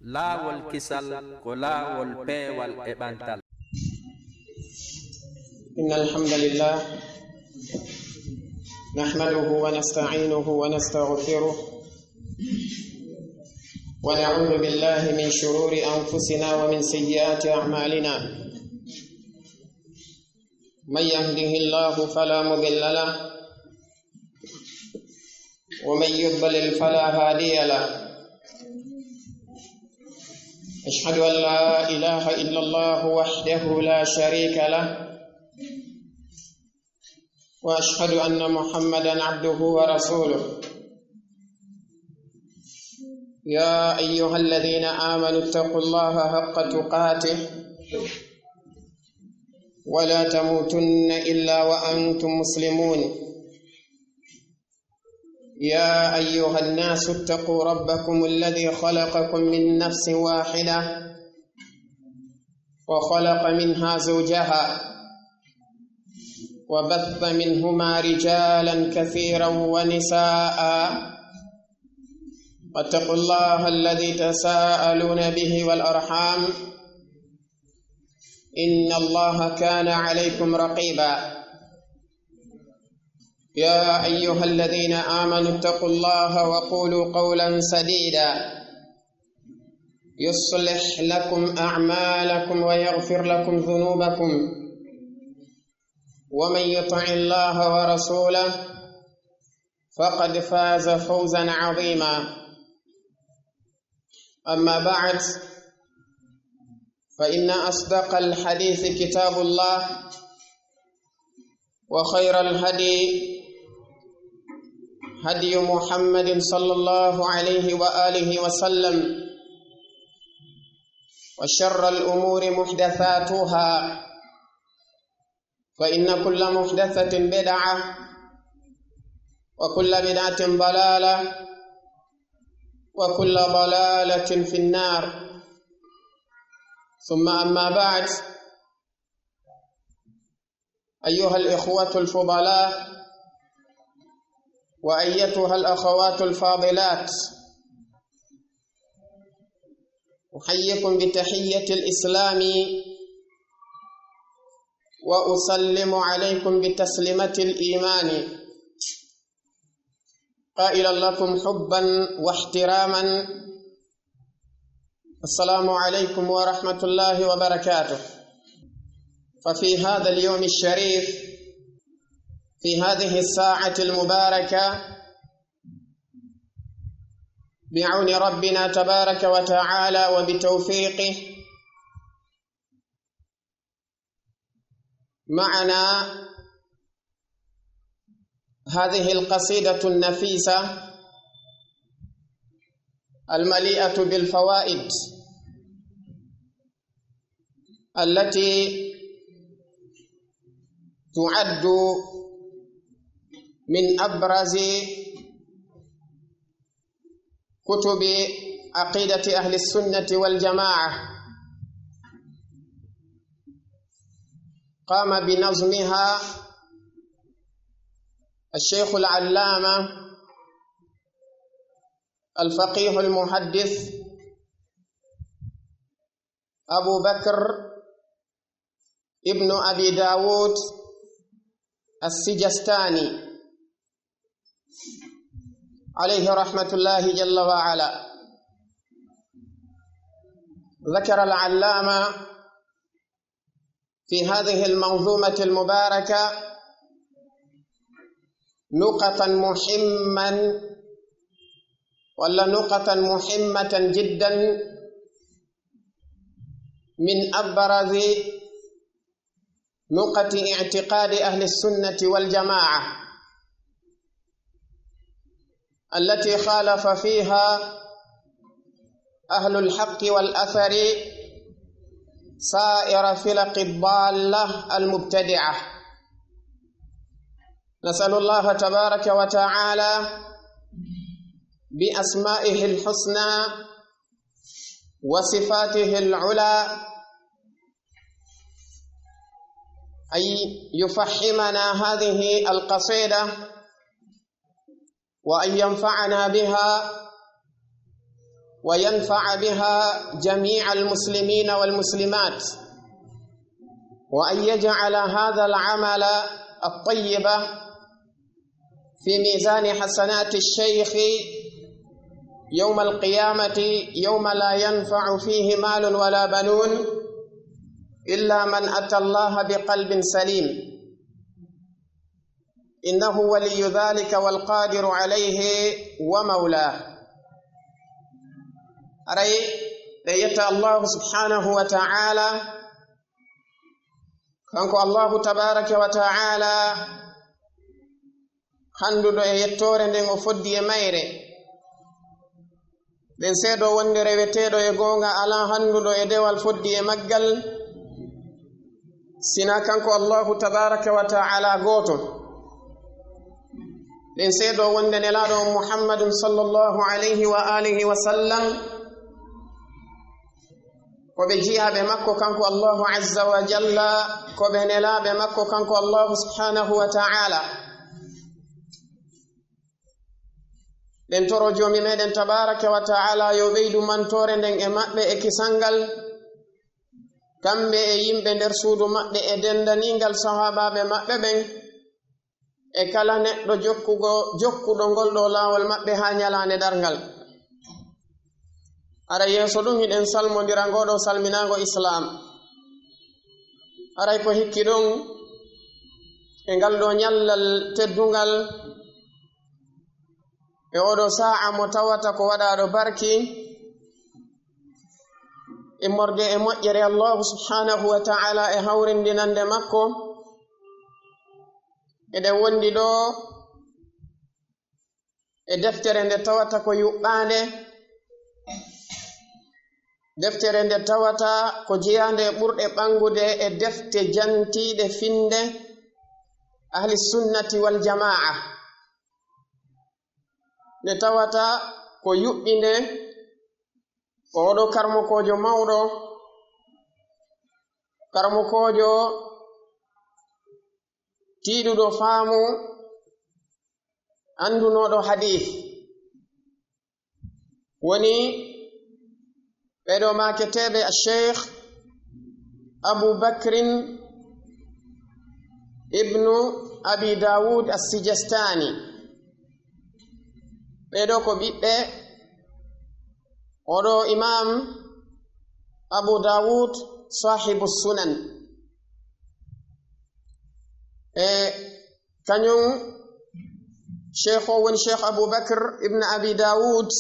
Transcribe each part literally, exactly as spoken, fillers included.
Laawol kisal ko laawol peewal e ɓantal. إن الحمد لله نحمده ونستعينه ونستغفره ونعوذ بالله من شرور أنفسنا ومن سيئات أعمالنا. من يهده الله فلا مضل له ومن يضلل فلا هادي له. أشهد أن لا إله إلا الله وحده لا شريك له وأشهد أن محمدا عبده ورسوله. يا أيها الذين آمنوا اتقوا الله حق تقاته ولا تموتن إلا وأنتم مسلمون. يا أيها الناس اتقوا ربكم الذي خلقكم من نفس واحدة وخلق منها زوجها وبث منهما رجالا كثيرا ونساء. واتقوا الله الذي تساءلون به والأرحام إن الله كان عليكم رقيبا. يا أيها الذين آمنوا اتقوا الله وقولوا قولا سديدا يصلح لكم أعمالكم ويغفر لكم ذنوبكم ومن يطع الله ورسوله فقد فاز فوزا عظيما. أما بعد، فإن أصدق الحديث كتاب الله، وخير الهدي هدي محمد صلى الله عليه وآله وسلم، وشر الأمور محدثاتها، فإن كل محدثة بدعة، وكل بدعة ضلالة، وكل ضلالة في النار. ثم أما بعد، أيها الإخوة الفضلاء وأيتها الأخوات الفاضلات، أحييكم بتحية الإسلام وأسلم عليكم بتسليمة الإيمان. قائلا لكم حبا واحتراما، السلام عليكم ورحمة الله وبركاته. ففي هذا اليوم الشريف، في هذه الساعة المباركة، بعون ربنا تبارك وتعالى وبتوفيقه، معنا هذه القصيدة النفيسة المليئة بالفوائد، التي تعد من أبرز كتب عقيدة أهل السنة والجماعة. قام بنظمها الشيخ العلامة الفقيه المحدث أبو بكر ابن أبي داود السجستاني، عليه رحمة الله جل وعلا. ذكر العلامة في هذه المنظومة المباركة نقطا مهما، ولا نقطا مهمة جدا، من أبرز نقط اعتقاد أهل السنة والجماعة، التي خالف فيها أهل الحق والأثر سائر فرق الضالة المبتدعة. نسأل الله تبارك وتعالى بأسمائه الحسنى وصفاته العلى أن يفهمنا هذه القصيدة، وأن ينفعنا بها، وينفع بها جميع المسلمين والمسلمات، وأن يجعل هذا العمل الطيب في ميزان حسنات الشيخ يوم القيامة، يوم لا ينفع فيه مال ولا بنون إلا من أتى الله بقلب سليم. إنه ولي ذلك والقادر عليه ومولاه. Aray, en yetta Allahu subhanahu wa ta'ala, kanko Allahu tabaraka wa ta'ala, handuɗo e yettoore nden o foddi e mayre. Ɗen seedo wonde reweteeɗo e goonga alaa, handuɗo e dewal foddi e maggal, sina kanko Allahu tabaraka wa ta'ala gooto. Ɗen seedo wonde nelaaɗo on Muhammadun sallallahu alayhi wa alihi wa sallam, ko ɓe jiyaaɓe makko kanko Allahu azza wa jalla, ko ɓe nelaaɓe makko kanko Allahu subhanahu wa ta'ala. Ɗen toro Joomi meɗen tabaraka wa ta'ala yo ɓeydu mantoore nden e maɓɓe e kisal ngal, kamɓe e yimɓe nder suudu maɓɓe e dendaningal sahaabaaɓe maɓɓe ɓen, e kala neɗɗo jokkugo, jokkuɗo ngol ɗo laawol maɓɓe haa ñalaande darngal. Aray yeeso ɗum hiɗen salmondira ngoo ɗo salminaango Islaam. Aray ko hikki ɗum e ngal ɗo ñallal teddungal, e oo ɗo saa'a mo tawata ko waɗaaɗo barki, immorde e moƴƴere Allahu subhanahu wa ta'ala e hawrindinande makko. Eɗen wondi ɗo e deftere nde tawata ko yuɓɓaande, deftere nde tawata ko jeyaande e ɓurɗe ɓanngude e defte jantiiɗe finnde Ahli Sunnati wal Jamaa, nde tawata ko yuɓɓinde ko oɗo karmokoojo mawɗo, karmokoojo tiiɗuɗo faamu, anndunooɗo hadiis. Woni ɓeɗo maaketeeɓe Sheikh Abu Bakrin ibnu Abi Dawud As-Sijistani. Ɓeɗo ko ɓiɓɓe oɗo Imam Abu Dawud Sahibu Sunan. E kañum Sheikh o woni Sheikh Abu Bakr ibn Abi Dawud.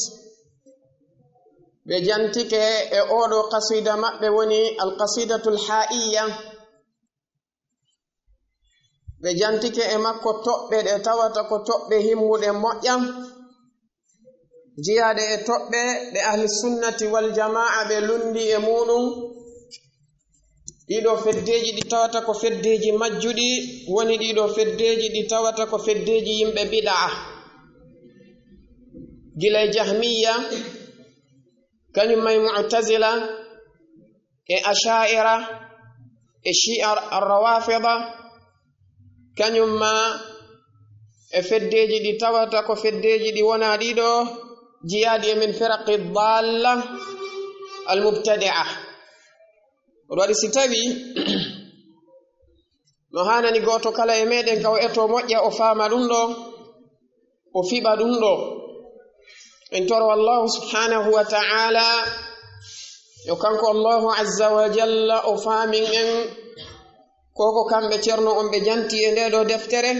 Ɓe jantike e oɗo qasida maɓɓe woni Al-Qasidatul Ha'iyya. Ɓe jantike e makko toɓɓe ɗe tawata ko toɓɓe himmuɗe moƴƴa, jiyaaɗe e toɓɓe ɗe Ahli Sunnati wal Jamaa ɓe lundi e muɗum. Ɗiɗo feddeeji ɗi tawata ko feddeeji majjuɗi, woni ɗiɗo feddeeji ɗi tawata ko feddeeji yimɓe bida'a. Gila e Jahmiyya, kañum ma e Mu'tazila, e Asha'ira, e Shi'a Ar-Rawafida, kañum ma e feddeeji ɗi tawata ko feddeeji ɗi wona ɗiɗo jiyaaɗi e min firaqi dalla al-mubtadi'a. Ɗum waɗi si tawi no haanani gooto kala e meɗen ka o eto moƴƴa, o faama ɗum ɗo, o fiɓa ɗum ɗo. En toro Allahu subhanahu wa ta'ala yo kanko Allahu azza wa jalla o faamin en ko ko kamɓe ceerno on ɓe janti e nde ɗo deftere.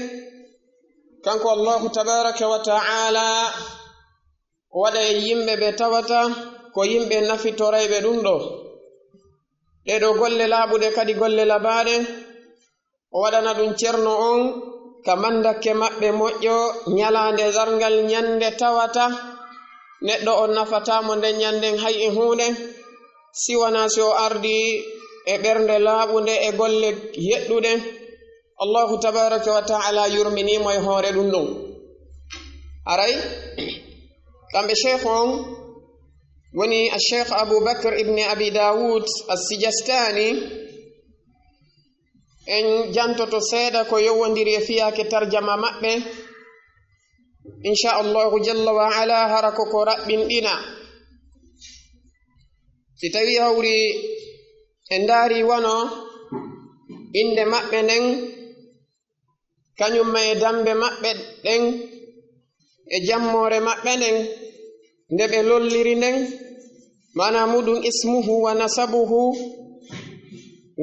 Kanko Allahu tabaraka wa ta'ala o waɗa e yimɓe ɓe tawata ko yimɓe nafitorayɓe ɗum ɗo. Ɗe ɗo golle laaɓuɗe kadi golle labaaɗe. O waɗana ɗum ceerno on ka mandakke maɓɓe moƴƴo ñalaande darngal, ñande tawata neɗɗo on nafataa mo nden ñanden hay e huunde, si wanaa si o ardi e ɓernde laaɓunde e golle yeɗɗuɗe. Allahu tabaraka wa ta'ala yurminii mo e hoore ɗum ɗum. Aray, kamɓe sheikh on woni Sheikh Abu Bakr ibn Abi Dawud As-Sijastani. En jantoto seeɗa ko yowondiri e fiyaake tarjama maɓɓe. Insha Allahu jalla wa ala, hara ko ko raɓɓinɗina. Si tawii hawri en ndaari wano innde maɓɓe nden, kañum ma e dammbe maɓɓe ɗen, e jammoore maɓɓe nden, nde ɓe lolliri nden, maanaa muɗum ismuhu wa nasabuhu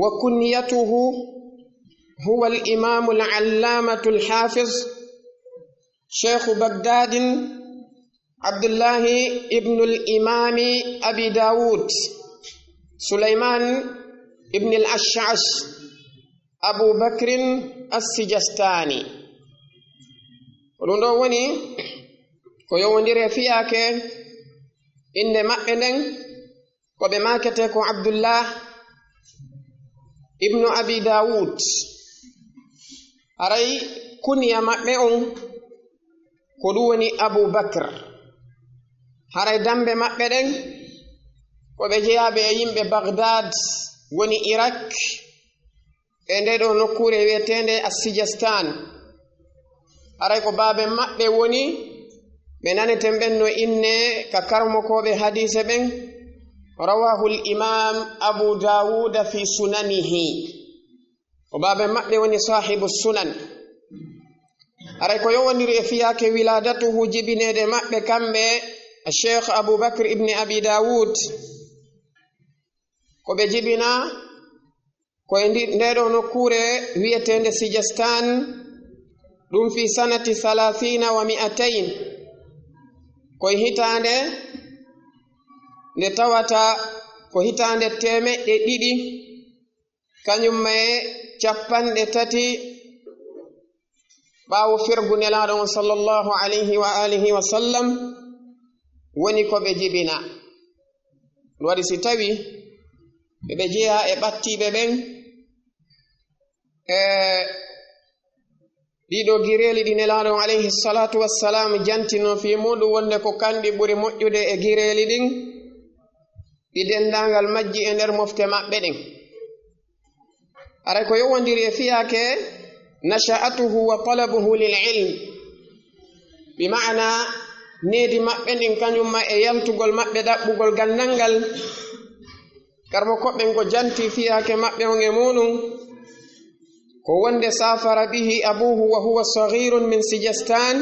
wa kunyatuhu huwa al-imaamu al-allaamatu al-haafiz Sheikhu Bagdaadin Abdullahi ibnul Imaami Abi Daawud, Sulaymaan ibnil Ash'as, Abu Bakrin As-Sijastaani. Ko ɗum ɗoo woni ko yowondiri e fiyaake innde maɓɓe nden, ko ɓe maaketee ko Abdullah ibnu Abi Daawud. Haray kuniya maɓɓe on ko ɗum woni Abu Bakr. Haray dammbe maɓɓe ɗen ko ɓe jeyaaɓe e yimɓe Baghdad, woni Irak, e ndee ɗoo nokkuure wiyeteende As-Sijastaan. Haray ko baaben maɓɓe woni ɓe naneten ɓen no innee ka karamokooɓe hadiise ɓen, rawahul imaam Abu Daawuda fi sunanihi. Ko baaben maɓɓe woni saahibu sunan. Haray ko yowondiri e fiyaake wilaadatuhu, jibineede maɓɓe kamɓe Sheikh Abu Bakr ibn Abi Daawud, ko ɓe jibina ko e ndi-, ndee ɗoo nokkuure wiyeteende Sijastaan, ɗum fi sanati salaasiina wa mi'atayn, ko e hitaande nde tawata ko hitaande teemeɗɗe ɗiɗi, kañum ma e cappanɗe tati ɓaawo fergu Nelaaɗo on sallallahu alayhi wa alihi wa sallam, woni ko ɓe jibina. Ɗum waɗi si tawi eɓe jeyaa e ɓattiiɓe ɓen, e ɗiɗo gireeli ɗi Nelaaɗo on alayhi salatu wassalam jantino fii muɗum wonde ko kanɗi ɓuri moƴƴude e gireeli ɗin, ɗi denndaangal majji e nder mofte maɓɓe ɗen. Haray ko yowondiri e fiyaake nasha'atuhu wa talabuhu lil ilm, bi ma'ana needi maɓɓe ndin kañum ma e yaltugol maɓɓe ɗaɓɓugol ganndal ngal. Karmo koɓɓen ko janti fiyaake maɓɓe on e muɗum, ko wonde safara bihi abuhu wa huwa saghirun min Sijastan,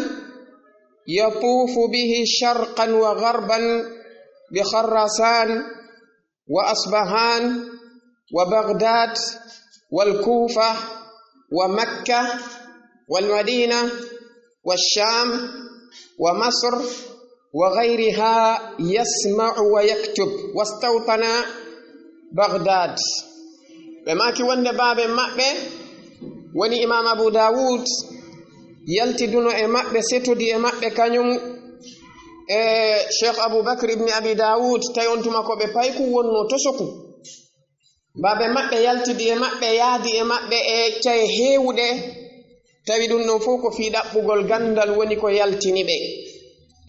yatufu bihi sharqan wa gharban bi Khurasan wa Asbahan wa Baghdad wal Kufa wa Makka wal Madina wa Sham wa Masr wa ghayriha, yasma'u wa yaktub, wastawtana Baghdad. Ɓe maaki wonde baaben maɓɓe woni Imam Abu Dawud, yaltiduno e maɓɓe, setodi e maɓɓe kañum e Cheikh Abu Bakr ibn Abi Dawud, tawi on tuma ko ɓe payku wonno tosoku. Baaben maɓɓe yaltidi e maɓɓe, yaadi e maɓɓe e caye heewuɗe, tawi ɗum ɗon fof ko fii ɗaɓɓugol ganndal woni ko yaltini ɓe.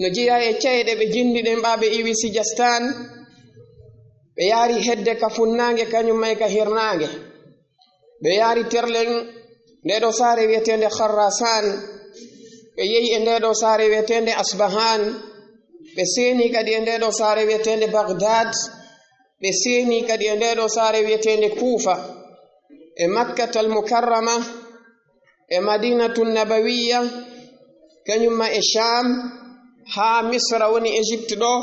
No jeyaa e caye ɗe ɓe jinndi ɗen, ɓaaɓe iwi Sijastan, ɓe yaari hedde ka funnaange, kañum may ka hirnaange. Ɓe yaari terlen ndee ɗoo saare wiyeteende Khurasan, ɓe yehi e ndee ɗoo saare wiyeteende Asbahan, ɓe seeni kadi e ndee ɗoo saare wiyeteende Baghdad, ɓe seeni kadi e ndee ɗoo saare wiyeteende Kuufa, e Makkatal Mukarrama, e Madinatu Nabawiyya, kañum ma e Sham, haa Misra woni Egypte ɗoo,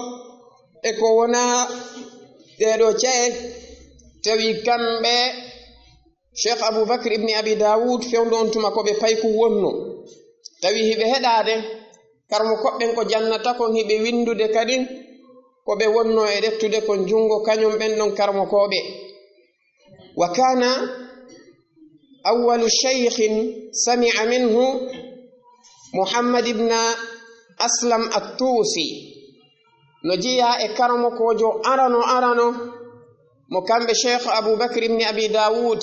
e ko wonaa ɗee ɗoo caye, tawi kamɓe Cheikh Abu Bakr ibn Abi Dawud fewndo on tuma ko ɓe payku wonno. Tawi hiɓe heɗaade, karmo koɓɓen ko jannata kon hiɓe winndude kadi ko ɓe wonno e ɗettude kon junngo kañum ɓen ɗon karmo koɓe. Wa kana awwalu shaykhin sami'a minhu Muhammad ibn Aslam at-Tusi. No jeyaa e karamokoojo arano arano mo kamɓe Cheikh Abu Bakr ibn Abi Dawud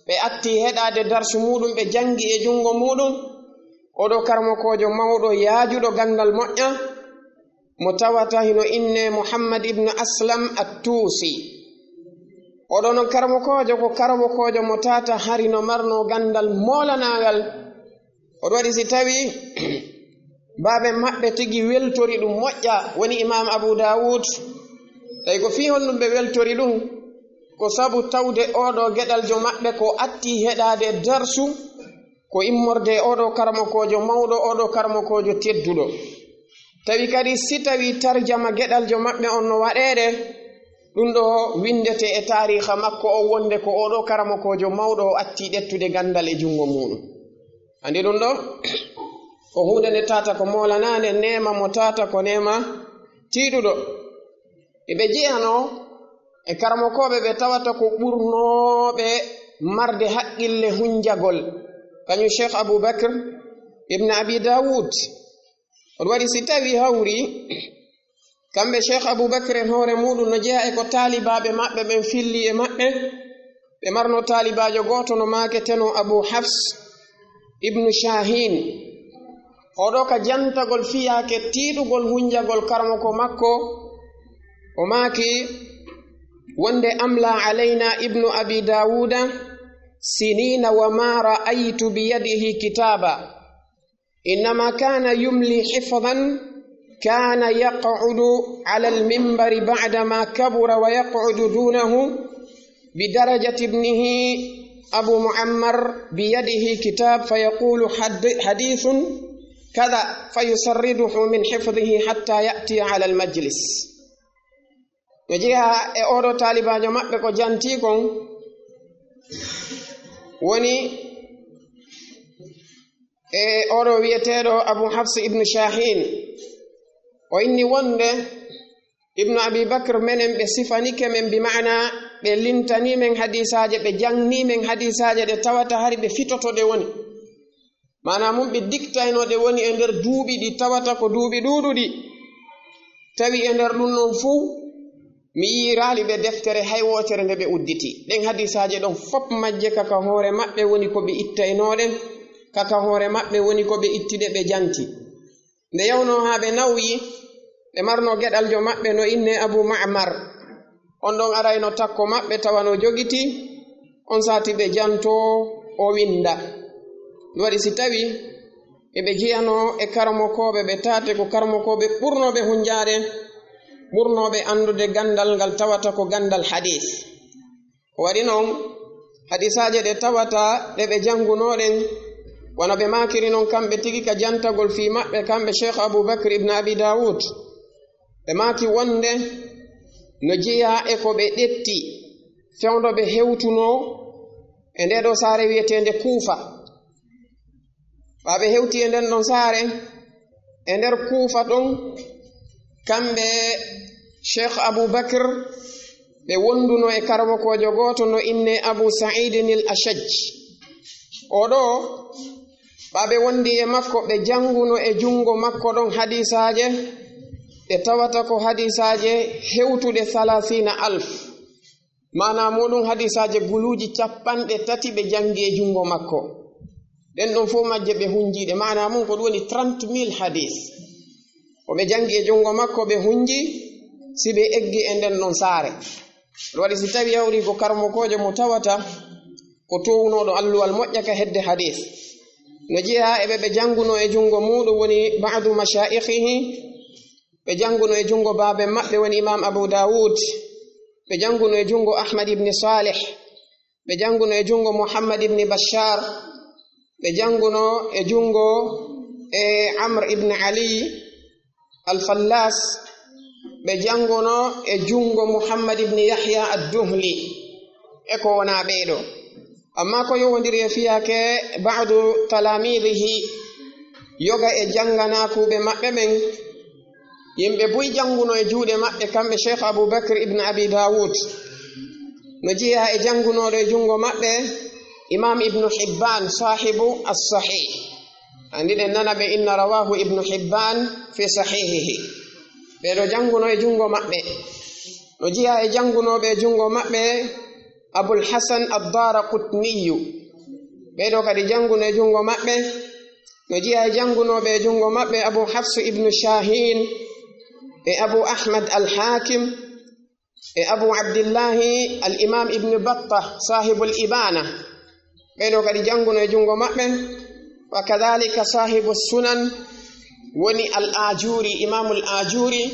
ɓe atti heɗaade darsu muɗum, ɓe janngi e junngo muɗum. Oɗo karamokoojo mawɗo yaajuɗo ganndal moƴƴa, mo tawata hino innee Muhammad ibn Aslam at-Tusi. Oɗo non karamokoojo ko karamokoojo mo tata hari no marno ganndal moolanaangal. Oɗo waɗi si tawi baaben maɓɓe tigi weltori ɗum moƴƴa, woni Imam Abu Dawud, Tawi ko fii honɗum ɓe weltori ɗum? Ko sabu tawde oɗo geɗaljo maɓɓe ko atti heɗaade darsu, ko immorde e oɗo karamokoojo mawɗo, oɗo karamokoojo tedduɗo. Tawi kadi si tawi tarjama geɗaljo maɓɓe on no waɗeede, ɗum ɗo winndete e taariiha makko o wonde ko oɗo karamokoojo mawɗo o atti ƴettude ganndal e junngo muuɗum. Anndi ɗum ɗo ko huunde nde tata ko moolanaande, neema mo tata ko neema tiiɗuɗo. Eɓe jeyanoo e karamokooɓe ɓe tawata ko ɓurnooɓe marde haqqille hunjagol, kañum Cheikh Abou Bakr ibn Abi Dawud. On waɗi si tawi hawri, kamɓe Cheikh Abou Bakr en hoore muuɗum no jeyaa e ko taalibaaɓe maɓɓe ɓen filli e maɓɓe, ɓe marno taalibaajo gooto no maaketenoo Abu Hafs ibnu Shahin. Oɗo ka jantagol fiyaake tiiɗugol hunjagol karamoko makko, o maaki wonde: "Amla alayna ibnu Abi Dawuda sinina wa ma ra'aytu bi yadihi kitaba. Innama kana yumli hifdan, kana yaq'udu ala al-minbari ba'da ma kabura wa yaq'udu dunahu bi darajati ibnihi Abu Muammar bi yadihi kitab fa yaqulu had-, hadithun kadha fa yusarriduhu min hifdihi hatta ya'tiya ala al-majlis." No jeyaa e oɗo taalibaajo maɓɓe ko jantii kon, woni e oɗo wiyeteeɗo Abu Hafs ibnu Shahin. O inni wonde Ibnu Abi Bakr menen ɓe sifanike men, bi maana ɓe lintanii men hadiisaaje, ɓe jangnii men hadiisaaje ɗe tawata hari ɓe fitoto ɗe woni. Maanaa mum, ɓe diktaynoo ɗe woni e nder duuɓi ɗi tawata ko duuɓi ɗuuɗuɗi. Tawi e nder ɗum ɗon fuu, mi yi'iraali ɓe deftere hay wootere nde ɓe udditi. Ɗen hadiisaaje ɗon fop majje kaka hoore maɓɓe woni ko ɓe ittaynoo ɗen, kaka hoore maɓɓe woni ko ɓe itti ɗe ɓe janti. Nde yawnoo haa ɓe nawyi, ɓe marnoo geɗaljo maɓɓe no innee Abu Ma'mar. On ɗon arayno takko maɓɓe tawa no jogitii, on saati ɓe jantoo, o winnda. Ɗum waɗi si tawi eɓe jeyanoo e karamokooɓe ɓe taate, ko karamokooɓe ɓurnooɓe hunjaade, ɓurnooɓe anndude ganndal ngal tawata ko ganndal hadiis. Ko waɗi non, hadiisaaje ɗe tawata ɗe ɓe janngunoo ɗen, wano ɓe maakiri non kamɓe tigi ka jantagol fii maɓɓe, kamɓe Cheikh Abu Bakr ibn Abi Dawud. Ɓe maaki wonde no jeyaa e ko ɓe ɗetti fewndo ɓe hewtunoo e ndee ɗoo saare wiyeteende Kuufa. Ɓaa ɓe hewti e nden ɗon saare, e nder Kuufa ɗon, kamɓe Cheikh Abu Bakr, ɓe wonduno e karamokoojo gooto no innee Abu Sa'idin il Ashaj. Oo ɗoo, ɓaa ɓe wondi e makko, ɓe jannguno e junngo makko ɗon hadiisaaje, ɗe tawata ko hadiisaaje hewtuɗe salaasiina alf. Maanaa muuɗum, hadiisaaje guluuji capanɗe tati ɓe janngi e junngo makko. Ɗen ɗon fof majje ɓe hunjii ɗe. Maanaa mum ko ɗum woni trente mille hadiis. Ko ɓe janngi e junngo makko, ɓe hunjii, si ɓe eggi e nden ɗon saare. Ɗum waɗi si tawi hawri ko karamokoojo mo tawata ko townooɗo alluwal moƴƴa ka hedde hadiis. No jeyaa e ɓe ɓe janngunoo e junngo muuɗum woni ba'du mashaayikhihi, ɓe jannguno e junngo baaben maɓɓe woni Imaam Abu Dawud, ɓe jannguno e junngo Ahmad ibn Salih, ɓe jannguno e junngo Muhammad ibn Bashar, ɓe jannguno e junngo e Amr ibn Ali al-Fallas, ɓe jannguno e junngo Muhammad ibn Yahya ad-Duhli, e ko wonaa ɓee ɗoo. Amma ko yowondiri e fiyaake ba'du talamidihi, yoga e jannganaakuuɓe maɓɓe ɓen, yimɓe buy jannguno e juuɗe maɓɓe, kamɓe Cheikh Abu Bakr ibn Abi Dawud. No jeyaa e janngunooɗo e junngo maɓɓe, Imaam Ibnu Hibban, saahibu as-Sahih. Anndi ɗen nana ɓe inna rawahu Ibnu Hibban fi sahihihi. Ɓee ɗoo jannguno e junngo maɓɓe. No jeyaa e janngunooɓe e junngo maɓɓe, Abul Hasan ad-Daraqutniyu. Ɓee ɗoo kadi jannguno e junngo maɓɓe. No jeyaa e janngunooɓe e junngo maɓɓe, Abu Hafs ibnu Shahin e Abu Ahmad al-Hakim e Abu Abdillahi al-Imam Ibnu Battah, sahibul Ibana. Ɓee ɗoo kadi jannguno e junngo maɓɓe. Wa kadhalika sahibu sunan woni al-Ajuri, Imamul Ajuri.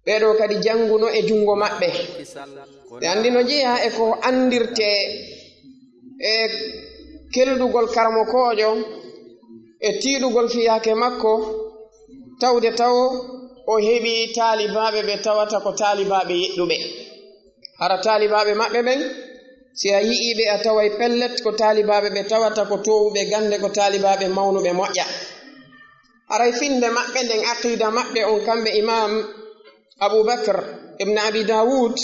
Ɓee ɗoo kadi jannguno e junngo maɓɓe. Ɓe anndi no jeyaa e ko anndirtee e kelɗugol karamokoojo e tiiɗugol fiyaake makko, tawde taw o heɓii taalibaaɓe ɓe tawata ko taalibaaɓe yeɗɗuɓe. Hara taalibaaɓe maɓɓe ɓen, si a yi'ii ɓe, a taway pellet ko taalibaaɓe ɓe tawata ko toowuɓe gannde, ko taalibaaɓe mawnuɓe moƴƴa. Haray finnde maɓɓe nden, aqiida maɓɓe on, kamɓe Imaam Abu Bakr ibn Abi Dawud,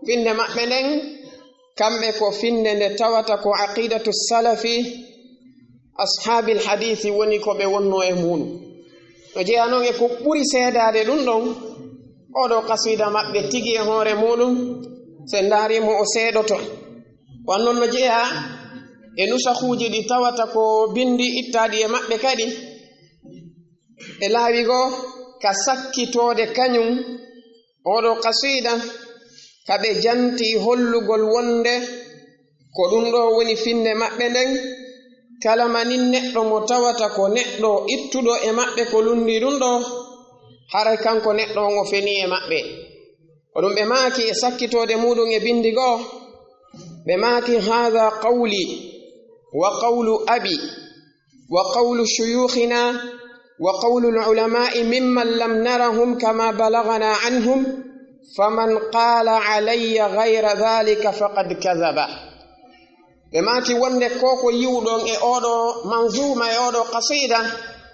finnde maɓɓe nden, kamɓe ko finnde nde tawata ko aqiidatu salafi ashaabil hadiisi woni ko ɓe wonnoo e muuɗum. No jeyaa non e ko ɓuri seedaade ɗum ɗon, oo ɗoo qasiida maɓɓe tigi e hoore muuɗum, si en ndaarii mo o seedoto. Wan non no jeyaa e nusahuuji ɗi tawata ko binndi ittaaɗi e maɓɓe kadi, e laawi goo ka sakkitoode kañum oo ɗoo qasiida, ka ɓe jantii hollugol wonnde ko ɗum ɗoo woni finnde maɓɓe nden, kala manin neɗɗo mo tawata ko neɗɗo ittuɗo e maɓɓe ko lunndii ɗum ɗoo, haray kanko neɗɗo on o fenii e maɓɓe. Ko ɗum ɓe maaki e sakkitoode muuɗum e binndi goo, ɓe maaki: "Haadha qawli wa qawlu abi wa qawlu shuyukhina wa qawlu al-ulama'i mimman lam narahum kama balaghana anhum, faman qala alayya ghayra dhalika faqad kadhaba." Ɓe maaki wonnde ko ko yi'uɗon e oo ɗoo manzuuma, e oo ɗoo qasiida,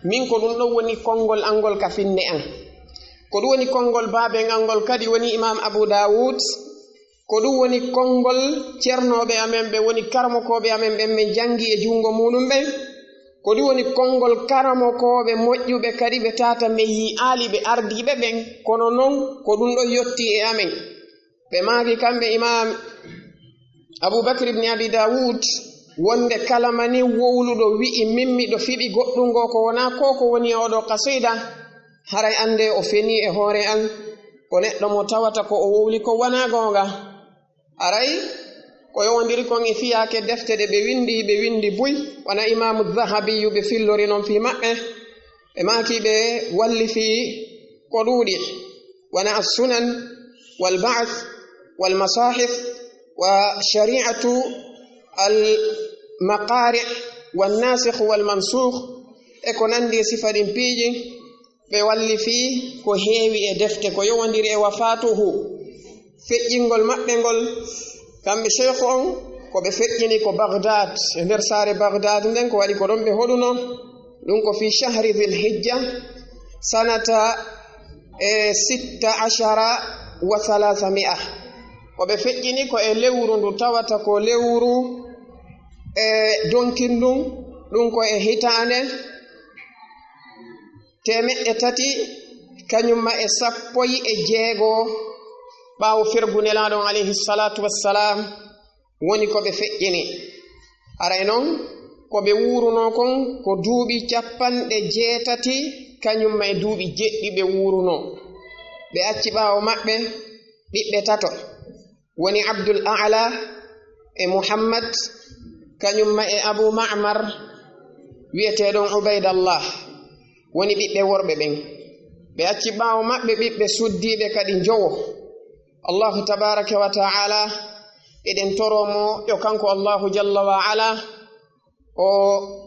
min ko ɗum ɗon woni konngol an ngol ka finnde an. Ko ɗum woni konngol baaben an ngol kadi woni Imaam Abu Dawud. Ko ɗum woni konngol cernooɓe amen ɓe woni karamokooɓe amen ɓen men janngi e junngo muuɗum ɓen. Ko ɗum woni konngol karamokooɓe moƴƴuɓe kadi ɓe tata men yi'aali ɓe ardiiɓe ɓen. Kono non ko ɗum ɗon yottii e amen. Ɓe maaki kamɓe Imaam Abu Bakr ibn Abi Dawud wonnde kala mani wowluɗo wi'i min miɗo fiɓi goɗɗum goo ko wonaa ko ko woni e oo ɗoo qasiida, haray anndee o fenii e hoore an, ko neɗɗo mo tawata ko o wowli ko wanaa goonga. Haray ko yowondiri kon e fiyaake defte ɗe ɓe winndi, ɓe winndi buy, wano Imaamu Dahabiyu ɓe fillori non fii maɓɓe. Ɓe maaki ɓe wallifii ko ɗuuɗi, wano As-Sunan, wal Ba'th, wal Masahif, wa Shari'atu al Maqari', wan Nasikh wal Mansukh, e ko nanndi e sifa ɗin piiji. Ɓe wallifii ko heewi e defte ko yowondiri e wafaatuhu, feƴƴingol maɓɓe ngol, kamɓe sheikh on, ko ɓe feƴƴini ko Baghdad, e nder saare Baghdad nden, ko waɗi ko ɗon ɓe hoɗuno. Ɗum ko fii shahri Dhil Hijja, sanata e sitta ashara wa thalathami'a. Ko ɓe feƴƴini ko e lewru ndu tawata ko lewru e donkin ndun, ɗum ko e hitaande teemeɗɗe tati, kañum ma e sappo e jeego ɓaawo fergu Nelaaɗo on, alayhi salaatu wassalaam, woni ko ɓe feƴƴini. Haray non, ko ɓe wuurunoo kon ko duuɓi capanɗe jeetati, kañum ma e duuɓi jeɗɗi ɓe wuurunoo. Ɓe acci ɓaawo maɓɓe ɓiɓɓe tato. Woni Abdul A'la e Muhammad, kañum ma e Abu Ma'mar, wi'eteeɗo Ubaydallah, woni ɓiɓɓe worɓe ɓen. Ɓe acci ɓaawo maɓɓe ɓiɓɓe suddiiɓe kadi njowo. Allahu tabaaraka wa ta'ala, eɗen toroo mo, yo kanko Allahu jalla wa ala, o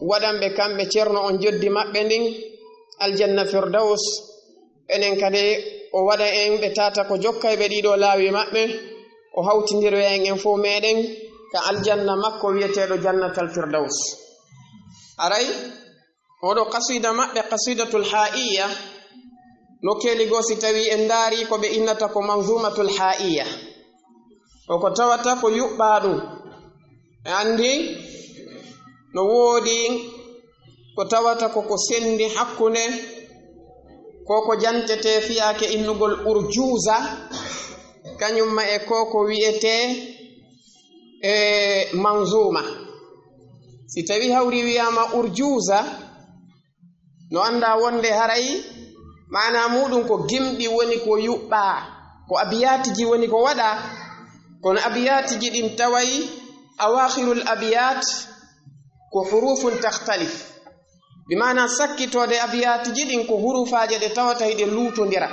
waɗan ɓe kamɓe ceerno on joddi maɓɓe ndin aljanna Firdaws. Enen kadi o waɗa en ɓe tata ko jokkayɓe ɗiɗo laawi maɓɓe, o hawtindira en en fof meɗen ka aljanna makko wi'eteeɗo Jannatal Firdaws. Aray, oɗo qasida maɓɓe, Qasidatul Ha'iyya, nokkeeli goo si tawi en ndaari ko ɓe innata ko Manzumatul Ha'iyya. Ko ko tawata ko yuɓɓaa ɗum. E anndi no woodi ko tawata ko ko senndi hakkunde ko ko jantete fiyaake innugol urjuuza, kañum ma e ko ko wi'etee e manzuuma. Si tawi hawri wiyaama urjuuza, no anndaa wonde haray maanaa muuɗum ko gimɗi woni ko yuɓɓaa, ko abiyaatiji woni ko waɗaa, kono abiyaatiji ɗin taway awaakhirul abiyaat ko hurufun takhtalif, bi maanaa sakkitoode abiyaatiji ɗin ko hurufaaje ɗe tawata hiɗe luutondira.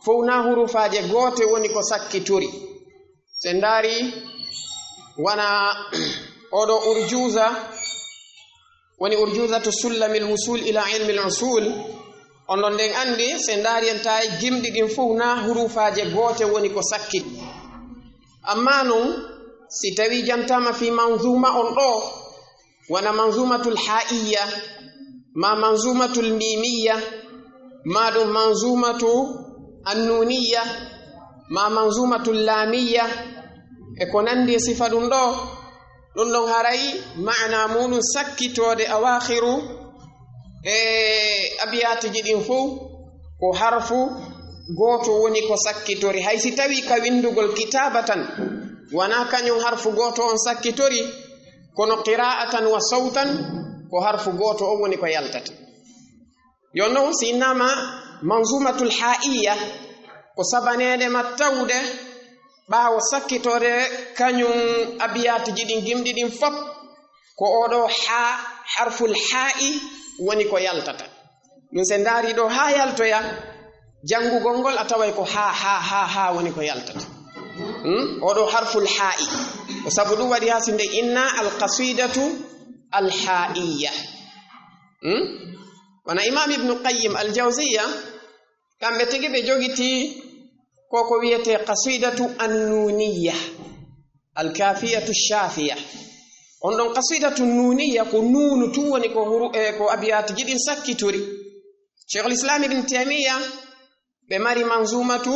fof na hurufaaje goote woni ko sakkitori. So en ndaari wona oɗo urjuuza, woni urjuuzatu sullamil wusul ila ilmil usul, on ɗon nden anndi, so en ndaari en tawi gimɗi ɗin fof na hurufaaje goote woni ko sakkiti. Amma non, si tawi jantaama fi manzuma on ɗo, wona manzumatul ha'iyya, ma manzumatul mimiyya, ma ɗum manzumatu annuniyya, ma manzumatul lamiyya, e ko nandi e sifa ɗum ɗo, ɗum ɗon haray maana muɗum sakkitoode awakhiru e abiyatiji ɗin fof ko harfu gooto woni ko sakkitori. Hay si tawi ka winndugol kitaaba tan, wona kañum harfu gooto on sakkitori, kono qira'atan wa sawtan ko harfu gooto on woni ko yaltata. Yo non si innama manzumatul ha'iyya ko sabaneede ma tawde ɓaawo sakkitoode kañum abiyatiji ɗin gimɗi ɗin fof ko oɗo ha harful ha'i woni ko yaltata. Ɗum se ndaari ɗo ha yaltoya, janngugol ngol a taway ko ha, ha, ha, ha woni ko yaltata. Hmm? Oɗo harful ha'i. Ko sabu ɗum waɗi ha si nde inna al qasidatu al ha'iyya. Hmm? Wona Imam Ibnu Qayyim al Jawziyya, kamɓe tigi ɓe jogiti ko ko wiyete qasidatu annuniyya, al kafiyatu shafiya. On ɗon qasidatu nuniyya ko nunu tun woni ko huru-, e ko abiyatiji ɗin sakkitori. Cheikhul Islam Ibn Taymiya ɓe mari manzumatu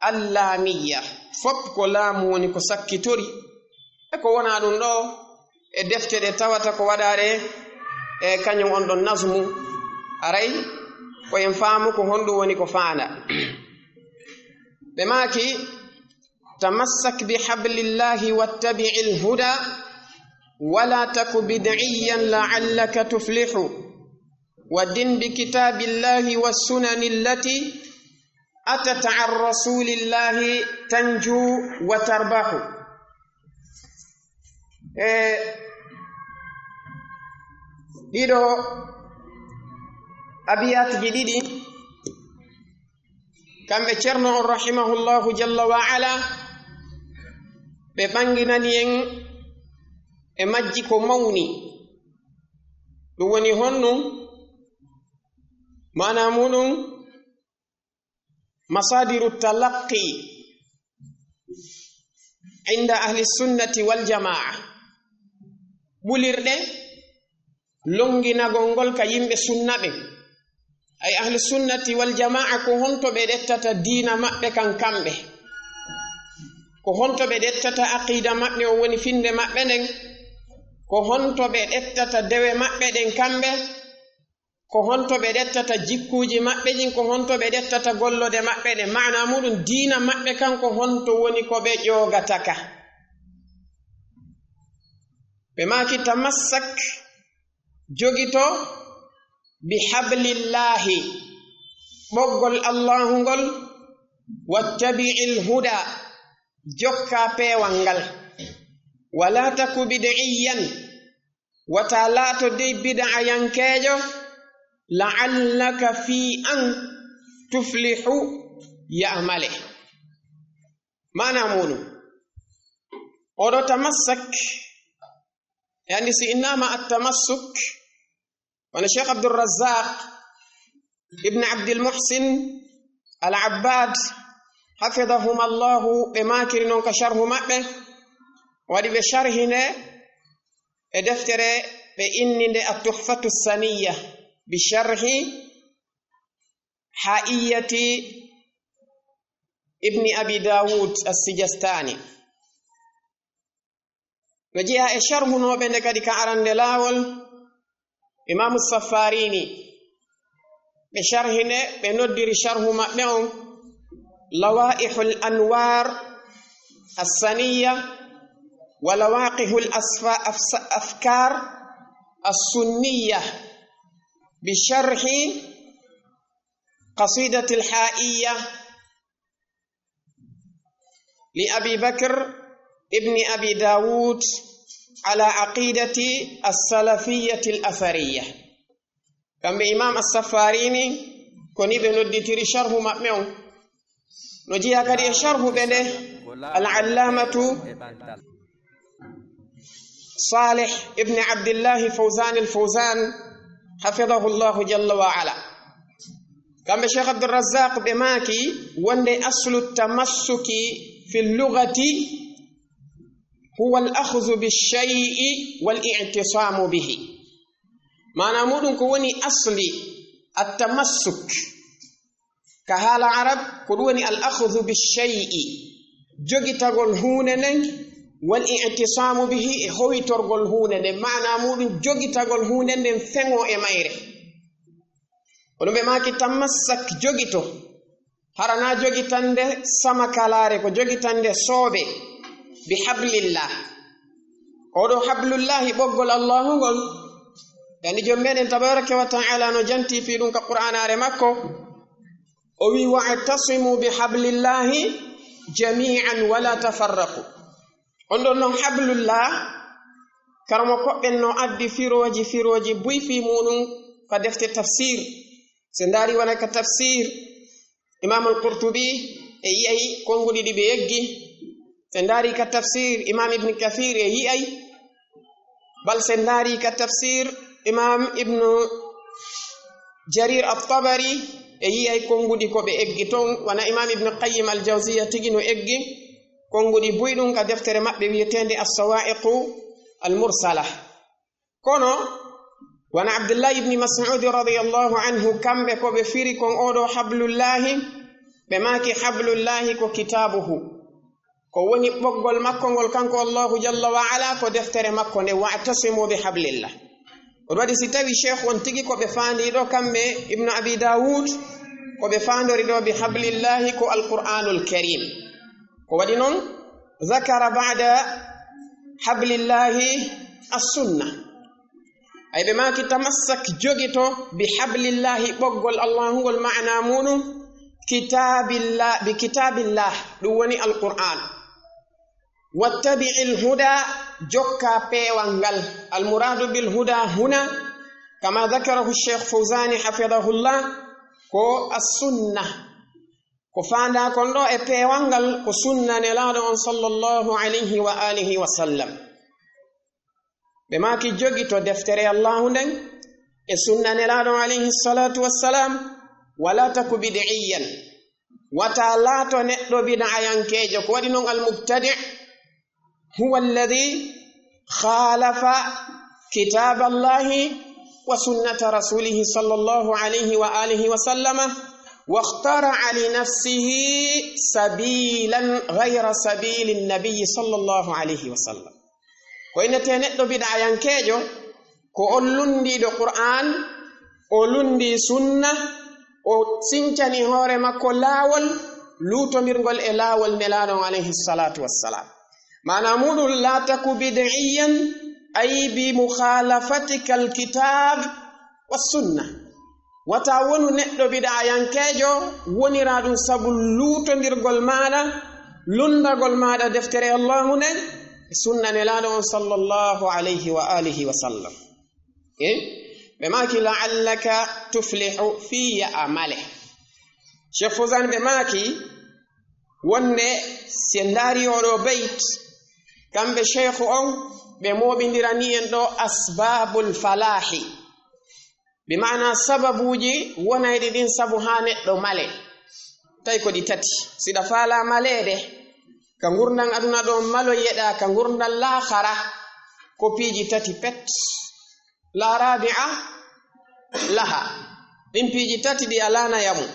allamiyya. Fop ko laamu woni ko sakkitori. E ko wona ɗum ɗo, e defte ɗe tawata ko waɗaare e kañum on ɗon nazmu, aray ko en faamu ko honɗum woni ko faanda. Ɓe maaki, "Tamassak bi hablillahi wattabi'il huda, wala taku bid'iyyan la'allaka tuflihu. Wa din bi kitabillahi wa sunani allati atat an rasulillahi tanju wa tarbahu." E ɗiɗo abiyatji ɗiɗi, kamɓe Ceerno on rahimahullahu jalla wa ala, ɓe ɓanginani en e majji ko mawni. Ɗum woni honɗum? Maana muɗum, masadiru talaqqi inda ahli sunnati wal jamaa. Ɓulirɗe longinagol ngol ka yimɓe sunna ɓen. Ay ahli sunnati wal jamaa, ko honto ɓe ɗettata diina maɓɓe kan kamɓe? Ko honto ɓe ɗettata aqida maɓɓe, o woni finde maɓɓe nden? Ko honto ɓe ɗettata dewe maɓɓe ɗen kamɓe? Ko honto ɓe ɗettata jikkuuji maɓɓe ɗin? Ko honto ɓe ɗettata gollode maɓɓe ɗen? Maana muɗum, diina maɓɓe kan, ko honto woni ko ɓe ƴoogata ka? Ɓe maaki, "Tamassak, jogito, bi hablillahi, ɓoggol Allahu ngol, wattabi'il huda, jokka peewal ngal. Wala taku bid'iyyan, wata laato dey bid'ayankeejo, la'allaka fii an tuflihu, ya'male." Maana muɗum, oɗo tamassak, yani si innama at-tamassuk, wano Cheikh Abdul Razzaq ibn Abdul Muhsin Al-Abbad, hafidahum Allahu, ɓe maakiri non ka sharhu maɓɓe, waɗi ɓe sharhi nde e deftere ɓe inni nde At-Tuhfatu Saniya bi sharhi Haiyati Ibni Abi Dawud As-Sijastani. No jeyaa e sharhunooɓe nde kadi ka arande laawol, Imaamu Saffarini. Ɓe sharhi nde, ɓe noddiri sharhu maɓɓe on Lawaihul Anwar As-Saniya wa Lawaqihul Asfa-, Afsa-, Afkar As-Sunniya bi sharhi Qasidatil Haiya li Abi Bakr ibni Abi Dawud ala aqidati as-salafiyati al-athariya. Kamɓe Imam As-Saffarini, ko ni ɓe nodditiri sharhu maɓɓe on. No jeyaa kadi e sharhuɓe nde, Al-Allamatu Salih ibn Abdillahi Fawzan al-Fawzan, hafidahullahu jalla wa ala. Kamɓe Cheikh Abdul Razzaq ɓe maaki wonde aslu tamassuki fi lugati huwa al-akhdhu bi shay'i wal i'tisamu bihi. Maana muɗum ko woni asli at-tamassuk ka haala Arab, ko ɗum woni al-akhdhu bi shay'i, jogitagol huunde nden, wal i'tisamu bihi, e howitorgol huunde nden. Maana muɗum jogitagol huunde nden feŋo e mayre. Kono ɓe maaki tamassak jogito, hara na jogitande samakalaare, ko jogitande soobe, bi hablillah. Oɗo hablullahi, ɓoggol Allahu ngol, yani joom meɗen tabaraka wa ta'ala no janti fi ɗum ka Qur'anaare makko, o wi, "Wa'tasimu bi hablillahi jami'an wa la tafarraqu." On ɗon non hablullah, karamoko ɓen no addi firooji, firooji buy fi muɗum ka defte tafsir. Se ndaari wona ka tafsir Imam al-Qurtubi, e yi'ay konnguɗi ɗi ɓe eggi. Se ndaari ka tafsir Imam Ibn Kathir, e yi'ay. Bal se ndaari ka tafsir Imam Ibn Jarir at-Tabari, e yi'ay konnguɗi ko ɓe eggi ton. Wona Imam Ibn Qayyim al-Jawziyya tigi no eggi konnguɗi buy ɗum ka deftere maɓɓe wi'eteende As-Sawa'iqu al-Mursala. Kono wona Abdullahi ibn Mas'ud radiyallahu anhu, kamɓe ko ɓe firi kon oɗo hablullahi, ɓe maaki hablullahi ko kitabuhu, ko woni ɓoggol makko ngol kanko Allahu jalla wa ala, ko deftere makko nde, "Wa'tasimu bi hablillah." Ko ɗum waɗi si tawi Cheikh on tigi ko ɓe faandi ɗo, kamɓe Ibnu Abi Dawud, ko ɓe faandori ɗo bi hablillahi ko Al-Qur'anul Karim. Ko waɗi non, zakara ba'da hablillahi as-sunna. Ay ɓe maaki tamassak jogito bi hablillahi, ɓoggol Allahu ngol, maana muɗum kitabillah, bi kitabillah, ɗum woni Al-Qur'an. Wattabi'il huda, jokka peewal ngal. Al-muradu bil huda huna, kama dhakarahu Cheikh Fawzani hafidahullah, ko as-sunna. Ko faandaa kon ɗo e peewal ngal, ko sunna Nelaaɗo on sallallahu alayhi wa alihi wa sallam. Ɓe maaki jogito deftere Allahu nden e sunna Nelaaɗo on alayhi salatu wassalam, wala taku bid'iyyan. Wata laato neɗɗo bid'ayankeejo, ko waɗi non al-mubtadi' huwa alladhi khalafa kitaballahi wa sunnata rasulihi sallallahu alayhi wa alihi wa sallama, wa ikhtara'a li nafsihi sabilan ghayra sabilin nabiyyi sallallahu alayhi wa sallam. Ko innetee neɗɗo bid'ayankeejo, ko on lunndiiɗo Qur'an, o lunndii sunna, o sincani hoore makko laawol luutondirngol e laawol Nelaaɗo on alayhi salatu wassalam. Maana muɗum, la taku bid'iyyan, ay bi mukhalafatika al-kitab was sunna. Wata wonu neɗɗo bid'ayankeejo, wonira ɗum sabu luutondirgol maaɗa, lunndagol maaɗa deftere Allahu nden, e sunna Nelaaɗo on sallallahu alayhi wa alihi wa sallam. E ɓe maaki, "La'allaka tuflihu", fii yo a male. Cheikh Fawzan ɓe maaki wonde, si en ndaari oɗo bayt, kamɓe Cheikh on, ɓe mooɓindirani en ɗo asbabul falahi. Bi maana sababuuji wonayɗi ɗin sabu haa neɗɗo male. Tawi ko ɗi tati. Siɗa faalaa maleede ka ngurndan aduna ɗo, maloyeɗaa ka ngurndan laahara, ko piiji tati pet. La rabi'a laha. Ɗin piiji tati ɗi alaa nayamu.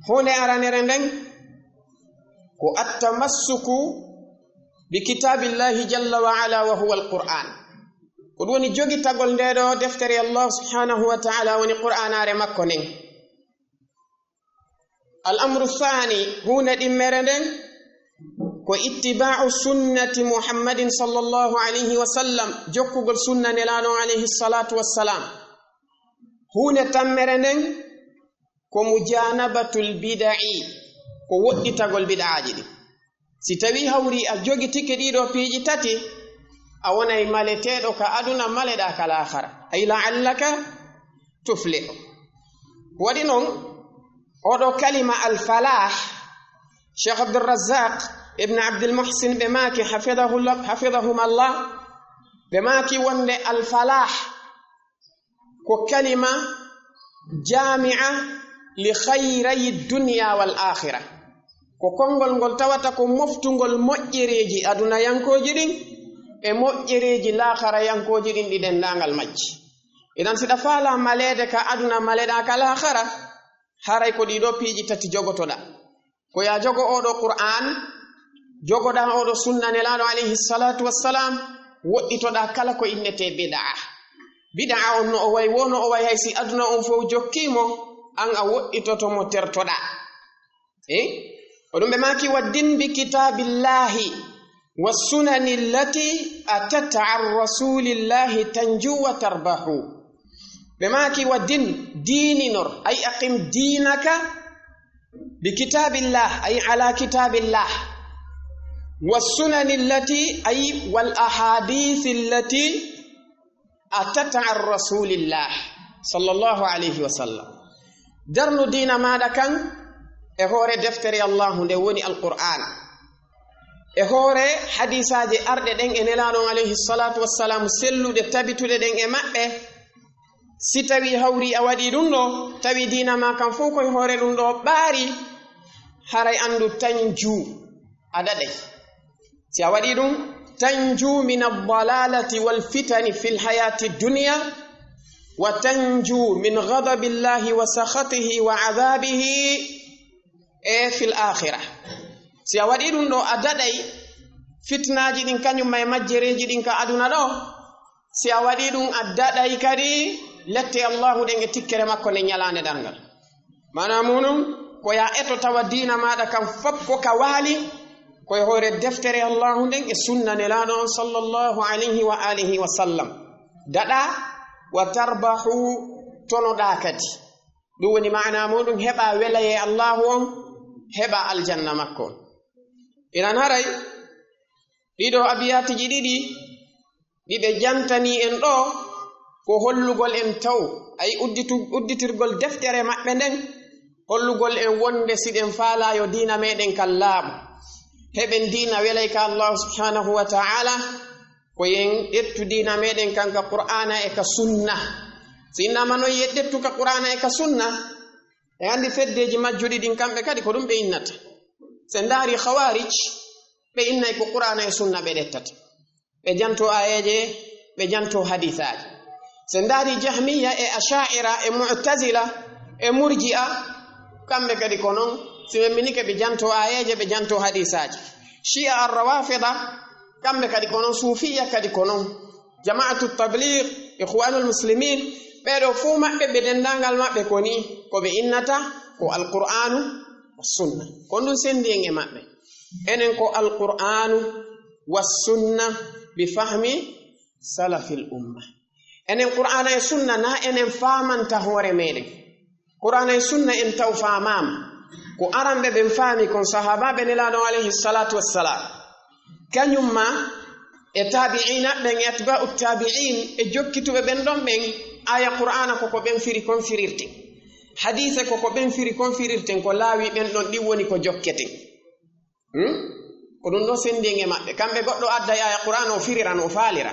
Huunde aranere nden ko attamassuku bi kitaabillahi jalla wa ala wa huwa al-Qur'an. Ko ɗum woni jogitagol nde ɗo deftere Allah subhanahu wa ta'ala, woni Qur'anaare makko nden. Al amru thani, huunde ɗimmere nden, ko ittiba'u sunnati Muhammadin sallallahu alayhi wa sallam, jokkugol sunna Nelaaɗo on alayhi salatu wassalam. Huunde tammere nden, ko mujanabatul bida'i, ko woɗɗitagol bid'aaji ɗin. Si tawi hawri a jogitike ɗiɗo piiji tati, a wonay maleteeɗo ka aduna, maleɗaa ka laahara. Ay la'allaka tuflihu. Waɗi non, oɗo kalima al falah, Cheikh Abdurrazzaq ibn Abdul Muhsin ɓe maaki, hafidahullah, hafidahum Allah, ɓe maaki wonde al-falah ko kalima jami'a li khayrayi dunya wal akhira. Ko konngol ngol tawata ko moftungol moƴƴereeji adunayankooji ɗin e moƴƴereeji laakharayankooji ɗin ɗi denndaangal majji. Idan, si ɗa faala maleede ka aduna, maleɗaa ka laakhara, haray ko ɗii ɗoo piiji tati jogotoɗaa. Ko yaa jogo oo ɗoo Qur'aan, jogoɗaa oo ɗoo sunna Nelaaɗo alayhi salaatu wassalam, woɗɗitoɗaa kala ko innetee bid'a. Bid'a on no o way, wo no o way, hay si aduna on fow jokkii mo, an a woɗɗitoto mo, tertoɗaa. Eh? Ko ɗum ɓe maaki: "Wa din bi kitaabillahi wa sunani allati atat an rasulillahi tanju wa tarbahu." Ɓe maaki: "Wa din, diininor, ay aqim diinaka bi kitaabillah, ay ala kitaabillah, wa sunani allati, ay wal ahadith allati atat an rasulillah sallallahu alayhi wa sallam." Darnu diina maaɗa kan e hoore deftere Allahu nde woni Alqur'aana, e hoore hadiisaaji arɗe ɗen e Nelaaɗo on alayhi salaatu wassalaam, selluɗe tabituɗe ɗen e maɓɓe. Si tawii hawri a waɗii ɗum ɗoo, tawi diina maa kan fow ko e hoore ɗum ɗoo ɓaari, haray anndu tanju, a daɗay. Si a waɗii ɗum, tanju min ad-dalalati wal fitani fil hayati dunya, wa tanju min ghadabillahi wa sakhatihi wa adhabihi e fil akhirah. Si a waɗii ɗum ɗoo, a daɗay fitnaaji ɗin, kañum ma e majjereeji ɗin ka aduna ɗoo. Si a waɗii ɗum, a daɗay kadi lette Allahu ɗen e tikkere makko nden ñalaande darngal. Maanaa muuɗum, ko yaa eto tawa diina maaɗa kan fof ko ka waali ko e hoore deftere Allahu nden e sunna Nelaaɗo on sallallahu alayhi wa alihi wa sallam. Daɗaa, wa tarbahu, tonoɗaa kadi. Ɗum woni maanaa muuɗum, heɓaa welayee Allahu on, heɓaa aljanna makko on. Inan haray, ɗiɗo abiyaatiji ɗiɗi ɗi ɓe jantanii en ɗoo, ko hollugol en taw, ay udditu-, udditirgol deftere maɓɓe nden, hollugol en wonde si ɗen faalaa yo diina meɗen kan laaɓu, heɓen diina welay ka Allahu subhanahu wa ta'ala, ko yen ƴettu diina meɗen kan ka Qur'aana e ka sunna. Si innama non yen ƴettu ka Qur'aana e ka sunna, en anndi feddeeji majjuɗi ɗin, kamɓe kadi ko ɗum ɓe innata. Si en ndaari Khawarij, ɓe innay ko Qur'aana e sunna ɓe ƴettata. Ɓe janto aayeeje, ɓe janto hadiisaaji. Si en ndaari Jahmiya e Asha'ira e Mu'tazila e Murji'a, kamɓe kadi ko non. Si ɓe mennike ɓe janto aayeeje, ɓe janto hadiisaaji. Shi'a ar-Rawafida, kamɓe kadi ko non. Suufiya kadi ko non. Jama'atu Tabligh, Ikhwanul Muslimin, ɓee ɗoo fow maɓɓe, ɓe denndaangal maɓɓe ko nii, ko ɓe innata ko Alqur'aanu wa sunna. Ko ɗum senndi en e maɓɓe. Enen ko Alqur'aanu wa sunna bi fahmi salafil umma. Enen Qur'aana e sunna na enen faamanta hoore meɗen. Qur'aana e sunna en taw faamaama. Ko aranɓe ɓen faami kon, sahaabaaɓe Nelaaɗo on alayhi salaatu wassalaam. Kañum ma e taabi'iina ɓen e atbaa'u taabi'iin e jokkituɓe ɓen ɗon ɓen, aaya Qur'aana ko ko ɓen firi kon firirten. Hadiise ko ko ɓen firi kon firirten, ko laawi ɓen ɗon ɗin woni ko jokketen. Hmm? Ko ɗum ɗoo senndi en e maɓɓe. Kamɓe goɗɗo adday aaya Qur'aana o firira no o faalira.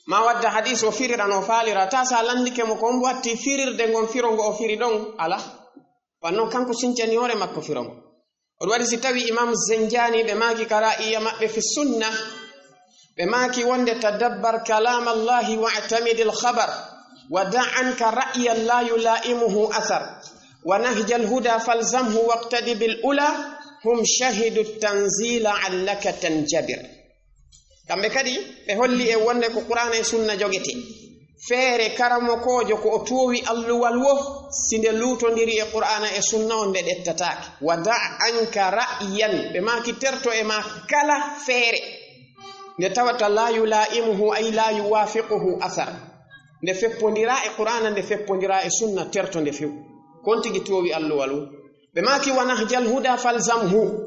Ma o adda hadiis o firira no o faalira. Taa si a lanndike mo ko hombo watti firirde ngon firo ngo o firi ɗon, alaa. Wan non kanko sincani hoore makko firo ngo. Ɗum waɗi si tawi Imam Zenjani ɓe maaki ka ra'iya maɓɓe fi sunna, ɓe maaki wonde: "Tadabbar kalam Allahi wa'tamidil khabar, wa da' anka ra'yan la yula'imuhu athar, wa nahjal huda falzamhu waqtadi bil ula, hum shahidu tanzila allaka tanjabir." Kamɓe kadi, ɓe holli en wonde ko Qur'aana e sunna jogetee. Feere karamokoojo ko o toowi alluwal wo, si nde luutondiri e Qur'aana e sunna on, nde ɗettataake. Wa da' anka ra'yan, ɓe maaki terto e ma kala feere. Nde tawata la yula'imuhu, ay la yuwafiquhu athar. Nde feppondiraa e Qur'aana, nde feppondiraa e sunna, terto nde few. Kon tigi toowi alluwal wo. Ɓe maaki: "Wa nahjal huda falzamhu."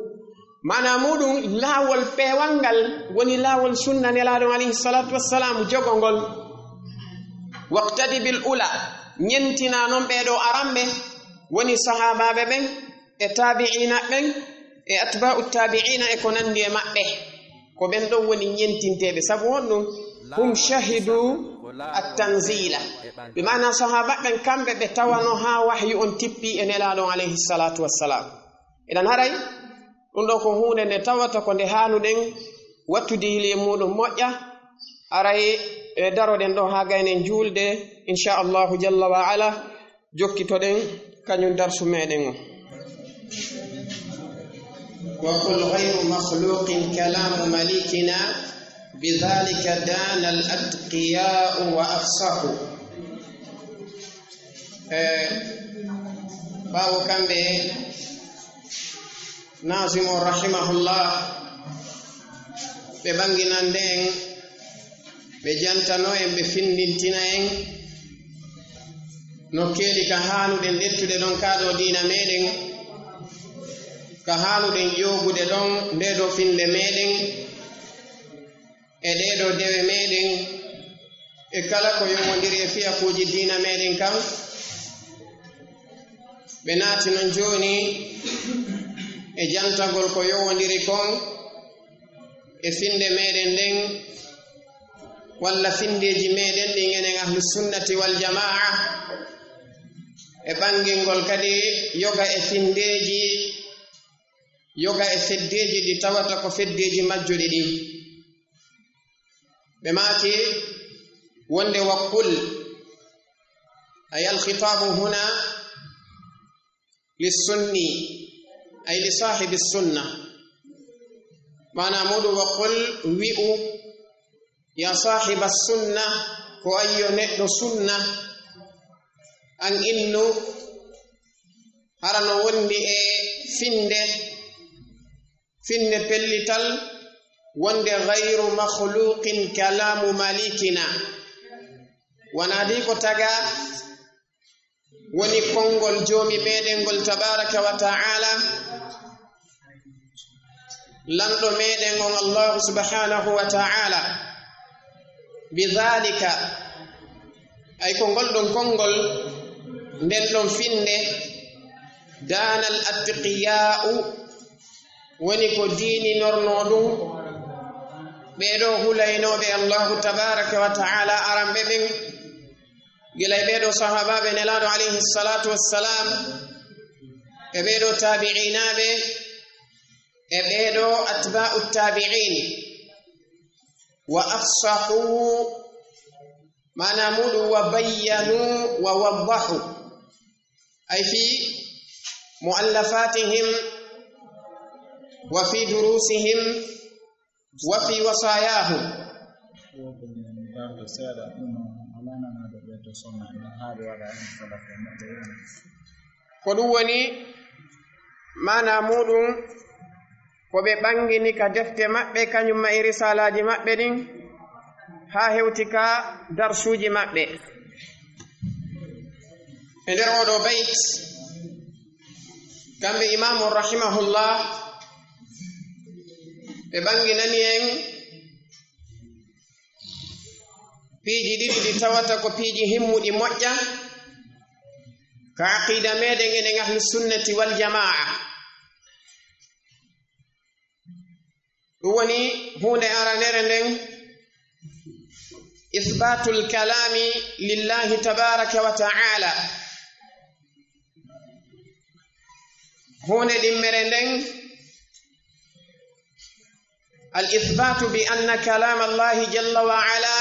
Maanaa muuɗum, laawol peewal ngal woni laawol sunna Nelaaɗo alayhi salaatu wassalaam, jogo ngol. "Waqtadi bil ula." Ñentinaa non ɓee ɗoo aranɓe, woni sahaabaaɓe ɓen e taabi'iina ɓen, e atba'u tabi'ina e ko nandi e maɓɓe, ko ɓen ɗon woni ñentinteeɓe. Sabu honɗum? Hum shahidu at-tanzila. Ɓe maana sahaba ɓen, kamɓe ɓe tawano haa wahyu on tippi e Nelaaɗo on alayhi salatu wassalam. Idan haray, ɗum ɗo ko huunde nde tawata ko nde haanuɗen wattude hili e muɗum moƴƴa. Haray, e, daroɗen ɗo haa gaynen juulde, insha Allahu jalla wa ala, jokkitoɗen kañum darsu meɗen on. وقل غير مخلوق كلام مليكنا، بذلك دان الأتقياء وأفصحوا. E, ɓaawo kamɓe, Nazimu rahimahullah, ɓe ɓanginande en, ɓe jantano en, ɓe findintina en nokkeeli ka haanuɗen ƴettude ɗon kaa ɗo diina meɗen, ka haanuɗen ƴoogude ɗon nde ɗo finde meɗen, e ɗee ɗo dewe meɗen, e kala ko yowondiri e fiyakuuji diina meɗen kan. Ɓe naati non jooni e jantagol ko yowondiri kon e finde meɗen nden, walla findeeji meɗen ɗin enen ahlu sunnati wal jamaa, e ɓangingol kadi yoga e findeeji, yoga e feddeeji ɗi tawata ko feddeeji majjuɗi ɗin. Ɓe maaki wonde wa qul, ay al khitabu huna li sunni, ay li sahibi sunna. Maana muɗum wa qul, wi'u, ya sahiba sunna, ko ayyo neɗɗo sunna, an innu, hara no wondi e finde, finde pellital, wonde ghayru makhluqin kalamu malikina. Wonaa di ko taga woni konngol Joomi meɗen ngol tabaraka wa ta'ala, lanɗo meɗen on Allahu subhanahu wa ta'ala. Bidhalika, ay ko ngol ɗon konngol, nden ɗon finde, danal atqiya'u, woni ko diininornoo ɗum ɓee ɗoo hulaynooɓe Allahu tabaraka wa ta'ala aranɓe ɓen, gila e ɓee ɗoo sahaabaaɓe Nelaaɗo alayhi salatu wassalam, e ɓee ɗoo taabi'inaaɓe, e ɓee ɗoo atba'u taabi'in. Wa afsahu, maana muɗum wa bayyanu wa waddahu. Ay fi mu'allafatihim wa fi durusihim wa fi wasayahum. Darto seeɗa, ɗum o lananaade ɓe to sunna, ina haari waɗa en salaf e maɓɓe yani. Ko ɗum woni maana muɗum, ko ɓe ɓangini ka defte maɓɓe, kañum ma e risalaaji maɓɓe ɗin, haa hewti ka darsuuji maɓɓe. E nder oo ɗoo bayt, kamɓe imaamu rahimahullah, ɓe ɓanginani en piiji ɗiɗi ɗi tawata ko piiji himmuɗi moƴƴa ka aqida meɗen enen ahlu sunnati wal jamaa. Ɗum woni huunde aranere nden, isbatul kalami lillahi tabaraka wa ta'ala. Huunde ɗimmere nden, al isbatu bi anna kalam Allahi jalla wa ala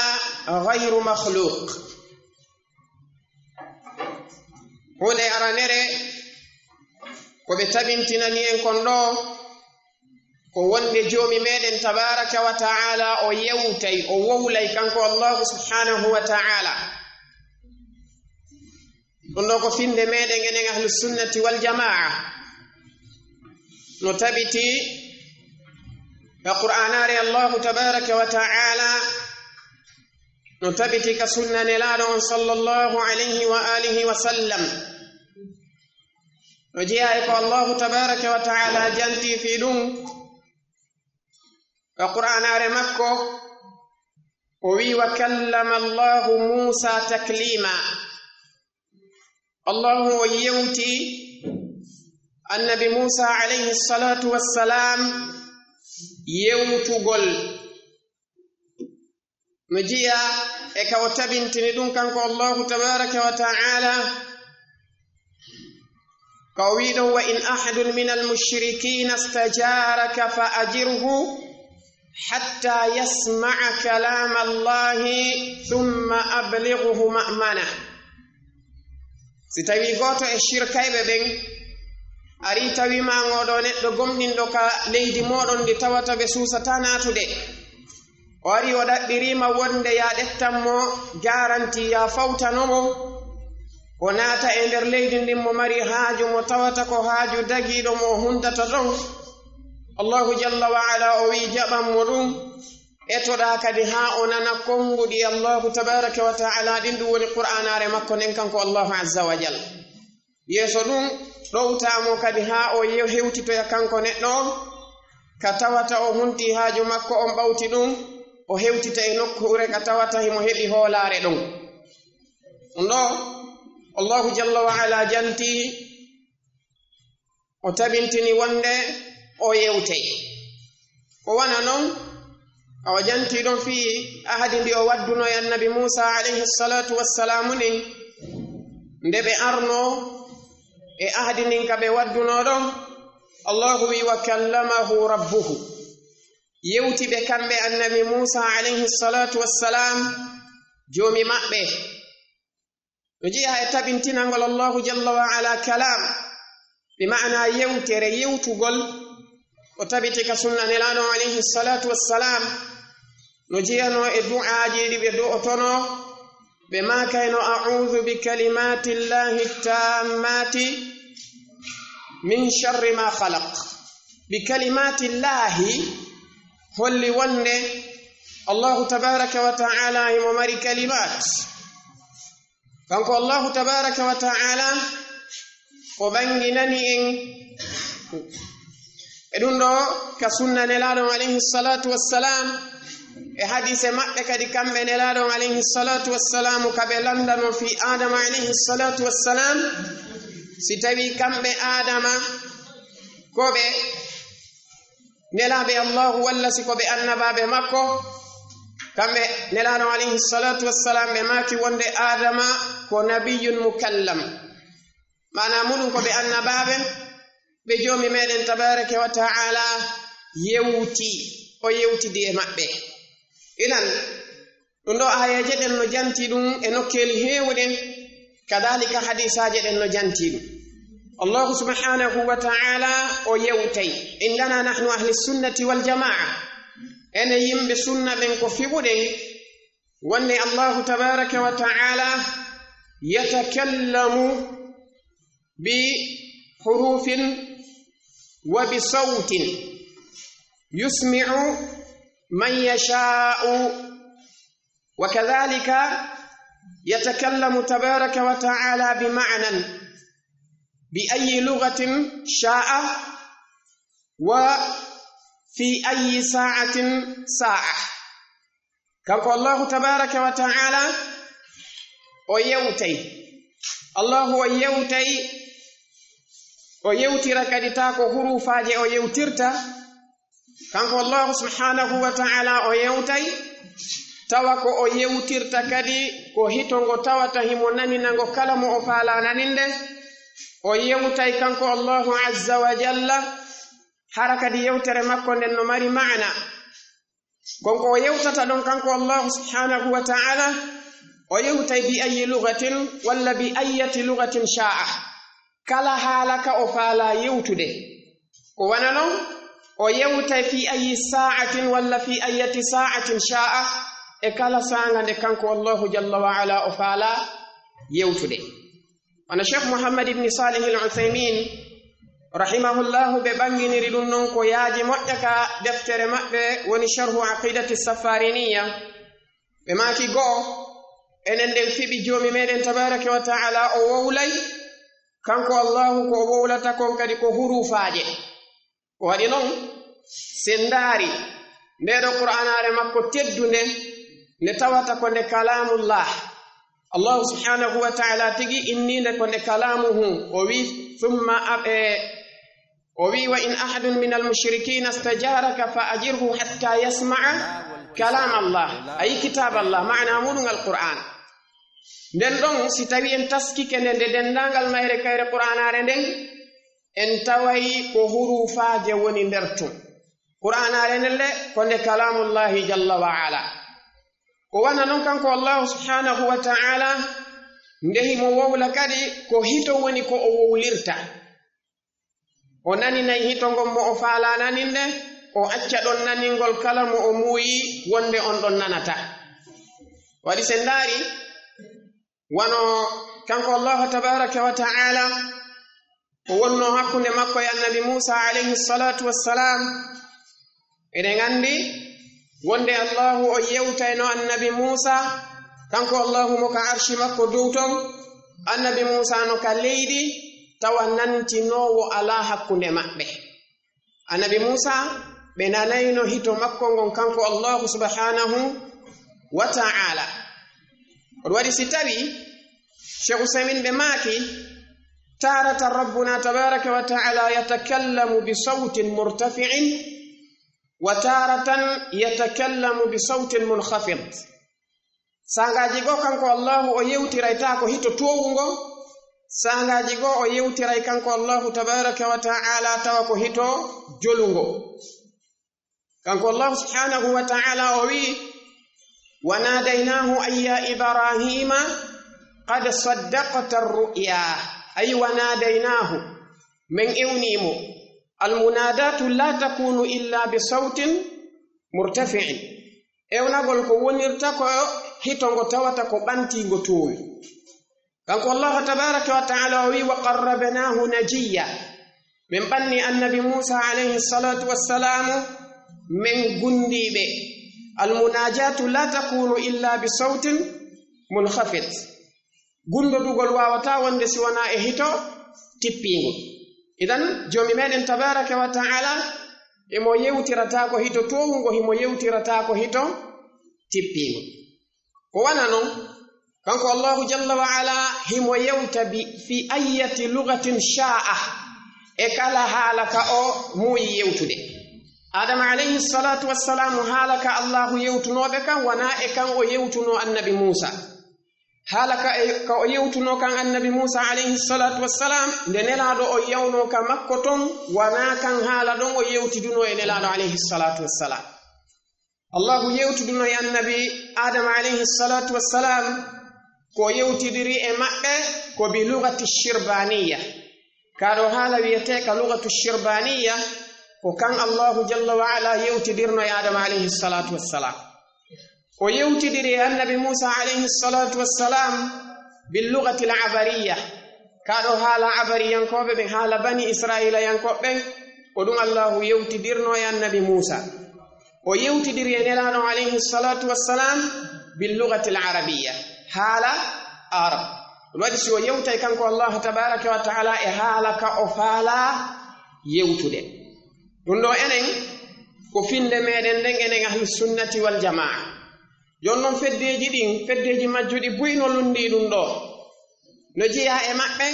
ghayru makhluq. Huunde aranere ko ɓe tabintinani en kon ɗoo, ko wonde Joomi meɗen tabaraka wa ta'ala o yewtay, o wowlay kanko Allahu subhanahu wa ta'ala. Ɗum ɗoo ko finde meɗen enen ahlu sunnati wal jamaa. No tabiti ka Qur'aanaare Allahu tabaraka wa ta'ala, no tabiti ka sunna Nelaaɗo on sallallahu alayhi wa alihi wa sallam. No jeyaa e ko Allahu tabaraka wa ta'ala janti fii ɗum ka Qur'aanaare makko, o wi'i, "Wa kallama Allahu Muusa taklima." Allahu o yewti Annabi Muusa alayhi salaatu wassalaam yewtugol. No jeyaa e ka o tabintini ɗum kanko Allahu tabaaraka wa ta'ala, ka o wi'i ɗon: "Wa in ahadun minal mushrikina stajaraka fa ajirhu hatta yasma'a kalam Allahi thumma ablighuhu ma'mana." Si tawii gooto e shirkayɓe ɓen arii tawii ma on ɗoo neɗɗo gomɗinɗo ka leydi mooɗon ndi tawata ɓe suusataa naatude, o arii o ɗaɓɓirii ma wonde yaa ƴettan mo garanti, yaa fawtano mo, o naata e nder leydi ndin mo mari haaju, mo tawata ko haaju dagiiɗo mo o huntata ɗon, Allahu jalla wa ala o wi'i jaɓan mo ɗum. Etoɗaa kadi haa o nana konnguɗi Allahu tabaaraka wa ta'ala ɗin, ɗum woni Qur'aanaare makko nden kanko Allahu azza wa jalla. Yeeso ɗum, ɗowtaa mo kadi haa o yew-, hewtitoya kanko neɗɗo on, ka tawata o huntii haaju makko on, ɓawti ɗum, o hewtita e nokkuure ka tawata himo heɓi hoolaare ɗon. Ɗum ɗoo, Allahu jalla wa ala jantii, o tabintini wonde o yewtay. Ko wano non, o jantii ɗon fii ahadi ndi o wadduno e Annabi Muusa alayhi salaatu wassalaamu ndin, nde ɓe arnoo e ahadi ndin ka ɓe waddunoo ɗon, Allahu wi'i: "Wa kallamahu rabbuhu." Yewti ɓe kamɓe Annabi Muusa alayhi salaatu wassalaam, Joomi maɓɓe. No jeyaa e tabintinangol Allahu jalla wa ala kalaam, bi ma'ana yewtere, yewtugol, ko tabiti ka sunna Nelaaɗo alayhi salaatu wassalaam. No jeyanoo e du'aaji ɗi ɓe du'otonoo, ɓe maakayno: "A'uudu bi kalimaatillaahi taammaati min sharri maa khalaq." Bi kalimaatillaahi holli wonde Allahu tabaaraka wa ta'ala himo mari kalimaat. Kanko Allahu tabaaraka wa ta'ala, o ɓanginani en e ɗum ɗoo ka sunna Nelaaɗo alayhi salaatu wassalaam, e hadiise maɓɓe kadi kamɓe Nelaaɗo alayhi salaatu wassalaam, ka ɓe lanndano fii Aadama alayhi salaatu wassalaam, si tawii kamɓe Aadama ko ɓe nelaaɓe Allahu walla si ko ɓe annabaaɓe makko. Kamɓe Nelaaɗo alayhi salaatu wassalaam ɓe maaki wonde Aadama ko nabiyyun mukallam. Maanaa muɗum ko ɓe annabaaɓe, ɓe Joomi meɗen tabaaraka wa ta'ala yewti, o yewtidi e maɓɓe. Inan, ɗum ɗoo aayeeje ɗen no jantii ɗum e nokkeeli heewuɗe, kadaalika hadiisaaje ɗen no jantii ɗum. Allahu subhaanahu wa ta'ala o yewtay. Indana nahnu ahli sunnati wal jamaa, enen yimɓe sunna ɓen ko fiɓuɗen wonde Allahu tabaaraka wa ta'ala yatakallamu bi hurufin wa bi sawtin yusmi'u man yasha'u. Wa kadhalika yatakallamu tabaraka wa ta'ala bi ma'nan bi ayyi lughatin sha'a wa fi ayyi sa'atin sa'a. Kanko Allahu tabaraka wa ta'ala o yewtay. Allahu o yewtay, o yewtira kadi taa ko huruufaaje o yewtirta. Kanko Allahu subhanahu wa ta'ala o yewtay, tawa ko o yewtirta kadi ko hito ngo tawata himo nanina ngo kala mo o faalaa naninde. O yewtay kanko Allahu azza wa jalla, hara kadi yewtere makko nden no mari ma'ana. Kon ko o yewtata ɗon kanko Allahu subhanahu wa ta'ala, o yewtay bi ayyi lughatin walla bi ayyati lughatin sha'a. Kala haala ka o faalaa yewtude. Ko wano non, o yewtay fi ayyi sa'atin walla fi ayyati sa'atin sha'a, e kala saanga nde kanko Allahu jalla wa ala o faalaa yewtude. Wano Sheikh Muhammad ibn Salih al-Uthaymin, rahimahullahu, ɓe ɓanginiri ɗum non ko yaaji moƴƴa ka deftere maɓɓe woni Sharhu Aqidati Safariniya. Ɓe maaki go'o, enen ɗen fiɓi Joomi meɗen tabaraka wa ta'ala o wowlay, kanko Allahu ko o wowlata kon kadi ko huruufaaje. Ko waɗi non, si en ndaari ndee ɗoo Qur'aanaare makko teddunde, nde tawata ko nde kalaamullah. Allahu subhanahu wa ta'ala tigi innii nde ko nde kalaamuhu. O wi'i, "Thumma ab-, e, O wi, "Wa in ahadun min al mushrikina stajaraka fa ajirhu hatta yasma'a kalam Allah." Ayi, kitab Allah, maana muɗum Alqur'an. Nden ɗon, si tawi en taskike nde, nde denndaangal mayre kayre Qur'aanaare nden, en taway ko huruufaaje woni nder tun. Qur'aanaare nden le, ko nde kalaamullaahi jalla wa ala. O wana non kanko Allaahu subhaanahu wa ta'ala, nde himo wowla kadi ko hito woni ko o wowlirta. O naninay hito ngon mo o faalaa naninde, o acca ɗon naningol kala mo o muuyi wonde on ɗon nanata. Waɗi si en ndaari, wano kanko Allahu tabaraka wa ta'ala, ko wonno hakkunde makko e Annabi Muusa alayhi salatu wassalam, eɗen anndi wonde Allahu o yewtayno Annabi Muusa, kanko Allahu mo ka arshi makko dow ton, Annabi Muusa no ka leydi, tawa nantinoowo alaa hakkunde maɓɓe. Annabi Muusa, ɓe nanayno hito makko ngon kanko Allahu subhanahu wa ta'ala. Ɗum waɗi si tawi Cheikh Usaymin ɓe maaki, taratan Rabbuna tabaraka wa ta'ala yatakallamu bi sawtin murtafi'in, wa taratan yatakallamu bi sawtin munkhafid. Sangaaji goo kanko Allahu o yewtiray taa ko hito toowungo, sangaaji goo o yewtiray kanko Allahu tabaraka wa ta'ala tawa ko hito jolungo. Kanko Allahu subhanahu wa ta'ala o wi, "Wa nadainahu an ya Ibrahima qad saddaqta ar-ru'ya." Ay, "Wa nadainahu," men ewni mo. Al munadatu la takunu illa bi sawtin murtafi'in. Ewnagol ko wonirta ko hito ngo tawata ko ɓantiingo toowi. Kanko Allahu tabaraka wa ta'ala o wi, "Wa qarrabnahu najiyya." Min ɓanni Annabi Muusa alayhi salatu wassalamu, min gundiiɓe. Al munajatu la takunu illa bi sawtin munkhafid. Gundodugol waawata wonde si wonaa e hito tippiingo. Idan, Joomi meɗen tabaraka wa ta'ala, himo yewtirataa ko hito toowungo, himo yewtirataa ko hito tippiingo. Ko wana non, kanko Allahu jalla wa ala, himo yewta bi fi ayyati lugatin sha'a, e kala haala ka o muuyi yewtude. Adama alayhi salatu wassalamu, haala ka Allahu yewtunooɓe kan, wonaa e kan o yewtunoo Annabi Muusa. Haala ka, e, ka o yewtunoo kan Annabi Muusa alayhi salatu wassalam, nde Nelaaɗo o yawnoo ka makko ton, wonaa kan haala ɗon o yewtidunoo e Nelaaɗo alayhi salatu wassalam. Allahu yewtiduno e Annabi Adama alayhi salatu wassalam, ko yewtidiri e maɓɓe ko bi lugati shirbaniya. Ka ɗo haala wiyetee ka lugatu shirbaniya, ko kan Allahu jalla wa ala yewtidirno e Adama alayhi salatu wassalam. O yewtidiri e Annabi Muusa alayhi salatu wassalam bil lugati al abariya. Ka ɗo haala abariyankooɓe ɓen, haala bani Isra'iilayankooɓe ɓen, ko ɗum Allahu yewtidirno e Annabi Muusa. O yewtidiri e Nelaaɗo alayhi salatu wassalam bil lugati al arabiyya, haala Arab. Ɗum waɗi si o yewtay kanko Allahu tabaraka wa ta'ala e haala ka o faalaa yewtude. Ɗum ɗo enen ko finde meɗen nden enen ahlu sunnati wal jamaa. Jon non feddeeji ɗin, feddeeji majjuɗi buy no lunndii ɗum ɗo. No jeyaa e maɓɓe,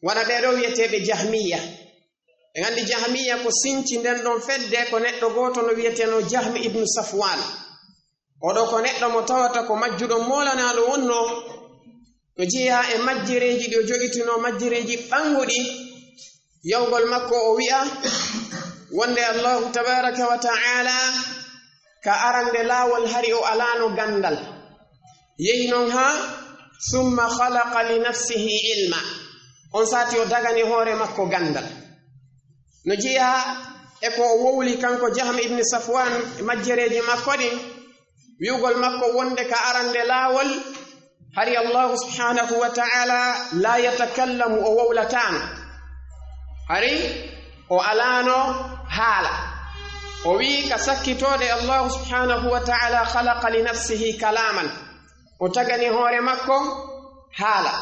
wona ɓee ɗoo wiyeteeɓe Jahmiya. En anndi Jahmiya ko sinci nden ɗon fedde, ko neɗɗo gooto no wiyetenoo Jahmi ibnu Safwan. Oɗo ko neɗɗo mo tawata ko majjuɗo moolanaaɗo wonnoo. No jeyaa e majjereeji ɗi o jogitinoo, majjereeji ɓannguɗi. Yawgol makko o wi'a wonde Allahu tabaraka wa ta'ala ka arande laawol hari o alaano ganndal. Yehi non haa, "Summa khalaqa li nafsihi ilma." On sati o dagani hoore makko ganndal. No jeyaa e ko o wowli kanko Jahm ibn Safwan e majjereeji makko ɗin, wi'ugol makko wonde ka arande laawol, hari Allahu subhanahu wa ta'ala la yatakallamu, o wowlataano. Hari o alaano haala. O wi'i ka sakkitoode Allahu subhanahu wa ta'ala khalaqa li nafsihi kalaman. O tagani hoore makko haala.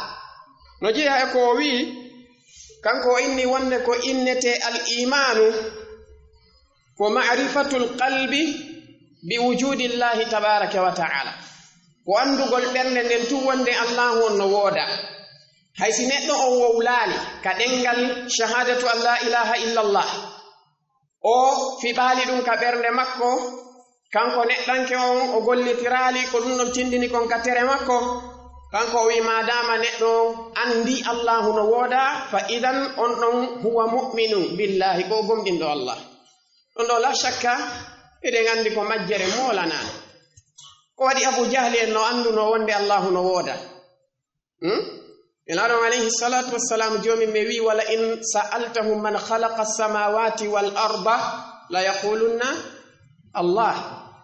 No jeyaa e ko o wi'i, kanko o inni wonde ko innetee al imaanu, ko ma'rifatul qalbi bi wujudillahi tabaraka wa ta'ala. Ko anndugol ɓernde nden tun wonde Allahu on no wooda. Hay si neɗɗo on wowlaali ka ɗenngal shahadatu an la ilaha illallah, o fiɓaali ɗum ka ɓernde makko, kanko neɗɗanke on o gollitiraali ko ɗum ɗon tindini kon ka tere makko, kanko o wi maadaama neɗɗo on anndi Allahu no wooda, fa idan on ɗon huwa mu'minun billahi, ko o gomɗinɗo Allah. Ɗon ɗo la shakka, eɗen anndi ko majjere moolanaa. Ko waɗi Abu Jahli en no annduno wonde Allahu no wooda? Hmm? Nelaaɗo on alayhi salatu wassalam, joomi me wi, "Wala in sa'altahum man khalaqa as-samawati wal arda la yaqulunna Allah."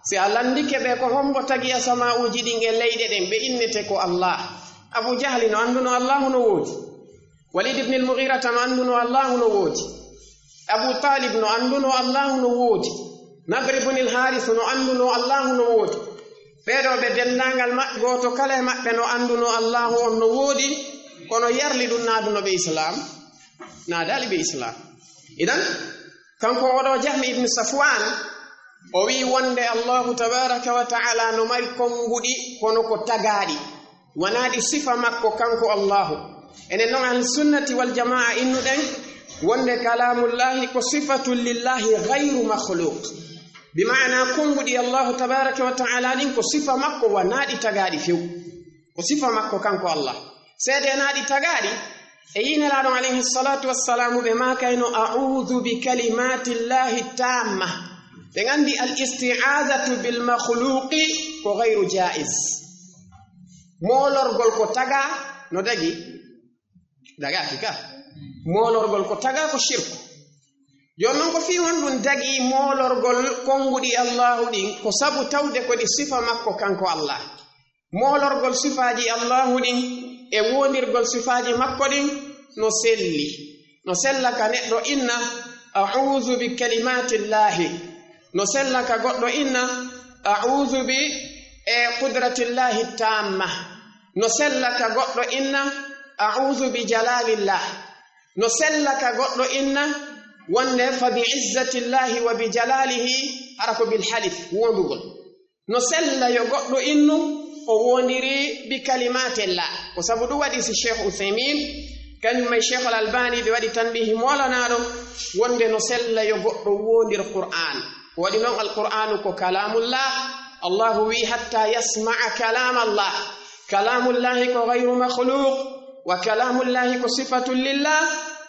Si a landike ɓe ko hombo tagi asama'uuji ɗin e leyɗe ɗen, ɓe innete ko Allah. Abu Jahli no annduno Allahu no woodi. Walid ibn al-Mughirata no annduno Allahu no woodi. Abu Talib no annduno Allahu no woodi. Nadr ibn al-Harith no annduno Allahu no woodi. Ɓeeɗo ɓe denndaangal maɓɓe, gooto kala e maɓɓe no annduno Allahu on no woodi, kono yarli ɗum naaduno ɓe Islam, naadaali ɓe Islam. Idan, kanko oɗo Jahmi ibn Safwan, o wi wonde Allahu tabaraka wa ta'ala no mari konnguɗi kono ko tagaaɗi. Wonaa ɗi sifa makko kanko Allahu. Enen non Ahli Sunnati wal Jamaa innuɗen wonde kalaamullahi ko sifatun lillahi ghayru makhluq. Bi maana konnguɗi Allahu tabaraka wa ta'ala ɗin ko sifa makko, wonaa ɗi tagaaɗi few. Ko sifa makko kanko Allah. Seede naa ɗi tagaaɗi, e yii Nelaaɗo on alayhi salatu wassalamu ɓe maakayno, "A'udhu bi kalimatillahi tamma." Ɓe nganndi al isti'adatu bil makhluqi ko ghayru jaiz. Moolorgol ko tagaa no dagi? Dagaaki ka. Moolorgol ko tagaa ko shirku. Jooni non ko fii honɗum dagi moolorgol konnguɗi Allahu ɗin? Ko sabu tawde ko ɗi sifa makko kanko Allah. Moolorgol sifaaji Allahu ɗin e woondirgol sifaaji makko ɗin no selli. No sella ka neɗɗo inna, "A'udhu bi kalimatillahi." No sella ka goɗɗo inna, "A'udhu bi, e, qudratillahi tamma." No sella ka goɗɗo inna, "A'udhu bi jalalillah." No sella ka goɗɗo inna wonde, "Fa bi izzatillahi wa bi jalalihi," hara ko bil halif, wondugol. No sella yo goɗɗo innu o wondiri bi kalimatillah. Ko sabu ɗum waɗi si Cheikh Uthaymin, kañum e Cheikh Al Albani, ɓe waɗi tanbihi moolanaaɗo wonde no sella yo goɗɗo wondir Qur'an. Ko waɗi non Al Qur'anu ko kalamullah. Allahu wi, "Hatta yasma'a kalam Allah." Kalamullahi ko ghayru makhluq, wa kalamullahi ko sifatun lillah.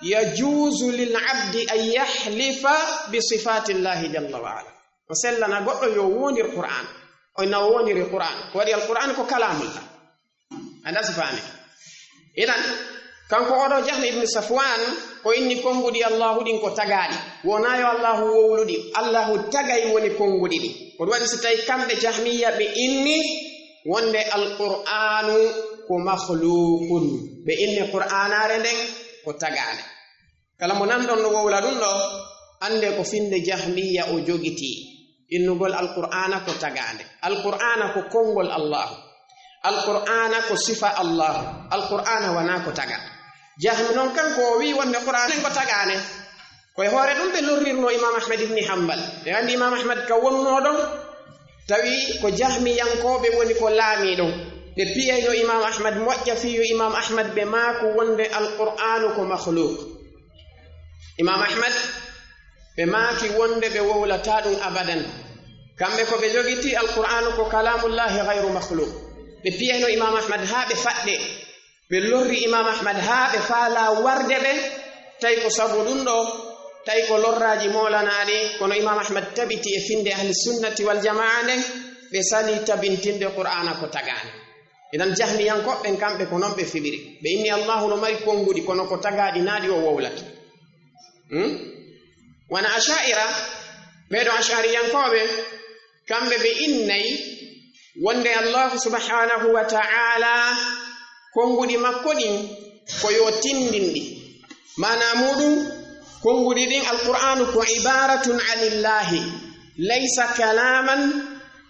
Yajuzu lil abdi an yahlifa bi sifatillahi jalla wa ala. O sellana goɗɗo yo wondir Qur'an. O inna o wondiri Qur'an. Ko waɗi Al Qur'an ko kalamullah. Anda si faami. Idan, kanko oɗo Jahmi ibn Safwan, ko inni konnguɗi Allahu ɗin ko tagaaɗi. Wonaa yo Allahu wowluɗi. Allahu tagay woni konnguɗi ɗin. Ko ɗum waɗi si tawi kamɓe Jahmiya ɓe inni wonde Al Qur'anu ko makhluqun. Ɓe inni Qur'anare nden ko tagaande. Kala mo nanɗon no wowla ɗum ɗo, annde ko finde Jahmiya o jogiti. Innugol Al Qur'ana ko tagaande. Al Qur'ana ko konngol Allahu. Al Qur'ana ko sifa Allahu. Al Qur'ana wonaa ko taga. Jahmi non kanko o wi wonde Qur'ana ko tagaande. Ko e hoore ɗum ɓe lorrirno Imam Ahmad ibn Hanbal. Ɓe anndi Imam Ahmad ka wonno ɗon, tawi ko Jahmiyankooɓe woni ko laamiiɗo. Ɓe piyayno Imam Ahmad moƴƴa fii yo Imam Ahmad ɓe maaku wonde Al Qur'anu ko makhluq. Imam Ahmad, ɓe maaki wonde ɓe wowlataa ɗum abadan. Kamɓe ko ɓe jogiti Al Qur'anu ko kalamullahi ghayru makhluq. Ɓe piyayno Imam Ahmad haa ɓe faɗɗe. Ɓe lorri Imam Ahmad haa ɓe faalaa warde ɓe, tawi ko sabu ɗum ɗo, tawi ko lorraaji moolanaaɗi, kono Imam Ahmad tabiti e finde Ahli Sunnati wal Jamaa nden, ɓe sali tabintinde Qur'ana ko tagaande. Idan Jahmiyankooɓe ɓen kamɓe ko non ɓe fiɓiri. Ɓe inni Allahu no mari konnguɗi, kono ko tagaaɗi naa ɗi o wowlata. Hmm? Wano Asha'ira, ɓeeɗo Ash'ariyankooɓe, kamɓe ɓe innay wonde Allahu subhanahu wa ta'ala konnguɗi makko ɗin ko yo tindin ɗi. Maana muɗum, konnguɗi ɗin Al Qur'anu ko ibaratun anillahi, laysa kalaman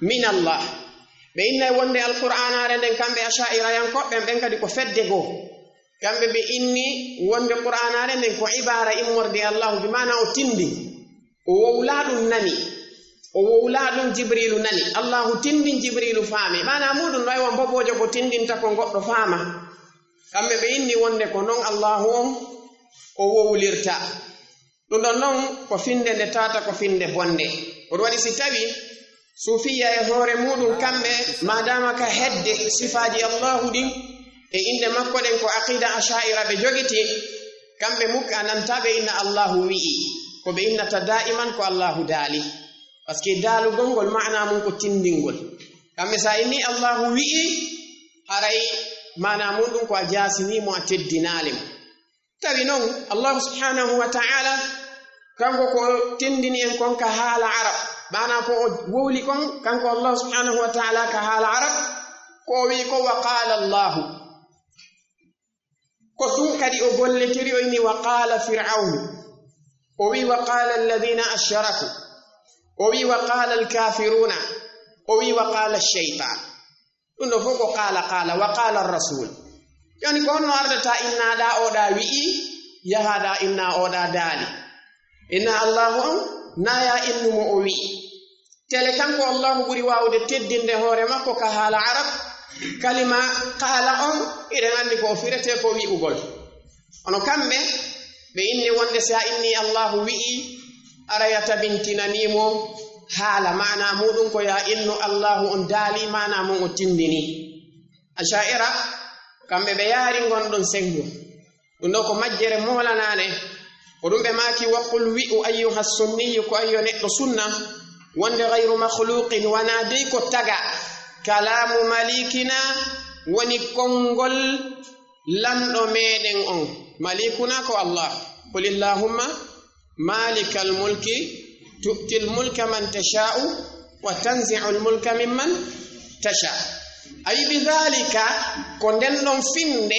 min Allah. Ɓe innay wonde Al Qur'anare nden kamɓe Asha'irayankooɓe ɓen kadi ko fedde goo. Kamɓe ɓe inni wonde Qur'anare nden ko ibaara immorde e Allahu, bi maana o tindi, o wowla ɗum nani, o wowla ɗum Jibrilu nani, Allahu tindin Jibrilu faami. Maana muɗum no ay won boboojo ko tindinta ko goɗɗo faama. Kamɓe ɓe inni wonde ko non Allahu on o wowlirta. Ɗum ɗon non ko finnde nde tata ko finnde bonde. Ko ɗum waɗi si tawi suufiya e hoore muɗum kamɓe, madama ka hedde sifaaji Allahu ɗin e innde makko ɗen ko aqida Asha'ira ɓe jogiti, kamɓe muk a nanta ɓe inna Allahu wi'i. Ko ɓe innata da'iman ko Allahu daali. Parce que daalugol ngol maana mum ko tindingol. Kamɓe sa inni Allahu wi'i, haray maana mum ɗum ko a jaasini mo, a teddinaali mo. Tawi non, Allahu subhanahu wa ta'ala, kanko ko tindini en kon ka haala Arab. Maana ko o wowli kon, kanko Allahu subhanahu wa ta'ala ka haala Arab, ko o wi'i ko wa qala Allahu. Ko ɗum kadi o gollitiri, o inni wa qala Fir'aunu. O wi'i wa qala alladhina ashraku. O wi'i wa qala al-kafiruna. O wi'i wa qala ash-shaytan. Ɗum ɗo fof ko qala, qala, wa qala ar-rasul. Jooni ko honno ardata inna ɗa o ɗa wi'i, yaha ɗa inna o ɗa daali? Inna Allahu on, na ya innu mo o wi'i. Tele kanko Allahu ɓuri waawde teddinde hoore makko ka haala Arab. Kalima qala on, eɗen anndi ko o firete ko wi'ugol. Kono kamɓe, ɓe inni wonde si a inni Allahu wi'i, aray a tabintinanii mo haala, maana muɗum ko ya innu Allahu on daali, maana mum o tindini. Asha'ira, kamɓe ɓe yaari ngon ɗon senngo. Ɗum ɗo ko majjere moolanaane. Ko ɗum ɓe maaki, wa qul wi'u ayyuha sunniyu, ko ayyo neɗɗo sunna, wonde gayru makhluqin, wana dey ko taga. Kalamu malikina, woni konngol lanɗo meɗen on. Malikuna ko Allah. Qul illahumma malikal mulki tu'til mulka man tasha'u wa tanzi'ul mulka mimman tasha. Ay bidhalika, ko nden ɗon finnde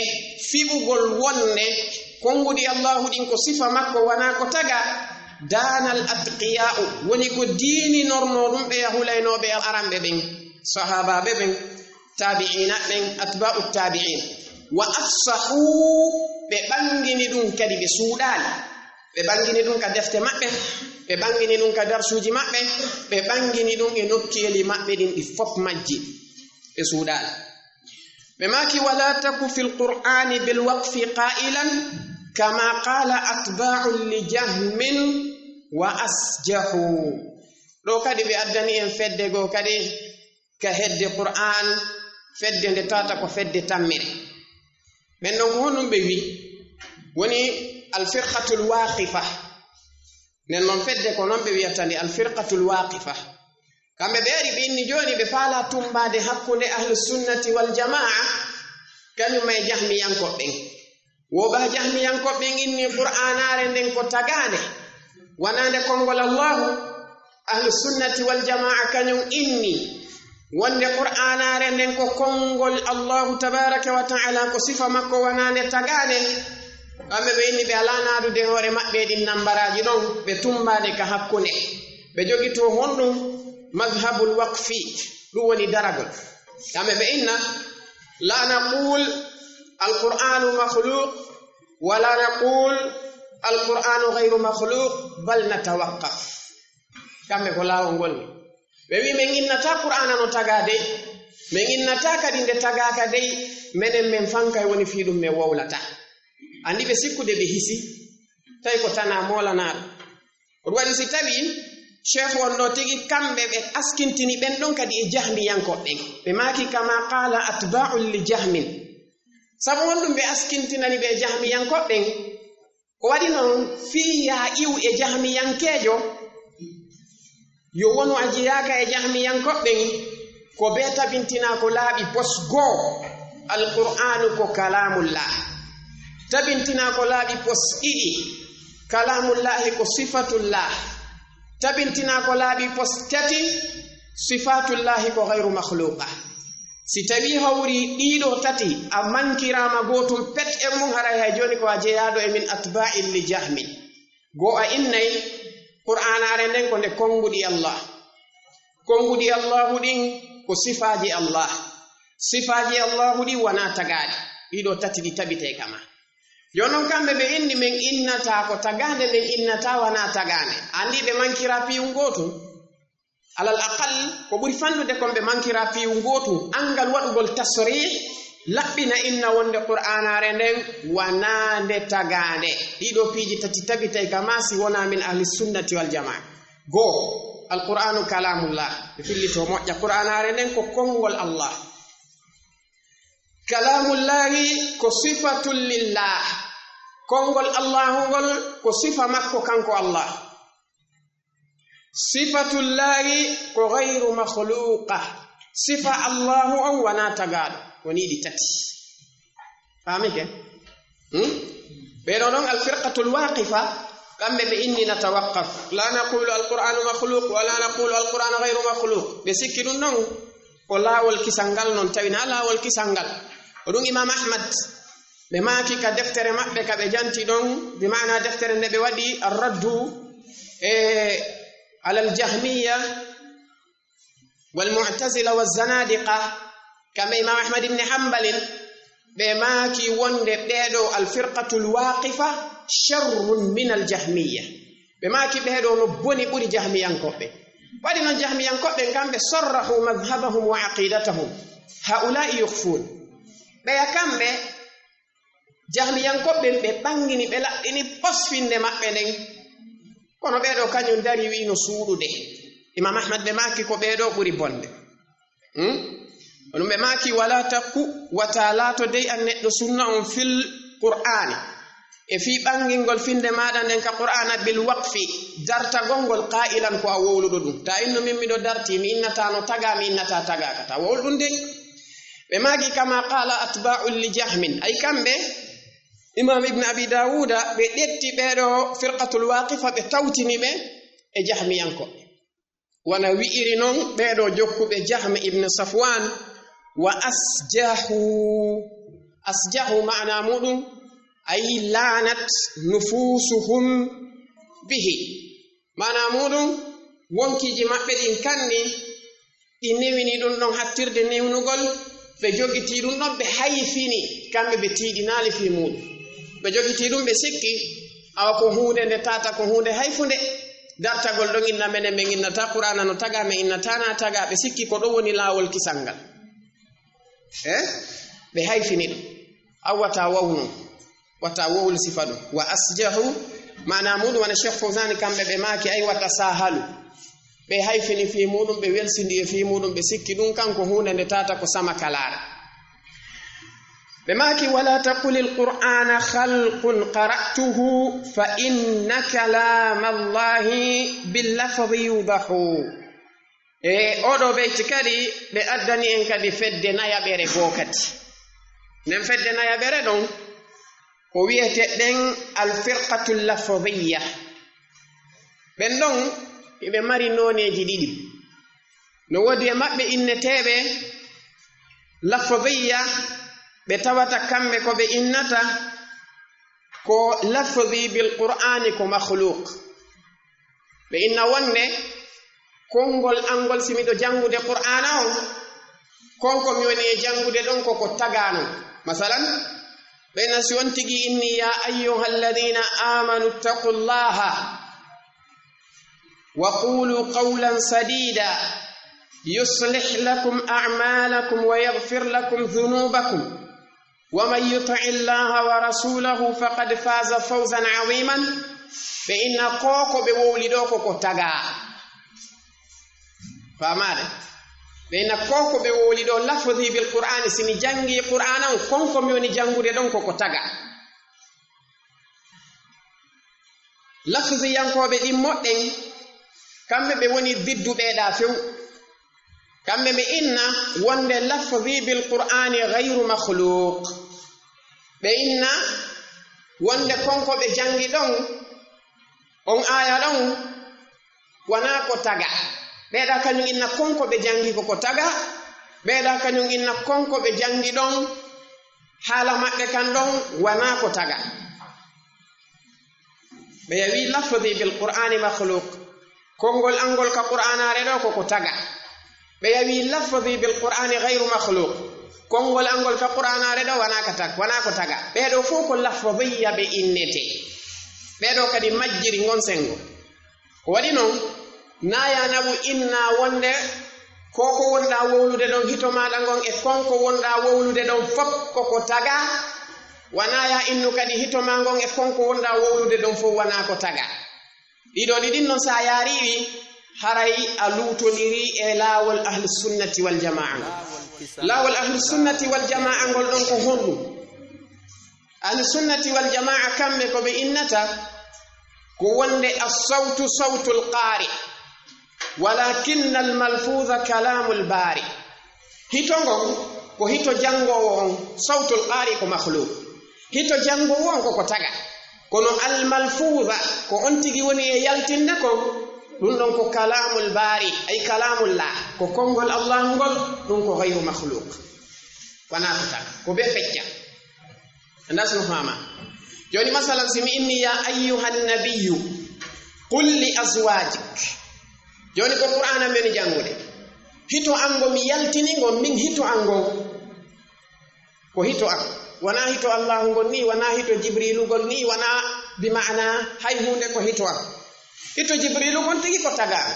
fiɓugol wonde konguɗi Allahu ɗin ko sifa makko, wana ko taga. Danal atqiya'u, woni ko diininorno ɗum ɓe yahulaynooɓe aranɓe ɓen, sahaabaaɓe ɓen, taabi'iina ɓen, atbaa'u taabi'iin. Wa afsahu, ɓe ɓangini ɗum kadi, ɓe suuɗaali. Ɓe ɓangini ɗum ka defte maɓɓe, ɓe ɓangini ɗum ka darsuuji maɓɓe, ɓe ɓangini ɗum e nokkeeli maɓɓe ɗin ɗi fof majji, ɓe suuɗaali. Ɓe maaki, wala taku fil qur'ani bil waqfi qailan kama qala atba'un li jahmin wa asjahu. Ɗo kadi ɓe addani en fedde goo kadi ka hedde Qur'an, fedde nde tata ko fedde tammere. Ɓen non ko honɗum ɓe wi? Woni alfirqatul waqifa. Nden non fedde ko non ɓe wiyata nde alfirqatul waqifa. Kamɓe ɓe ari ɓe inni jooni ɓe faala tumbaade hakkunde ahlu sunnati wal jamaa, kañum e jahmiyankoɓe ɓen. Wo ba jahmiyankoɓe ɓen inni Qur'aanaare nden ko tagaande, wanaande konngol Allahu. Ahlu sunnati wal jamaa kañum inni wonde Qur'aanaare nden ko konngol Allahu tabaraka wa ta'ala, ko sifa makko wanaande tagaande. Kamɓe ɓe inni ɓe alaa naadude hoore maɓɓe ɗin nambaraaji ɗon, ɓe tumbaade ka hakkunde. Ɓe jogito honɗum? Mazhabul waqfi, ɗum woni daragol. Kamɓe ɓe inna, la naqul al-Qur'anu makhluq, wa la naqul al-Qur'anu ghayru makhluq, bal natawaqqaf. Kamɓe ko laawol ngol ni. Ɓe wi men innata Qur'aana no tagaa dey, men innata kadi nde tagaaka dey, menen men fankay woni fii ɗum men wowlata. Andi ɓe sikkude ɓe hisi, tawi ko tana moolanaaɗo. Ko ɗum waɗi si tawi Cheikh on ɗo tigi kamɓe ɓe askintini ɓen ɗon kadi e jahmiyankoɓe ɓen. Ɓe maaki kama qala atba'un li jahmin. Sabu honɗum ɓe askintinani ɓe jahmiyankoɓe ɓen? Ko waɗi non fii yaa iw e jahmiyankeejo, yo wonu a jeyaaka e jahmiyankoɓe ɓen, ko ɓe tabintinaa ko laaɓi pos goo, Alqur'aanu ko kalaamullah. Tabintinaa ko laaɓi pos ɗiɗi, kalaamullaahi ko sifatullah. Tabintinaa ko laaɓi pos tati, sifaatullaahi ko gayru makhluuqa. Si tawii hawri ɗiiɗo tati, a mankiraama gootum pet e mum, haray hay jooni ko a jeyaaɗo e min atba'in li jahmin. Goo a innay, Qur'aanaare nden ko nde konnguɗi Allah. Konnguɗi Allahu ɗin ko sifaaji Allah. Sifaaji Allahu ɗin wanaa tagaaɗi. Ɗiiɗo tati ɗi tabitee kama. Jooni non kamɓe ɓe inni men innataa ko tagaande, men innataa wanaa tagaande. Andi ɓe mankira piyun gootum. Alal aqal, ko ɓuri fanɗude kon ɓe mankira piyun gootum. Angal waɗugol tasrih, Laɓɓina inna wonde Qur'aanaare nden wanaa nde tagaande. Ɗiɗo piiji tati tabitay kama si wonaa min ahli sunnati wal jamaa. Goo, Alqur'aanu kalaamullah. Ɓe fillito moƴƴa Qur'aanaare nden ko konngol Allah. Kalaamullahi ko sifatun lillah. Konngol Allahu ngol ko sifa makko kanko Allah. Sifatullahi ko gayru makhluqa. Sifa Allahu on wanaa tagaaɗo. Woni ɗi tati. Faami ke? Hmm? Ɓe ɗo ɗon alfirqatul waqifa, kamɓe ɓe inni natawaqqaf. La naqulu alqur'anu makhluq, wa la naqulu alqur'anu gayru makhluq. Ɓe sikki ɗum ɗon ko laawol kisal ngal non, tawi na laawol kisal ngal. O ɗum Imam Ahmad, ɓe maaki ka deftere maɓɓe ka ɓe janti ɗon, bi maana deftere nde ɓe waɗi arraddu, e, alal jahmiya, wal mu'tazila wa zanadiqa, kamɓe Imam Ahmad ibn Hanbalin, ɓe maaki wonde ɓeeɗo alfirqatul waqifa sharrun min al jahmiya. Ɓe maaki ɓeeɗo no boni ɓuri jahmiyankoɓe. Waɗi noon jahmiyankoɓe kamɓe sarrahu madhhabahum wa aqidatahum. Haula'i yukhfun. Ɓeya kamɓe Jahmiyankoɓe ɓen ɓe ɓangini, ɓe laɓɓini pos finde maɓɓe nden. Kono ɓeeɗo kañum dari wi'i no suuɗude. Imam Ahmad ɓe maaki ko ɓeeɗo ɓuri bonde. Hmm? Onon ɓe maaki wala takku wata laato dey an neɗɗo sunna on fil Qur'aani. E fii ɓangingol finde maaɗa nden ka Qur'aana bil waqfi, dartagol ngol qaa'ilan ko a wowluɗo ɗum. Ta inno min miɗo darti, mi innata no taga, mi innata taga ka. Ta wowlu ɗum dey. Ɓe maaki kama qala atba'un li Jahmin. Ay kamɓe, Imam Ibn Abi Dawuda, ɓe ƴetti ɓeeɗo firqatul waqifa, ɓe tawtini ɓe e jahmiyankoɓe. Wona wi'iri non ɓeeɗo jokkuɓe Jahm ibn Safwan, wa asjahu. Asjahu maana muɗum, ay lanat nufusuhum bihi. Maana muɗum, wonkiiji maɓɓe ɗin kanni, ɗi newini ɗum ɗon hattirde newnugol, ɓe jogitii ɗum ɗon, ɓe hayfini, kamɓe ɓe tiiɗinaali fii muuɗum. Ɓe jogitii ɗum, ɓe sikki, awa ko huunde nde tata, ko huunde hayfunde. Dartagol ɗon inna menen, men innata Qur'aana no taga, men innata na taga, ɓe sikki ko ɗon woni laawol kisal ngal. Eh? Ɓe hayfini ɗum. Awa ta waw non. Wata wowlu sifa ɗum. Wa asjahu, maana muɗum wona Cheikh Fawzani kamɓe ɓe maaki ay wata sahalu. Ɓe hayfini fii muɗum, ɓe welsindi e fii muɗum, ɓe sikki ɗum kan ko huunde nde tata ko sama kalaare. Ɓe maaki wala taqulil Qur'ana khalqun qara'tuhu fa inna kalamallahi bil lafzi yudahu. E oɗo beyti kadi ɓe addani en kadi fedde nayaɓere goo kadi. Nden fedde nayaɓere ɗon ko wiyete ɗen alfirqatul lafdiyya. Ɓen ɗon iɓe mari nooneeji ɗiɗi. No woodi e maɓɓe inneteeɓe lafdiyya, ɓe tawata kamɓe ko ɓe innata ko lafzi bil Qur'ani ko makhluq. Ɓe inna wonde konngol angol si miɗo janngude Qur'aana on, kon ko mi woni e janngude ɗon ko ko tagaano. Masalan, ɓe inna si on tigi inni ya ayyuhalladhina amanu ittaqullaha wa qulu qawlan sadida yuslih lakum a'malakum wa yaghfir lakum dhunubakum. Wa man yuti'i Allaha wa rasulahu faqad faza fawzan aziman. Ɓe inna ko ko ɓe wowli ɗo ko ko taga. Faamaade? Ɓe inna ko ko ɓe wowli ɗo lafzi bil Qur'ani, si mi janngi Qur'ana on, kon ko mi woni janngude ɗon ko ko taga. Lafziyankooɓe ɗin moɗɗen, kamɓe ɓe woni biddu ɓeeɗa few. Kamɓe ɓe inna wonde lafzi bil Qur'ani ghayru makhluq. Ɓe inna wonde kon ko ɓe janngi ɗon, on aaya ɗon, wona ko taga. Ɓeeɗa kañum inna kon ko ɓe janngi ko ko taga. Ɓeeɗa kañum inna kon ko ɓe janngi ɗon, haala maɓɓe kan ɗon, wona ko taga. Ɓe yawi lafzi bil Qur'ani makhluq. Konngol angol ka Qur'aanaare ɗo ko ko taga. Ɓe yawi lafzi bil Qur'ani ghayru makhluq. Konngol angol ka Qur'aanaare ɗo wona ka tag-, wona ko taga. Ɓeeɗo fof ko lafziyya ɓe innete. Ɓeeɗo kadi majjiri ngon senngo. Ko waɗi noon, naaya naɓu inna wonde Ko ko wonɗaa wowlude ɗon, hito maaɗa ngon e kon ko wonɗaa wowlude ɗon fof ko ko tagaa. Wanaa ya innu kadi hito maa ngon e kon ko wonɗaa wowlude ɗon fof wanaa ko tagaa. Ɗiɗo ɗiɗin noon, so a yaarii ɗi, haray a luutondirii e laawol ahli sunnati wal jamaa ngol. Laawol ahli sunnati wal jamaa ngol ɗon ko honɗum? Ahli sunnati wal jamaa kamɓe ko ɓe innata ko wonde as-sawtu sawtul qaari, walakinna al-malfuuza kalaamul baari. Hito ngon ko hito janngoowo on, sawtul qaari ko makhluk. Hito janngoowo on ko ko taga. Kono al-malfuuza ko on tigi woni e yaltinde kon, ɗum ɗon ko kalaamul baari, ay kalaamullah, ko konngol Allahu ngol, ɗum ko gayru makhluk. Wanaa ko taga, ko be fecca. Andaa sino faama. Jooni, masalan, si mi inni, "Ya ayyuhan nabiyyu, qul li azwajik." Jooni, ko Qur'aana men janngude. Hito an ngo mi yaltini ngo, min hito an ngo. Ko hito an. Wanaa hito Allahu ngol ni, wanaa hito Jibrilu ngol ni, wanaa bi ma'ana hay huunde, ko hito an. Hito Jibrilu ngol tigi ko tagaan.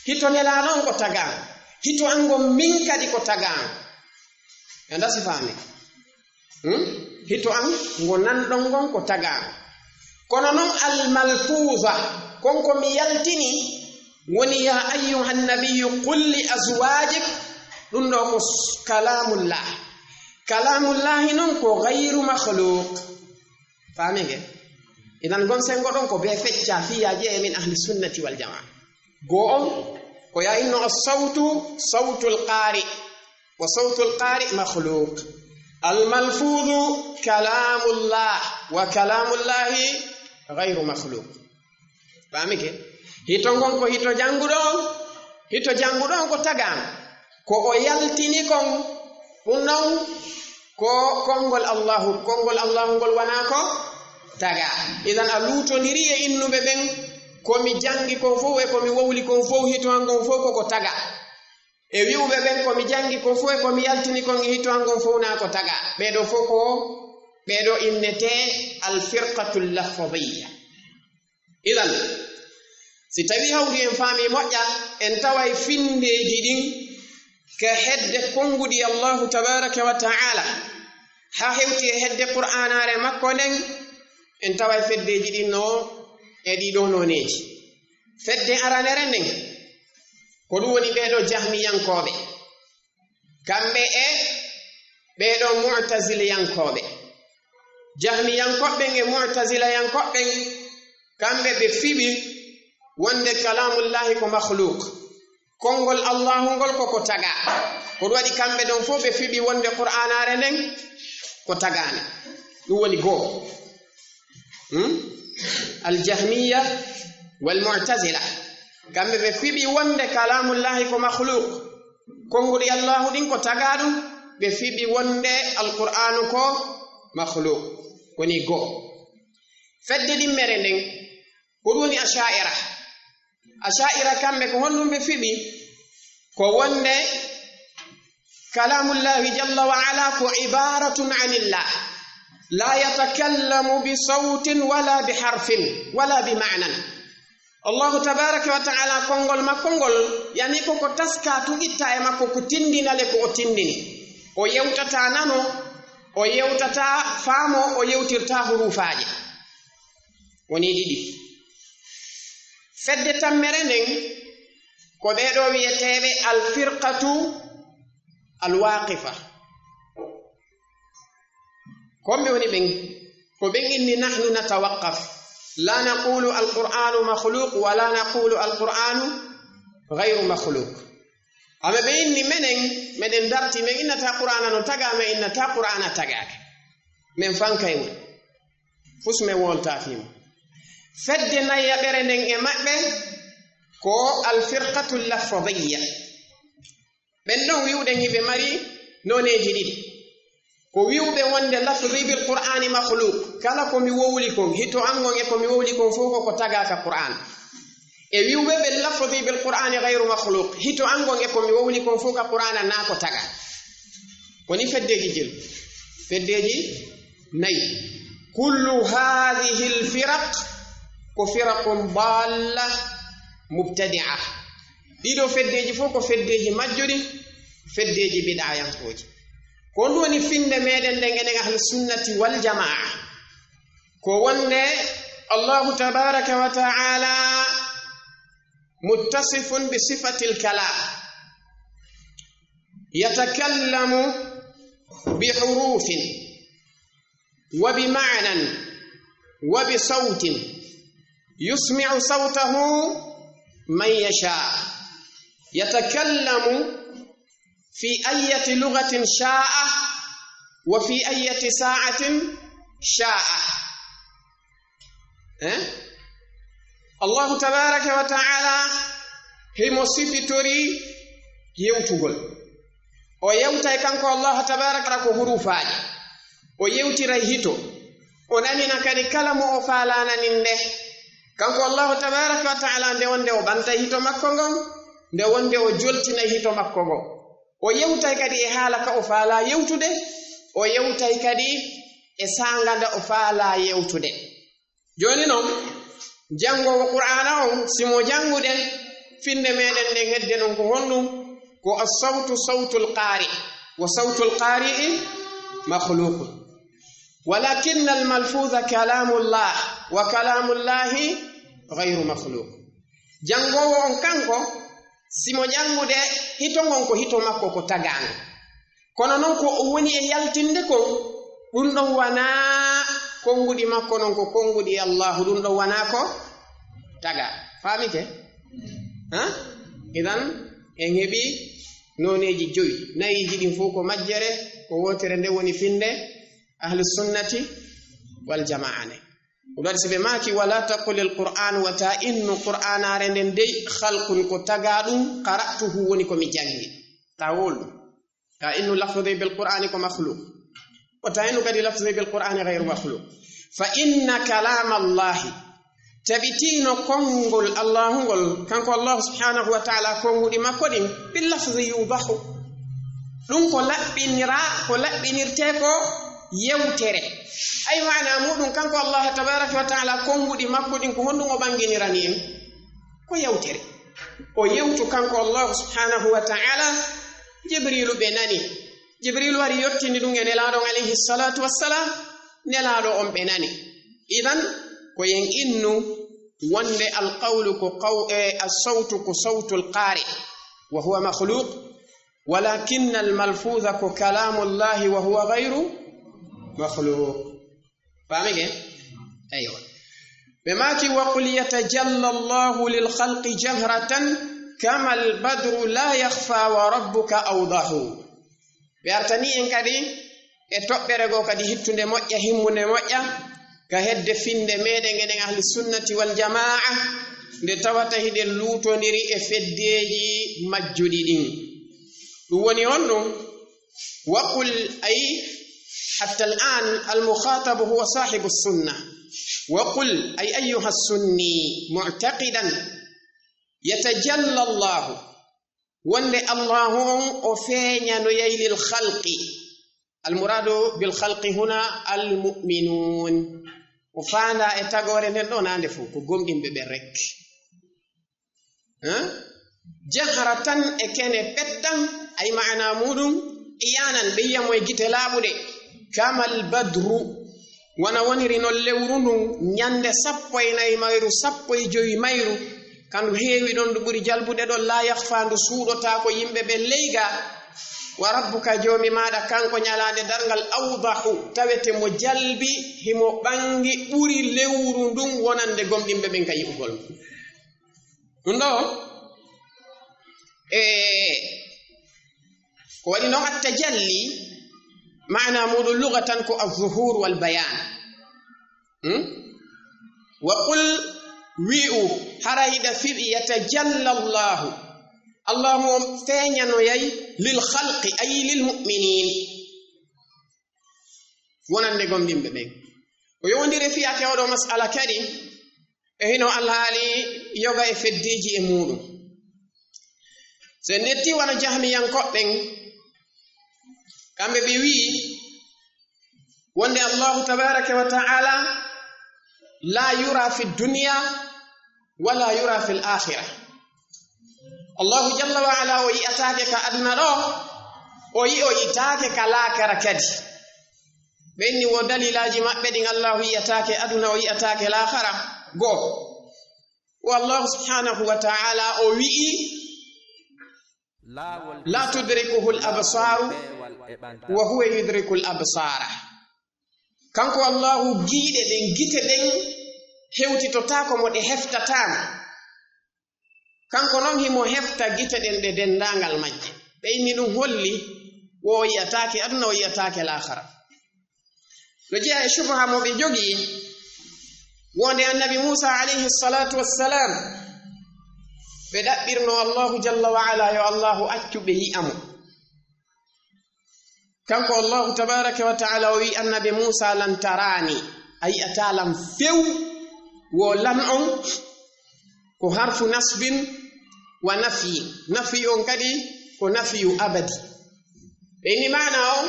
Hito Nelaaɗo on ko tagaan. Hito an ngo min kadi ko tagaan. E nda si faami? Hmm? Hito an ngo nanɗon ngon ko tagaan. Kono non al-malfuuza, kon ko mi yaltini, woni, "Ya ayyuhan nabiyyu qul li azwajik." Ɗum ɗo ko s-, kalamullah. Kalamullahi non ko gayru makhluk. Faami nge? Idan gon sengo ɗon ko be fecca fiyaje e min ahli sunnati wal jamaa. Go on, ko ya inno as-sawtu, sawtul qari. Wa sawtul qari makhluk. Al-malfuzu kalamullah. Wa kalamullahi gayru makhluk. Faami ke? Hito ngon ko hito jannguɗo on. Hito jannguɗo on ko tagaan. Ko o yaltini kon, ɗum non ko konngol Allahu. Konngol Allahu ngol wanaa ko tagaa. Idan a luutondiri e innuɓe ɓen, ko mi janngi kon fof e ko mi wowli kon fof, hito an ngon fof ko ko tagaa. E wi'uɓe ɓen, ko mi janngi kon fof e ko mi yaltini kon e hito an ngon fof naa ko tagaa. Ɓee ɗoo fof ko, ɓee ɗoo innetee al-firqatul lafziyya. Idan, si tawii hawri en faamii moƴƴa, en taway finndeeji ɗin ka hedde konnguɗi Allahu tabaaraka wa ta'ala, haa hewti e hedde Qur'aanaare makko nden, en taway feddeeji ɗin no e ɗii ɗoo nooneeji. Fedde aranere nden, ko ɗum woni ɓee ɗoo jahmiyankooɓe. Kamɓe e ɓee ɗoo mu'tazilayankooɓe. Jahmiyankooɓe ɓen e mu'tazilayankooɓe ɓen, kamɓe ɓe fiɓi wonde kalamullahi ko makhluk. Konngol Allahu ngol ko ko tagaa. Ko ɗum waɗi kamɓe ɗon fof ɓe fiɓi wonde Qur'aanaare nden ko tagaande. Ɗum woni goo. Hmm? Al-Jahmiyya wal Mu'tazila. Kamɓe ɓe fiɓi wonde kalamullahi ko makhluk. Konnguɗi Allahu ɗin ko tagaaɗum, ɓe fiɓi wonde Alqur'aanu ko makhluk. Woni goo. Fedde ɗimmere nden, ko ɗum woni Asha'ira. Asha'ira kamɓe ko honɗum ɓe fiɓi? Ko wonde kalamullahi jalla wa ala ko ibaratun anillah. La yatakallamu bi sawtin wala bi harfin wala bi ma'nan. Allahu tabaraka wa ta'ala konngol makko ngol, yani ko ko taska tugitta e makko ko tindinale ko o tindini. O yewtata nano, o yewtata faamo, o yewtirta huruufaaji. Woni ɗiɗi. Fedde tammere nden, ko ɓee ɗoo wiyeteeɓe al-firqatu al-waqifa. Ko ɓe woni ɓen? Ko ɓen inni, "Nahnu natawaqqaf. La naqulu al-Qur'anu makhluq, wa la naqulu al-Qur'anu ghayru makhluq." Amma ɓe inni, "Menen, meɗen darti, men innata Qur'aana no tagaa, men innata Qur'aana tagaaka. Men fankay mun. Fus men woltaaki mun." Fedde nayaɓere nden e maɓɓe ko al-firqatu lafziyya. Ɓen ɗon wi'uɗen hiɓe mari nooneeji ɗiɗi. Ko wi'uɓe wonde lafzi bil Qur'aani makhluq, kala ko mi wowli kon, hito an ngon e ko mi wowli kon fof ko ko tagaa ka Qur'aan. E wi'uɓe ɓe lafzi bil Qur'aani ghayru makhluq, hito an ngon e ko mi wowli kon fof ka Qur'aana naa ko tagaa. Woni feddeeji jelu. Feddeeji nayi. Kullu hadhihi al-firaq ko firaqun dalla mubtadi'a. Ɗiɗo feddeeji fof ko feddeeji majjuɗi, feddeeji bidaayankooji. Ko ɗum woni finde meɗen nden enen ahlu sunnati wal jamaa. Ko wonde Allahu tabaraka wa ta'ala muttasifun bi sifatil kalam. Yatakallamu bi hurufin wa bi ma'nan wa bi sautin yusmi'u sautahu man yasha. Yatakallamu fi ayyati lugatin sha'a wa fi ayyati sa'atin sha'a. Eh? Allahu tabaraka wa ta'ala himo sifitori yewtugol. O yewtay kanko Allahu tabaraka ko hurufaaji. O yewtiray hito. O nanina kadi kala mo o faalaa naninde. Kanko Allahu tabaraka wa ta'ala nde wonde o ɓantay hito makko ngon, nde wonde o joltinay hito makko ngon. O yewtay kadi e haala ka o faalaa yewtude, o yewtay kadi e saanga nda o faalaa yewtude. Jooni non, janngoowo Qur'aana on, si mo jannguɗen, finde meɗen nden hedde non ko honɗum? Ko as-sawtu sawtul qaari, wa sawtul qaari'i makhluqun. Walakinna al-malfuza kalamullah, wa kalamullahi ghayru makhluq. Janngoowo on kanko, si mo janngude, hito ngon ko hito makko ko tagaango. Kono non ko o woni e yaltinde kon, ɗum ɗon wanaa konnguɗi makko non ko konnguɗi Allahu, ɗum ɗon wanaa ko taga. Faamike? Ha? Idan, en heɓi nooneeji jowi. Nayiiji ɗin fof ko majjere, ko wootere nde woni finde ahlu sunnati wal jamaa ne. Ɗum waɗi si ɓe maaki, "Wala taqulil Qur'an," wata innu Qur'aanaare nden dey, "khalqun," ko tagaa ɗum, "qara'tuhu," woni ko mi janngi. Ta wol ɗum. Ta innu lafzi bil Qur'ani ko makhluq. Wata innu kadi lafzi bil Qur'ani ghayru makhluq. Fa inna kalam Allahi, tabitino konngol Allahu ngol, kanko Allahu subhanahu wa ta'ala, konnguɗi makko ɗin, bil lafzi yudahu. Ɗum ko laɓɓinira, ko laɓɓinirte ko yewtere. Ay maana muɗum, kanko Allah tabaraka wa ta'ala, konnguɗi makko ɗin, ko honɗum o ɓanginirani en? Ko yewtere. O yewtu kanko Allah subhanahu wa ta'ala, Jibrilu ɓe nani. Jibrilu wari yottini ɗum e Nelaaɗo on alayhi salatu wassalam, Nelaaɗo on ɓe nani. Idan, ko yen innu wonde alqawlu ko qaw-, e, as-sawtu ko sawtul qari, wa huwa makhluq, walakinna al-malfuza ko kalamullahi wa huwa ghayru makhluq. Faami ke? Aywa. Ɓe maaki, "Wa qul yatajalla Allahu lil khalqi jahratan kama al-badru la yakhfa wa rabbuka awdahu." Ɓe artani en kadi e toɓɓere goo kadi hittunde moƴƴa, himmunde moƴƴa, ka hedde finde meɗen enen ahli sunnati wal jamaa, nde tawata hiɗen luutondiri e feddeeji majjuɗi ɗin. Ɗum woni honɗum? Wa qul, ay, hatta al-an al-mukhatabu huwa sahibu sunna. Wa qul, ay, ayyuha sunni, mu'taqidan, yatajalla Allahu, wonde Allahu on o feeñanoyay lil khalqi. Al muradu bil khalqi huna al mu'minun. O faanda e tagoore nden ɗo naande fof, ko gomɗinɓe ɓe rek. Hein? Jahratan, e kene pettan, ay maana muɗum, iyanan, ɓe yiya mo e gite laaɓuɗe. Kamal badru, wona woniri non lewru ndun, ñande sappo e nayi mayru, sappo e jowi mayru, ka ndu heewi ɗon, ndu ɓuri jalbude ɗon, la yakhfa, ndu suuɗotaako yimɓe ɓen leyga. Wa rabbuka, Joomi maaɗa, kanko ñalaande darngal, awdahu, tawete mo jalbi, himo ɓangi, ɓuri lewru ndun wonande gomɗinɓe ɓen ka yi'ugol mo. Ɗum ɗo, e, ko waɗi noon at-tajalli, maana muɗum lugatan ko az-zuhur wal bayan. Hmm? Wa qul, wi'u, hara hiɗa fiɓi, yatajalla Allahu. Allahu on feeñanoyay lil khalqi, ay lil mu'minin. Wonande gomɗinɓe ɓen. Ko yowondire fii ake oɗo mas'ala kadi, e hino alhaali yoga e feddeeji e muɗum. So en ƴetti wano jahmiyankoɓe ɓen, kamɓe ɓe wi'i wonde Allahu tabaraka wa ta'ala la yura fi dunya wa la yura fil akhirah. Allahu jalla wa ala o yi'ataake ka aduna ɗo, o yi-, o yi'ataake ka laakara kadi. Ɓe inni wo dalilaaji maɓɓe ɗin Allahu yi'ataake aduna, o yi'ataake laakara. Goo, wo Allahu subhanahu wa ta'ala o wi'i, "La tudrikuhu al-absaru wa huwa yudriku al-absara." Kanko Allahu, giiɗe ɗen, gite ɗen hewtitotaako mo, ɗe heftataama. Kanko non himo hefta gite ɗen ɗe denndaangal majje. Ɓe inni ɗum holli wo o yi'ataake aduna, o yi'ataake laakara. No jeyaa e subaha mo ɓe jogii, wonde annabi Muusa alayhi salatu wassalam, ɓe ɗaɓɓirno Allahu jalla wa ala yo Allahu accu ɓe yi'a mo. Kanko Allahu tabaraka wa ta'ala o wi annabi Muusa, "Lan tarani, a yi'ataa lan few." Wo lan on ko harfu nasbin wa nafyi. Nafyi on kadi ko nafyu abadi. Ɓe inni maana on,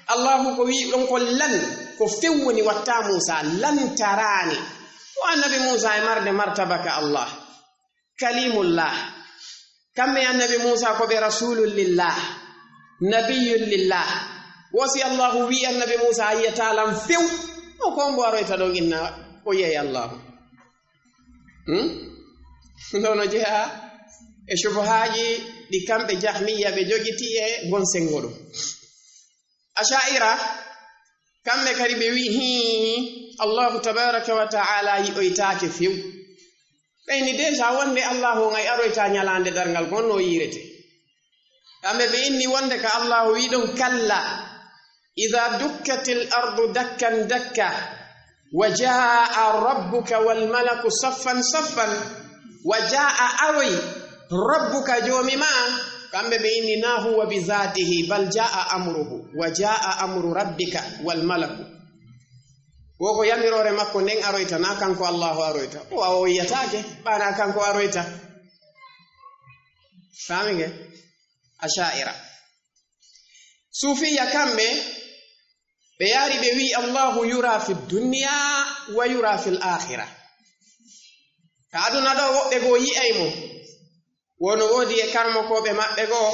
Allahu ko wi ɗon ko lan, ko few woni watta Muusa, "Lan tarani." Ko annabi Muusa e marde martaba ka Allah. Kalimullah. Kamɓe annabi Muusa ko ɓe rasulun lillah, nabiyun lillah. Wo si Allahu wi annabi Muusa, "A yi'ataa lan few." O ko mbo aroyta ɗon inna o yi'ay Allahu. Hmm? Ɗo no jeyaa e subuhaaji ɗi kamɓe Jahmiya ɓe jogiti e ngon sengo ɗum. Asha'ira, kamɓe kadi ɓe wi, "Hii, Allahu tabaraka wa ta'ala yi'oytaake few." Ɓe inni déjà wonde Allahu on ay aroyta ñalaande darngal gon no yi'irete. Kamɓe ɓe inni wonde ka Allahu wi ɗon, "Kalla, idha dukkatil ardu dakkan dakka, wa jaa rabbuka wal malaku saffan saffan, wa jaa aroy, rabbuka joomi ma." Kamɓe ɓe inni, "Na huwa bi zatihi, bal jaa amruhu, wa jaa amru rabbika wal malaku." Wo ko yamiroore makko nden aroyta, na kanko Allahu aroyta. O, o yi'ataake, ɓana kanko aroyta. Faami nge? Asha'ira. Sufiya kamɓe, ɓe yaari ɓe wi, "Allahu yura fi dunya wa yura fil akhira." Ka aduna ɗo woɓɓe goo yi'ay mo. Wono woodi e karmokooɓe maɓɓe goo,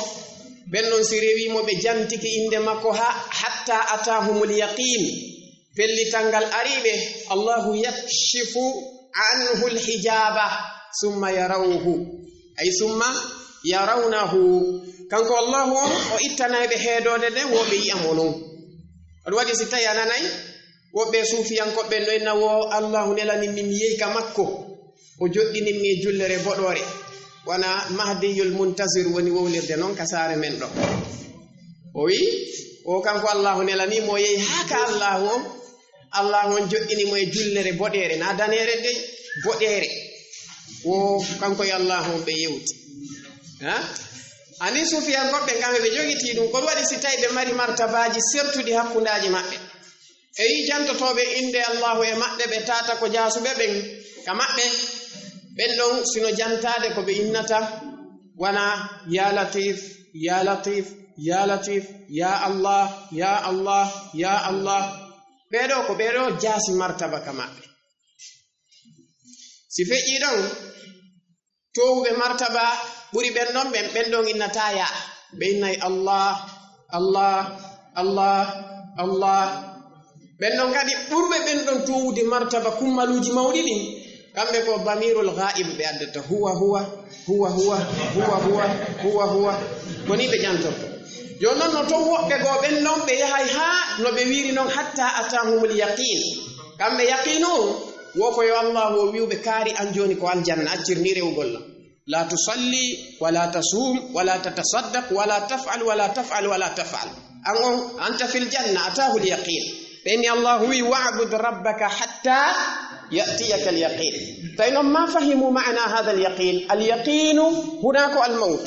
ɓen ɗon si rewi mo ɓe jantiki innde makko ha, hatta atahumul yaqin. Pellital ngal ari ɓe, Allahu yakshifu anhul hijaba, summa yarawhu. Ay summa yarawnahu. Kanko Allahu on, o ittanay ɓe heedoode nden, wo ɓe yi'a mo non. Aɗum waɗi si tawi a nanay, woɓɓe suufiyankooɓe no inna wo Allahu nelani mi, mi yehi ka makko. O joɗɗini mi e jullere boɗoore. Wana Mahdiyul Muntazir woni wowlirde non ka saare men ɗo. O wi, o kanko Allahu nelani mo, o yehi haa ka Allahu on. Allahu on joɗɗini mo e jullere boɗeere, na daneere dey, boɗeere. Wo kanko e Allahu on ɓe yewti. Ha? Ani suufiyankooɓe kamɓe ɓe jogiti ɗum. Ko ɗum waɗi si tawi ɓe mari martabaaji sertuɗi hakkundaaji maɓɓe. E yi jantotooɓe innde Allahu e maɓɓe, ɓe taata ko jaasuɓe ɓen ka maɓɓe, ɓen ɗon sino jantaade ko ɓe innata, wana, "Ya Latif, ya Latif, ya Latif, ya Allah, ya Allah, ya Allah." Ɓee ɗoo ko ɓee ɗoo jaasi martaba ka maɓɓe. Si feƴƴii ɗon, toowuɓe martaba ɓuri ɓen ɗon, ɓen, ɓen ɗon innata ya. Ɓe innay Allah, Allah, Allah, Allah. Ɓen ɗon kadi ɓurɓe ɓen ɗon toowude martaba kummaluuji mawɗi ɗin, kamɓe ko damirul ghaib ɓe addata. Huwa, huwa, huwa, huwa, huwa, huwa, huwa, huwa. Ko ni ɓe jantorto. Jooni non no toon woɓɓe goo ɓen ɗon ɓe yahay haa no ɓe wiiri non hatta atahumul yaqin. Kamɓe yaqinu wo ko yo Allahu o wi'u ɓe kaari an jooni ko aljanna, accir ni rewugol lan. La tusalli, wala tasum, wala tatasaddaq, wala taf'al, wala taf'al, wala taf'al. An on, anta fil janna, atahul yaqin. Ɓe inni Allahu wi, "Wa'bud rabbaka hatta ya'tiyaka al yaqin." Tawi non ma fahimu ma'na hadha al yaqin. Al yaqinu huna ko al maut.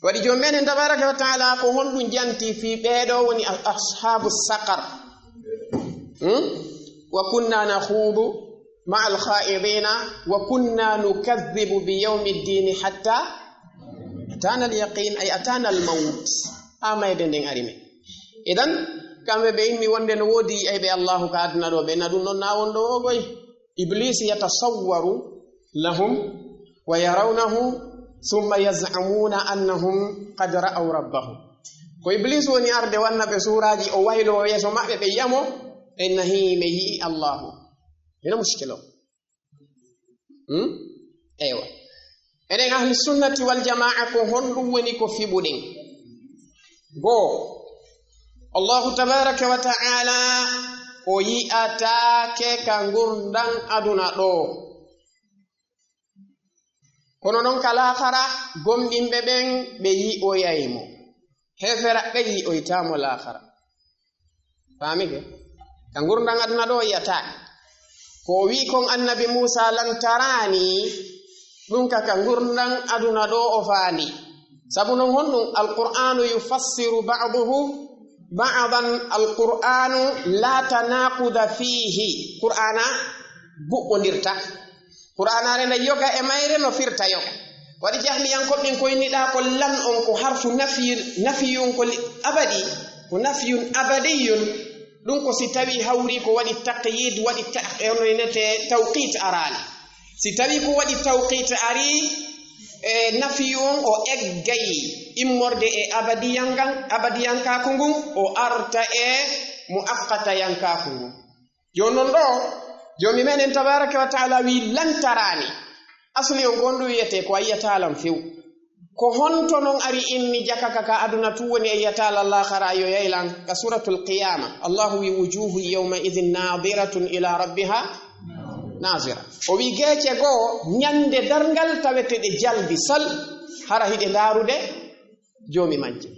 Waɗi joom men en tabaraka wa ta'ala ko honɗum janti fii ɓee ɗoo woni al ashabu saqar. Hmm? "Wa kunna nakhudu ma'al kha'idina, wa kunna nukadhibu bi yawmi ddini hatta atana al yaqin, ay atana al maut." Haa mayde nden ari men. Idan, kamɓe ɓe inni wonde no woodi yi'ayɓe Allahu ka aduna ɗo, ɓe na ɗum non na won ɗo o goy. Iblis yatasawwaru lahum wa yarawnahu Summa yaz'amuna annahum qad ra'aw rabbahum. Ko Iblis woni arde wanna ɓe suuraaji, o wayloo yeeso maɓɓe, ɓe yi'a mo, ɓe nahi, ɓe yi'i Allahu. Ina muskilo. Hmm? Eywa. Enen ahli sunnati wal jamaa, ko honɗum woni ko fiɓuɗen? Goo, Allahu tabaraka wa ta'ala o yi'ataake ka ngurndan aduna ɗoo. Kono non ka laakara, gomɗinɓe ɓen, ɓe yi'oyay mo. Heeferaɓe yi'oytaa mo laakara. Faamike? Ka ngurndan aduna ɗoo yi'ataake. Ko o wi'i kon Annabi Muusa, "Lan tarani," ɗum ka, ka ngurndan aduna ɗoo o faandi. Sabu non honɗum? Alqur'anu yufassiru ba'duhu ba'dan, Alqur'anu la tanaquda fihi. Qur'ana guɓɓondirta. Qur'anaare nde yoga e mayre no firta yoga. Waɗi jahmiyankoɓe ɓen koyniɗaa ko lan on ko harfu nafi-, nafiyun ko li abadi, ko nafiyun abadiyun. Ɗum ko si tawi hawri ko waɗi taqyid, waɗi ta-, e ono inete tawqit araali. Si tawi ko waɗi tawqit ari, e nafiyu on o eggay immorde e abadiyankan-, abadiyankaaku ngun, o arta e muaqqatayankaaku ngun. Jooni non ɗoo, Joomi meɗen tabaraka wa ta'ala wi'i, "Lan tarani." Asli on ko honɗum wi'etee? Ko a yi'ataa lan few. Ko honto non ari inni jaka ka, ka aduna tun woni a yi'ataa lan laakara, a yi'oyay lan? Ka Suratul Qiyama, Allahu wi'i, "Wujuhu yawma idhin nadiratun ila rabbiha nazira." O wi'i geece goo, ɲande darngal, tawete ɗe jalbi sal, hara hiɗe ndaarude Joomi majje.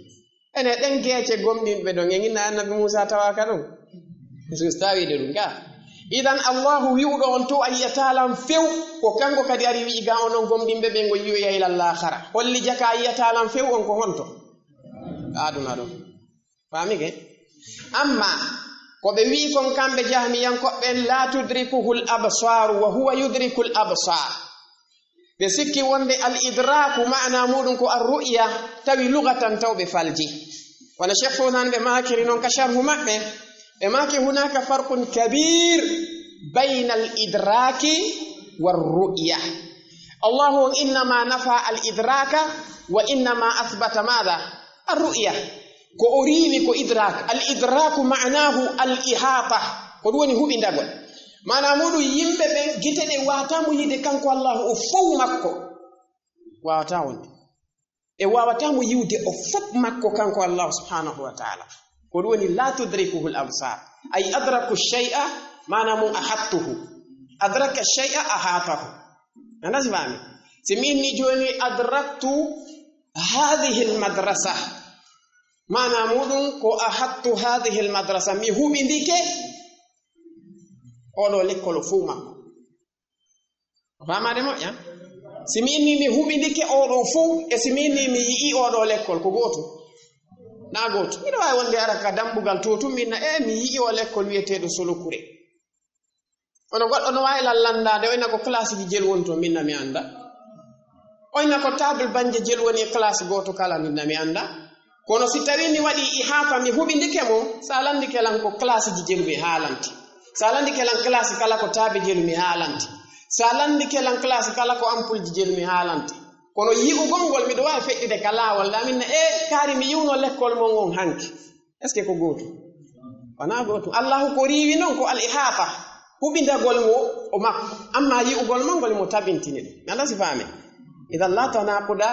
Ene ɗen geece gomɗinɓe ɗon, en inna Annabi Muusa tawaaka ɗon? Yesus tawiide ɗum ka. Idan Allahu wi'uɗo on to a yi'ataa lan few, ko kanko kadi ari wi'i ga onon gomɗinɓe ɓen o yi'oyay e laakara. Holli jaka a yi'ataa lan few on ko honto? Aduna ɗon. Faamike? Amma ko ɓe wi'i kon kamɓe jahmiyankoɓe ɓen, "La tudrikuhul absar wa huwa yudrikul absar." Ɓe sikki wonde al idraku maana muɗum ko ar ru'ya, tawi lugatan taw ɓe falji. Kono Cheikh Fawzan ɓe maakiri non ka sharhu maɓɓe, ɓe maaki, "Hunaka farqun kabir bayna al idraki war ru'ya." Allahu on innama nafa al idraka wa innama athbata mada? Ar ru'ya. Ko o riiwi ko idrak. Al idraku ma'nahu al ihata. Ko ɗum woni huɓindagol. Maana muɗum yimɓe ɓen gite ɗe wata mo yiide kanko Allahu o fow makko. Wawata wonde. Ɗe wawata mo yiwde o fof makko kanko Allahu subhanahu wa ta'ala. Ko ɗum woni la tudrikuhu al absar. Ay adraku shay'a, maana mum ahattuhu. Adraka shay'a ahatahu. Nana si faami? Si min ni jooni adraktu hadhihi al madrasa. Maana muɗum ko ahattu hadhihi al madrasa. Mi huɓindike oɗo lekkol o fow makko. O faamaade moƴƴa? Si mi inni mi huɓindike oɗo fow, e si mi inni mi yi'i oɗo lekkol, ko gootum? Na gootum. Miɗo waawi wonde ara ka dambugal to tun, mi inna, "E, mi yi'i o lekkol wi'eteeɗo Solokure." Kono goɗɗo no waawi lan lanndaade, o inna ko classe ji jelu woni toon, min na mi annda. O inna ko table banje jelu woni e classe gooto kala, min na mi annda. Kono si tawii mi waɗii ihaata, mi huɓindike mo, so a lanndike lan ko classe ji jelu mi haalanti. So a lanndike lan classe kala ko taabe jelu mi haalanti. So a lanndike lan classe kala ko ampoule ji jelu mi haalanti. Kono yi'ugol ngol, miɗo waawi feƴƴude ka laawol, ndaa min na, "E, kaari mi yi'uno lekkol mon on hanki." Est-ce que ko gootum? Wonaa gootum. Allahu ko riiwi non ko al-ihaata, huɓindagol mo o makko. Amma yi'ugol mo ngol mo tabintini ɗum. Ndaa si faami? Idan la tanaquda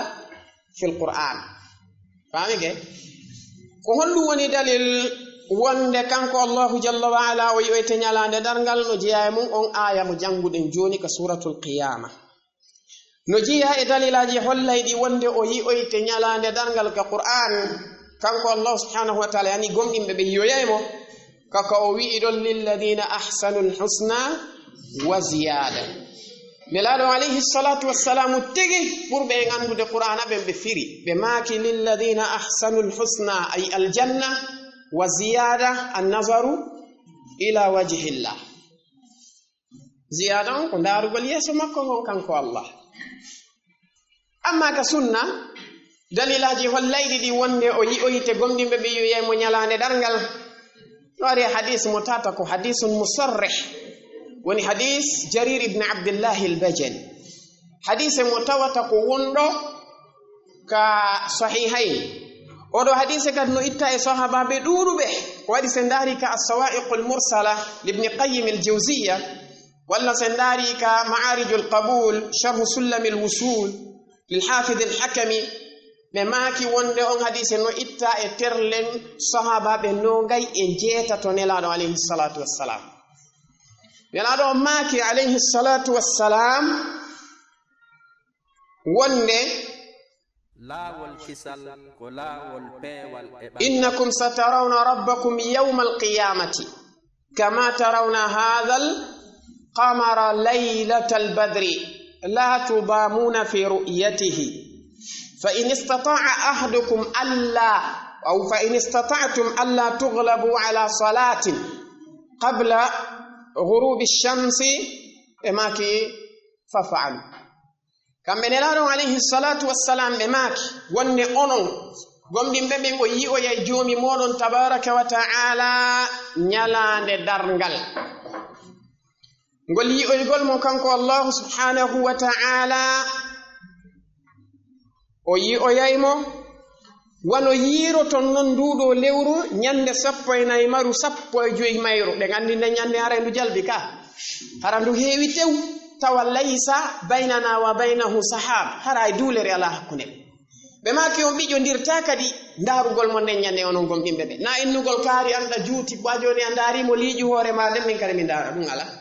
fil Qur'an. Faami ke? Ko honɗum woni dalil wonde kanko Allahu jalla wa ala o yi'oyte ɲalaande darngal? No jeyaa e mum on aaya mo jannguɗen jooni ka Suuratul Qiyaama. No jeyaa e dalilaaji hollayɗi wonde o yi'oyte ɲalaande darngal ka Qur'an, kanko Allahu subhanahu wa ta'ala, yani gomɗinɓe ɓe yi'oyay mo, kaka o wi'i ɗon, "Lilladina ahsanul husna wa ziyada." Nelaaɗo alayhi salatu wassalamu tigi ɓurɓe en anndude Qur'ana ɓen ɓe firi, ɓe maaki, "Lilladina ahsanul husna," ay aljanna, "wa ziyada, annazaru ila wajhillah." Ziyada on ko ndaarugol yeeso makko ngon kanko Allah. Amma ka sunna, dalilaaji hollayɗi ɗi wonde o yi'oyte gomɗinɓe ɓe yi'oyay mo ɲalaande darngal. No ari hadis mo tata ko hadisun musarrih. Woni hadis Jarir ibn Abdillahi al-Bajali. Hadise mo tawata ko wonɗo ka Sahihayn. Oɗo hadiise kadi no itta e sahaabaaɓe ɗuuɗuɓe. Ko waɗi sen ndaari ka As-Sawaa'iqul Mursala, Ibn Qayyim al-Jawziyya, walla sen ndaari ka Ma'aarijul Qabuul, Sharhu Sullamil Wusuul, lil Haafidil Hakami, ɓe maaki wonde on hadiise no itta e terlen sahaabaaɓe noogay e jeetato Nelaaɗo alayhi salaatu wassalaam. Nelaaɗo on maaki alayhi salaatu wassalaam wonde, laawol kisal ko laawol peewal e ɓangal. Innakum satarawna rabbakum yawmal qiyamati kama tarawna hadhal qamara laylatal badri la tudamuna fi ru'yatihi. Fa in istata'a ahadukum alla, aw fa in istata'tum alla tughlabu ala salatin qabla ghurubi shamsi, ɓe maaki, faf'alu. Kamɓe Nelaaɗo on alayhi salaatu wassalaam ɓe maaki wonde onon gomɗinɓe ɓen o yi'oyay Joomi mooɗon tabaaraka wa ta'ala ñalaande darngal. Ngol yi'oygol mo kanko Allahu subhanahu wa ta'ala, o yi'oyay mo wano yiiroton non nduu ɗoo lewru ñande sappo e nay maru, sappo e joy mayru. Ɗen anndi nden ñande haray ndu jalbi ka. Hara ndu heewi tew, tawa laysa baynana wa baynahu sahab. Hara e duulere alaa hakkunde. Ɓe maaki on ɓiƴondirtaa kadi ndaarugol mo nden ñande onon gomɗinɓe ɓe. Na innugol kaari an ɗa juuti, ɓaa jooni a ndaari mo liiƴu hoore ma nden, min kadi mi ndaara ɗum alaa.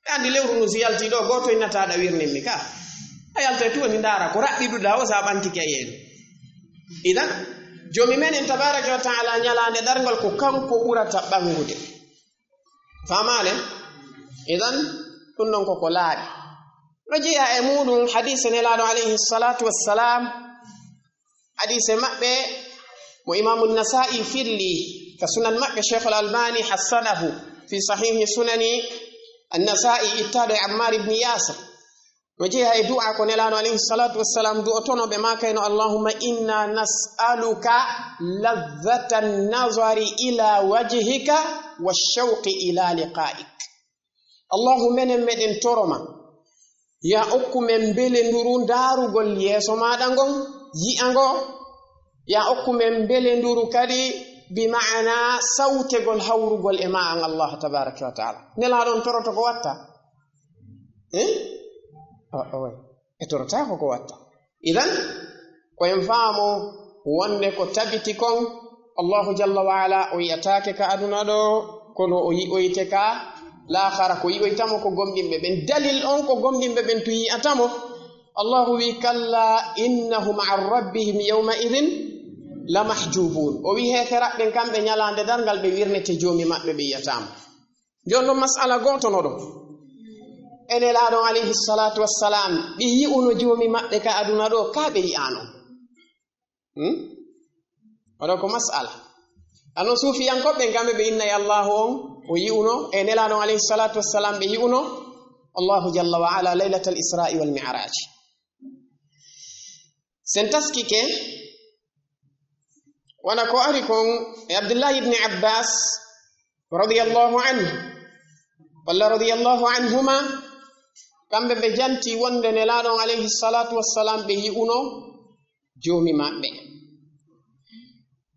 Ɓe anndi lewru ndu si yalti ɗoo, gooto innata ɗa wirnin mi ka. A yaltay tu woni ndaara ko raɓɓiɗuɗa o sa ɓantike e yeeso. Idan, Joomi men en tabaaraka wa ta'ala ñalaande darngal ko kanko ɓurata ɓanngude. Faamaale? Idan, ɗum ɗon koko laaɓi. No jeyaa e muuɗum hadiise Nelaaɗo alayhi salaatu wassalaam, hadiise maɓɓe mo Imaamu Nasaa'i filli ka sunan maɓɓe, Sheikhul Albani hassanahu fi sahihi sunani Annasaa'i, ittaaɗo e Ammar ibn Yasir. No jeyaa e du'a ko Nelaaɗo alayhi salaatu wassalaam du'otono, ɓe maakayno, "Allahumma inna nas'aluka ladhata nazari ila wajhika wa shawqi ila liqa'ik." Allahu, menen meɗen toroma, ya okku men mbelenduru ndaarugol yeeso maaɗa ngon, yi'a ngo, ya okku men mbelenduru kadi bi ma'ana sawtegol hawrugol e ma an Allah tabaaraka wa ta'ala. Nelaaɗo on toroto ko watta? Eh? O, o, e torotaako ko watta. Idan, ko en faamo wonde ko tabiti kon, Allahu jalla wa ala o yi'ataake ka aduna ɗo, kono o yi'oyte ka laakhara, ko yi'oyta mo ko gomɗinɓe ɓen. Dalil on ko gomɗinɓe ɓen tun yi'ata mo. Allahu wi, "Kalla innahum an rabbihim yawma idhin la mahjubun." O wi, "Heeferaɓe ɓen kamɓe ñalaande darngal ɓe wirnete Joomi maɓɓe, ɓe yi'ataa mo." Jon ɗon mas'ala gooto no ɗon. E Nelaaɗo alayhi salaatu wassalaam, ɓe yi'uno Joomi maɓɓe ka aduna ɗo, ka ɓe yi'aano? Hmm? Oɗo ko mas'ala. Ano suufiyankooɓe ɓen kamɓe ɓe innay Allahu on, o yi'uno, e Nelaaɗo alayhi salaatu wassalaam ɓe yi'uno Allahu jalla wa ala laylatal Isra'i wal Mi'raj. Sen taskike, wona ko ari kon e Abdullahi ibn Abbas radiyallahu anhu, walla radiyallahu anhuma, kamɓe ɓe janti wonde Nelaaɗo on alayhi salaatu wassalaam ɓe yi'uno Joomi maɓɓe.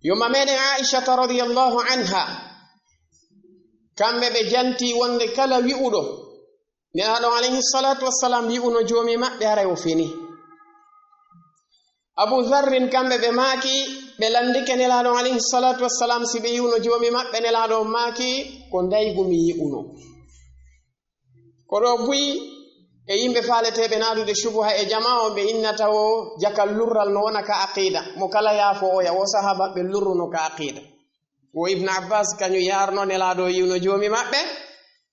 Yumma meɗen Aishata radiyallahu anha, kamɓe ɓe janti wonde kala wi'uɗo Nelaaɗo on alayhi salaatu wassalaam yi'uno Joomi maɓɓe, haray o fini. Abu Dharrin kamɓe ɓe maaki, ɓe landike Nelaaɗo on alayhi salaatu wassalaam si ɓe yi'uno Joomi maɓɓe, Nelaaɗo on maaki, "Ko ndaygu mi yi'uno." Ko ɗo buy e yimɓe faaleteeɓe naadude shubuha e jamaa on, ɓe innata wo jakal lurral no wona ka aqida. Mo kala yaafo oya, wo sahaaba ɓe lurruno ka aqida. Wo Ibn Abbas kañum yaarno Nelaaɗo o yi'uno Joomi maɓɓe.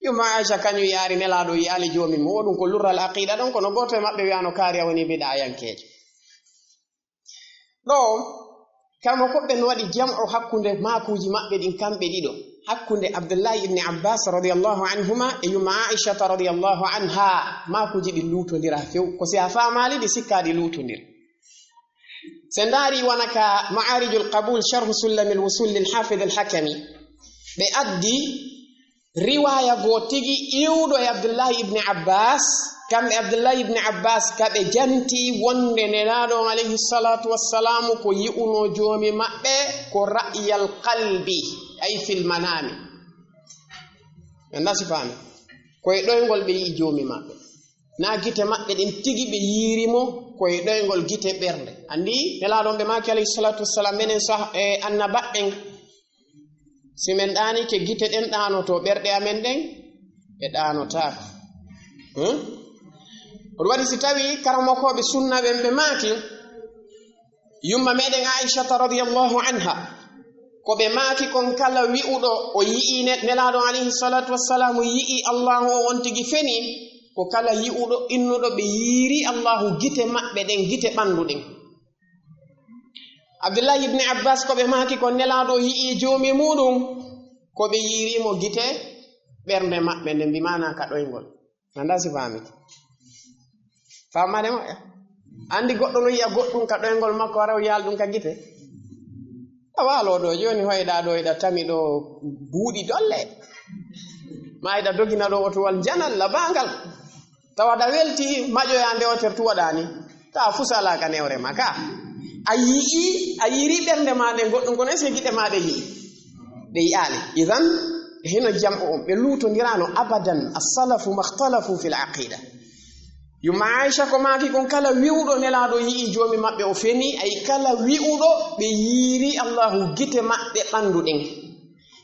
Yumma Aisha kañum yaari Nelaaɗo o yi'aali Joomi mum. Wo ɗum ko lurral aqida ɗon, kono gooto e maɓɓe wi'ano kaari a woni bid'ayankeejo. Ɗo, kamo ko ɓen waɗi jam'u hakkunde maakuuji maɓɓe ɗin kamɓe ɗiɗo. Hakkunde Abdullahi ibn Abbas radiyallahu anhuma e yumma Aishata radiyallahu anha, maakuuji ɗin luutondira few. Ko si a faamaali ɗi, sikkaa ɗi luutondira. Se ndaari wona ka Ma'aarijul Qabuul, Sharhu Sullamil Wusuul lil Haafid al Hakami, ɓe addi riwaaya goo tigi iwɗo e Abdullahi ibn Abbas, Kamɓe Abdullahi ibn Abbas, ka ɓe janti wonde Nelaaɗo on alayhi salatu wassalamu ko yi'uno Joomi maɓɓe ko ra'yal qalbi, ay fil manami. Ɓe nda si faami. Ko e ɗoyngol ɓe yi'i Joomi maɓɓe. Na gite maɓɓe ɗen tigi ɓe yiiri mo, ko e ɗoyngol gite ɓernde. Anndi Nelaaɗo on ɓe maaki alayhi salatu wassalam, menen sah-, e annabaɓɓen, si men ɗaanike gite ɗen ɗaanoto, ɓerɗe amen ɗen ɗe ɗaanotaako. Hmm? Ko ɗum waɗi si tawi karamokooɓe sunna ɓen ɓe maaki, yumma meɗen Aishata radiyallahu anha, ko ɓe maaki kon kala wi'uɗo o yi'i ne-, Nelaaɗo alayhi salatu wassalamu yi'i Allahu o on tigi feni, ko kala yi'uɗo innuɗo ɓe yiiri Allahu gite maɓɓe ɗen, gite ɓandu ɗen. Abdullahi ibn Abbas ko ɓe maaki kon Nelaaɗo yi'i Joomi muɗum, ko ɓe yiiri mo gite ɓernde maɓɓe nden, bi maana ka ɗoyngol. Nanda si faami. Faamaade moƴƴa. Anndi goɗɗo no yi'a goɗɗum ka ɗoyngol makko, hara o yi'aali ɗum ka gite. A waalo ɗo jooni, hoyɗa ɗo, eɗa tami ɗo buuɗi dolle. Ma eɗa dogina ɗo otowal janal labaangal. Tawa ɗa welti maƴoyaande o ter tuwaɗaani. Ta fusala ka newre ma ka. A yi'i, a yiiri ɓernde ma nden goɗɗum, kono est-ce que giɗe ma ɗe yi'i? Ɓe yi'aali. Idan, hino jam'o on, ɓe luutondiraano abadan. As-salafu makhtalafu fil aqida. Yumma Aisha ko maaki kon, kala wi'uɗo Nelaaɗo yi'i Joomi maɓɓe o feni, ay kala wi'uɗo ɓe yiiri Allahu gite maɓɓe ɓandu ɗen.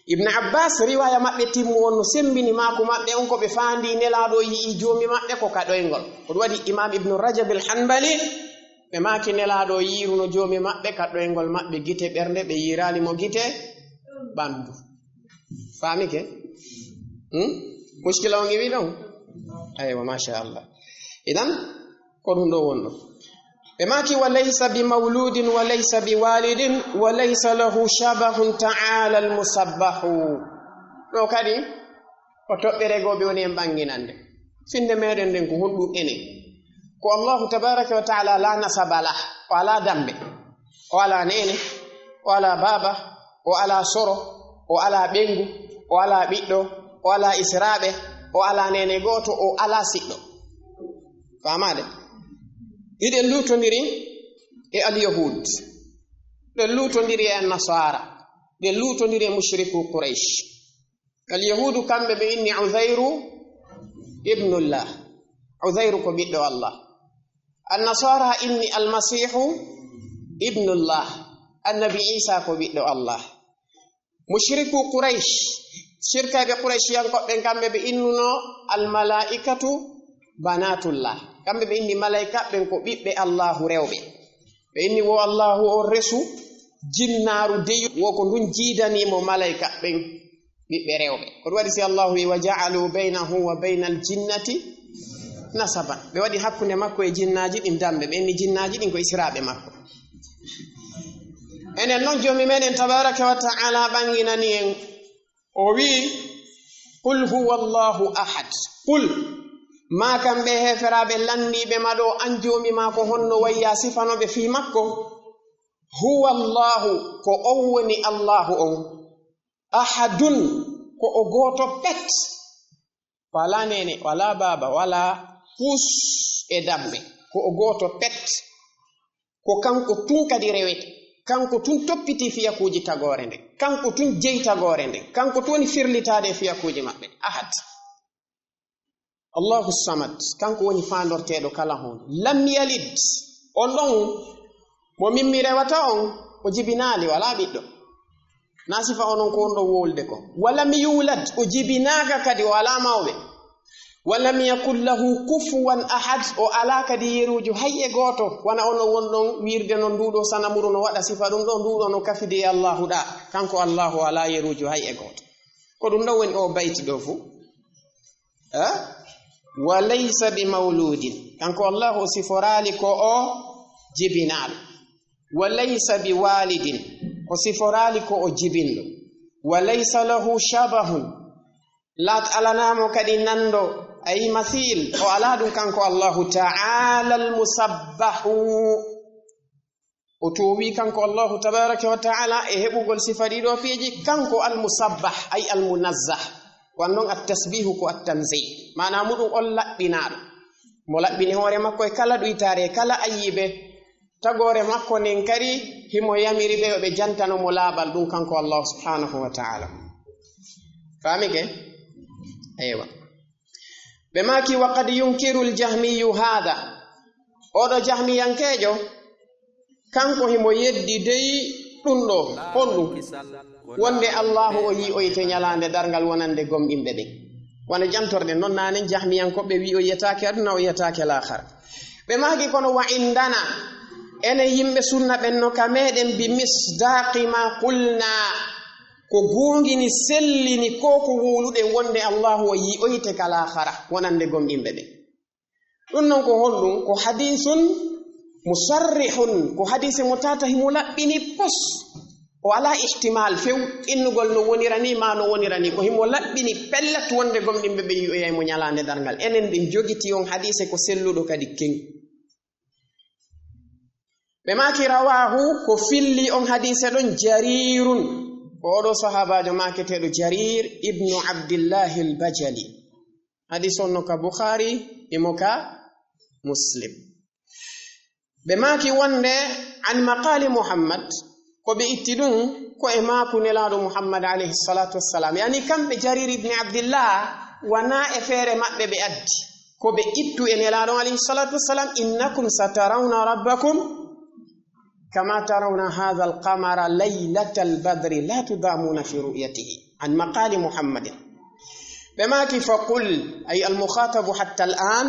Ibn Abbas, riwaya maɓɓe timmu on no sembini maaku maɓɓe on, ko ɓe faandi Nelaaɗo yi'i Joomi maɓɓe ko ka ɗoyngol. Ko ɗum waɗi Imam Ibn Rajab al-Hanbali, ɓe maaki Nelaaɗo yiiruno Joomi maɓɓe ka ɗoyngol maɓɓe gite ɓernde, ɓe yiiraali mo gite ɓandu. Faamike? Hmm? Muskila on iwi ɗon? Aywa, masha Allah. Idan, ko ɗum ɗo wonno. Ɓe maaki, "Wa laysa bi mawludin, wa laysa bi walidin, wa laysa lahu shabahun ta'ala al-musabbahu." Ɗo kadi, ko toɓɓere goo ɓe woni en ɓanginande. Finde meɗen nden ko honɗum enen? Ko Allahu tabaraka wa ta'ala la nasaba lah, o ala dambe, o ala nene, o ala baba, o ala soro, o ala ɓengu, o ala ɓiɗɗo, o ala israɓe, o ala nene gooto, o ala siɗɗo. Faamaade? Hiɗen luutondiri e al-Yahud. Ɗen luutondiri e Nasara. Ɗen luutondiri e mushriku Quraysh. Al-Yahudu kamɓe ɓe inni Uzairu ibnullah. Uzairu ko ɓiɗɗo Allah. An-Nasara inni Almasihu ibnullah. Annabi Isa ko ɓiɗɗo Allah. Mushriku Quraysh, shirkayɓe Quraysh yankoɓe kamɓe ɓe innuno al-malaikatu banatullah. Kamɓe ɓe inni malaika ɓen ko ɓiɓɓe Allahu rewɓe. Ɓe inni wo Allahu on resu jinnaaru deyu, wo ko ndun jiidani mo malaika ɓen ɓiɓɓe rewɓe. Ko ɗum waɗi si Allahu wi, "Wa ja'alu baynahu wa baynal jinnati nasaban." Ɓe waɗi hakkunde makko e jinnaaji ɗin dambe. Ɓe inni jinnaaji ɗin ko israaɓe makko. Enen non Joomi meɗen tabaraka wa ta'ala ɓanginani en. O wi'i, "Qul huwa Allahu ahad." Qul, ma kamɓe heeferaaɓe lanniiɓe ma ɗo, an Joomi ma ko honno wayya sifanoɓe fii makko? Huwa Allahu, ko on woni Allahu on. Ahadun, ko o gooto pet. Wala nene, wala baaba, wala puus e dambe. Ko o gooto pet. Ko kanko tun kadi rewete. Kanko tun toppiti fiyakuuji tagoore nde. Kanko tun jeyi tagoore nde. Kanko tun woni firlitaade e fiyakuuji maɓɓe. Ahad. Allahu Samad. Kanko woni faandorteeɗo kala huunde. Lam yalid. On ɗon mo min mi rewata on, o jibinaali, wala ɓiɗɗo. Na sifa onon ko on ɗon wowlude ko. Walam yulad, o jibinaaka kadi, o alaa mawɓe. Walam yakun lahu kufuwan ahad, o alaa kadi yeruujo hay e gooto. Wona onon wonɗon wiirde non nduuɗo sanamu ɗo no waɗa sifa ɗum ɗo, nduuɗo no kafidi e Allahu ɗa. Kanko Allahu o alaa yeruujo hay e gooto. Ko ɗum ɗon woni o bayti ɗo fuu. Eh? Wa laysa bi mawludin. Kanko Allahu o siforaali ko o jibinaaɗo. Wa laysa bi walidin. O siforaali ko o jibinɗo. Wa laysa lahu shabahun. Laat alanaa mo kadi nanndo, ay masil. O alaa ɗum kanko Allahu ta'ala al-musabbahu. O toowii kanko Allahu tabaraka wa ta'ala e heɓugol sifa ɗiɗo piiji, kanko al-musabbah, ay al-munazzah. Wan non at-tasbihu ko at-tanzih. Maanaa muɗum on laɓɓinaaɗo. Mo laɓɓini hoore makko e kala ɗuytaare, e kala ayibe. Tagoore makko nden kadi, himo yamiri ɓe yo ɓe jantano mo laaɓal ɗum kanko Allah subhanahu wa ta'ala. Faami ke? Eywa. Ɓe maaki, "Wa qad yunkiru al-Jahmiyyu hadha." Oɗo Jahmiyankeejo, kanko himo yeddi dey ɗum ɗo, honɗum? Wonde Allahu o yi'oyte ñalaande darngal wonande gomɗinɓe ɓen. Wano jantorde non nanen, Jahmiyankoɓe wi o yiyataake aduna, o yiyataake laakhara. Ɓe maaki, "Kono wa indana, enen yimɓe sunna ɓen no ka meɗen bi misdaqi ma qulna, ko goongini, sellini ko ko wowluɗen wonde Allahu o yi'oyte ka laakhara wonande gomɗinɓe ɓen." Ɗum non ko honɗum? Ko hadisun musarrihun, ko hadise mo tata himo laɓɓini pos. O alaa ihtimal few, innugol no wonira ni, ma no wonira ni. Ko himo laɓɓini pellet wonde gomɗinɓe ɓe yi'oyay mo ñalaande darngal. Enen ɗen jogiti on hadise ko selluɗo kadi ken. Ɓe maaki, "Rawahu", ko filli on hadise ɗon, Jarirun, ko oɗo sahaabaajo maaketeeɗo Jarir ibnu Abdillahi al-Bajali. Hadis on no ka Bukhari, imo ka Muslim. Ɓe maaki wonde, "An maqali Muhammad", ko ɓe itti ɗum ko e maaku Nelaaɗo Muhammad alayhi salatu wassalam. Yani kamɓe Jarir ibn Abdillah, wana e feere maɓɓe ɓe addi. Ko ɓe ittu e Nelaaɗo alayhi salatu wassalam, "Innakum satarawna rabbakum kama tarawna hadha al-qamara laylatal badri la tudamuna fi ru'yatihi." An maqali Muhammadin. Ɓe maaki, "Faqul", ay al-mukhatabu hatta al-an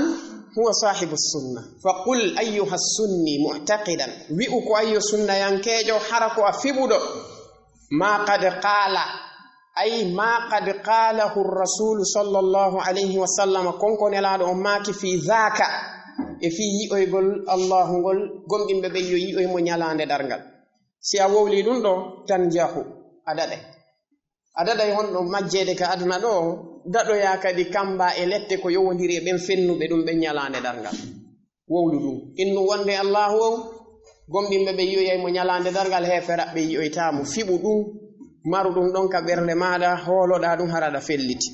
huwa sahibu sunna. "Faqul ayyuha sunni mu'taqidan", wi'u ko ayyo sunnayankeejo, hara ko a fiɓuɗo, "ma qad qala", ay ma qad qalahu ar-rasulu sallallahu alayhi wa sallam, konko Nelaaɗo on maaki, "fi dhaka", e fii yi'oygol Allahu ngol, gomɗinɓe ɓen yo yi'oy mo ñalaande darngal. Si a wowli ɗum ɗo, tanjahu, a daɗay. A daɗay honɗo majjeede ka aduna ɗo, daɗoyaa kadi kamba e lette ko yowondiri e ɓen fennuɓe ɗum ɓen ñalaande darngal. Wowlu ɗum. Innu wonde Allahu on, gomɗinɓe ɓe yi'oyay mo ñalaande darngal, heeferaɓe yi'oytaa mo. Fiɓu ɗum, maru ɗum ɗon ka ɓernde maaɗa, hooloɗaa ɗum hara aɗa felliti.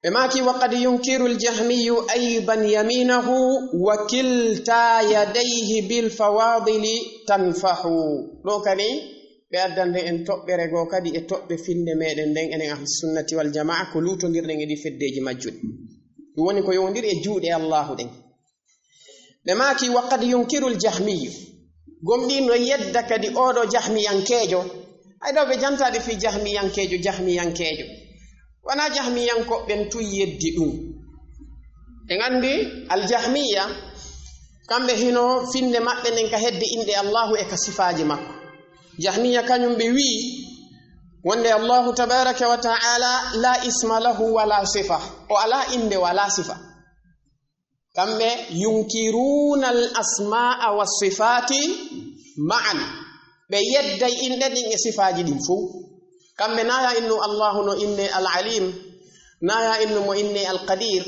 Ɓe maaki, "Wa qad yunkiru al-Jahmiyyu aydan yaminahu wa kilta yadayhi bil fawadili tanfahu." Ɗo kadi, ɓe addande en toɓɓere goo kadi e toɓɓe finde meɗen ɗen, enen ahli sunnati wal jamaa, ko luutondirɗen e ɗi feddeeji majjuɗi. Ɗum woni ko yowondiri e juuɗe Allahu ɗen. Ɓe maaki, "Wa qad yunkiru al-Jahmiyyu." Gomɗii no yedda kadi oɗo jahmiyankeejo. Ay ɗo ɓe jantaade fii jahmiyankeejo, jahmiyankeejo. Wanaa jahmiyankoɓe ɓen tun yeddi ɗum. En anndi al-Jahmiya, kamɓe hino finde maɓɓe nden ka hedde inɗe Allahu e ka sifaaji makko. Jahmiya kañum ɓe wi'i wonde Allahu tabaraka wa ta'ala la isma lahu wa la sifa. O alaa innde, o alaa sifa. Kamɓe yunkiruuna al asmaa wa sifaati ma'an. Ɓe yedday inɗe ɗin e sifaaji ɗin fow. Kamɓe naaya innu Allahu no inne al alim, naaya innu mo inne al qadir,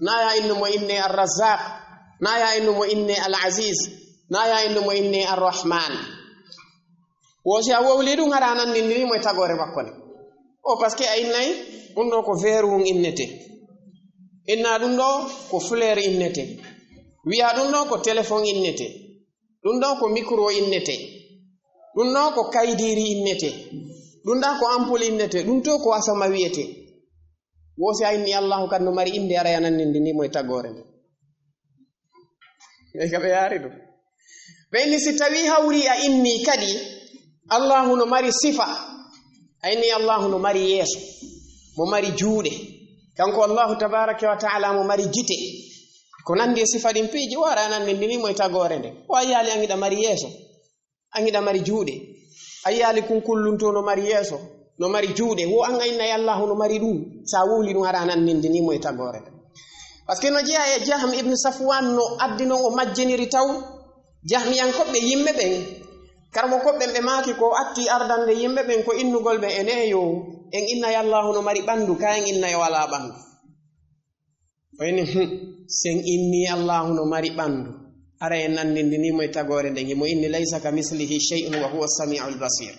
naaya innu mo inne al razzaq, naaya innu mo inne al aziz, naaya innu mo inne al rahman. Wo si a wowli ɗum, hara a nanndindini mo e tagoore makko nde. O, parce que a innay, ɗum ɗo ko verre hun innete. Inna ɗum ɗo ko fleur innete. Wiya ɗum ɗo ko téléphone innete. Ɗum ɗo ko micro innete. Ɗum ɗo ko kaydiri innete. Ɗum ɗa ko ampoule innete. Ɗum to ko asama wiyete. Wo si a inni Allahu kadi no mari innde, hara a nanndindini mo e tagoore nde. Ɓe ka ɓe yaari ɗum. Ɓe inni si tawi hawri a inni kadi Allahu no mari sifa, a inni Allahu no mari yeeso, mo mari juuɗe, kanko Allahu tabaraka wa ta'ala mo mari gite, ko nanndi e sifa ɗin piiji, o hara a nanndindini mo e tagoore nde. O a yiyaali an hiɗa mari yeeso, an hiɗa mari juuɗe. A yiyaali kunkullun to no mari yeeso, no mari juuɗe. Wo an a innay Allahu no mari ɗum. Sa wowli ɗum, hara a nanndindini mo e tagoore. Parce que no jeyaa e Jahm ibn Safwan no addi non o majjiniri taw. Jahmiyankoɓe yimɓe ɓen, karmokoɓe ɓen ɓe maaki ko atti ardande yimɓe ɓen ko innugol ɓe, ene yo en innay Allahu no mari ɓandu, ka en innay o alaa ɓandu. O inni, "Hmm, sen inni Allahu no mari ɓandu, hara en nanndindini mo e tagoore nden." Himo inni, "Laysa ka mislihi shay'un wa huwa samiul basir."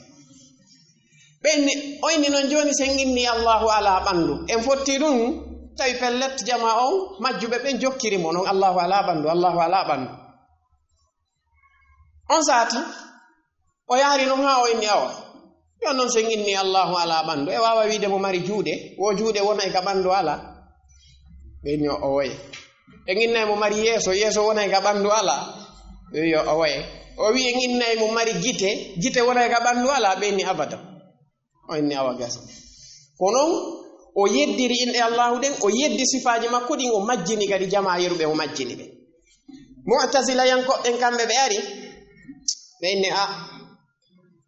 Ɓe inni, o inni, "Non jooni sen inni Allahu alaa ɓandu, en fotti ɗum?" Tawi pellet, jama on majjuɓe ɓen jokkiri mo non, Allahu alaa ɓandu, Allahu alaa ɓandu. On saati, o yaari non haa o inni, awa, yo non sen inni Allahu alaa ɓandu, e waawa wiide mo mari juuɗe, wo juuɗe wonay ka ɓandu alaa? Ɓe inni o owoye. En innay mo mari yeeso, yeeso wonay ka ɓandu alaa? Ɓe wi o owoye. O wi en innay mo mari gite, gite wonay ka ɓandu alaa? Ɓe inni abada. O inni awa gasa. Ko non o yeddiri inɗe Allahu ɗen, o yeddi sifaaji makko ɗin, o majjini kadi jama yeru ɓe, o majjini ɓe. Mu'tazilayankoɓe ɓen kamɓe ɓe ari, ɓe inni a,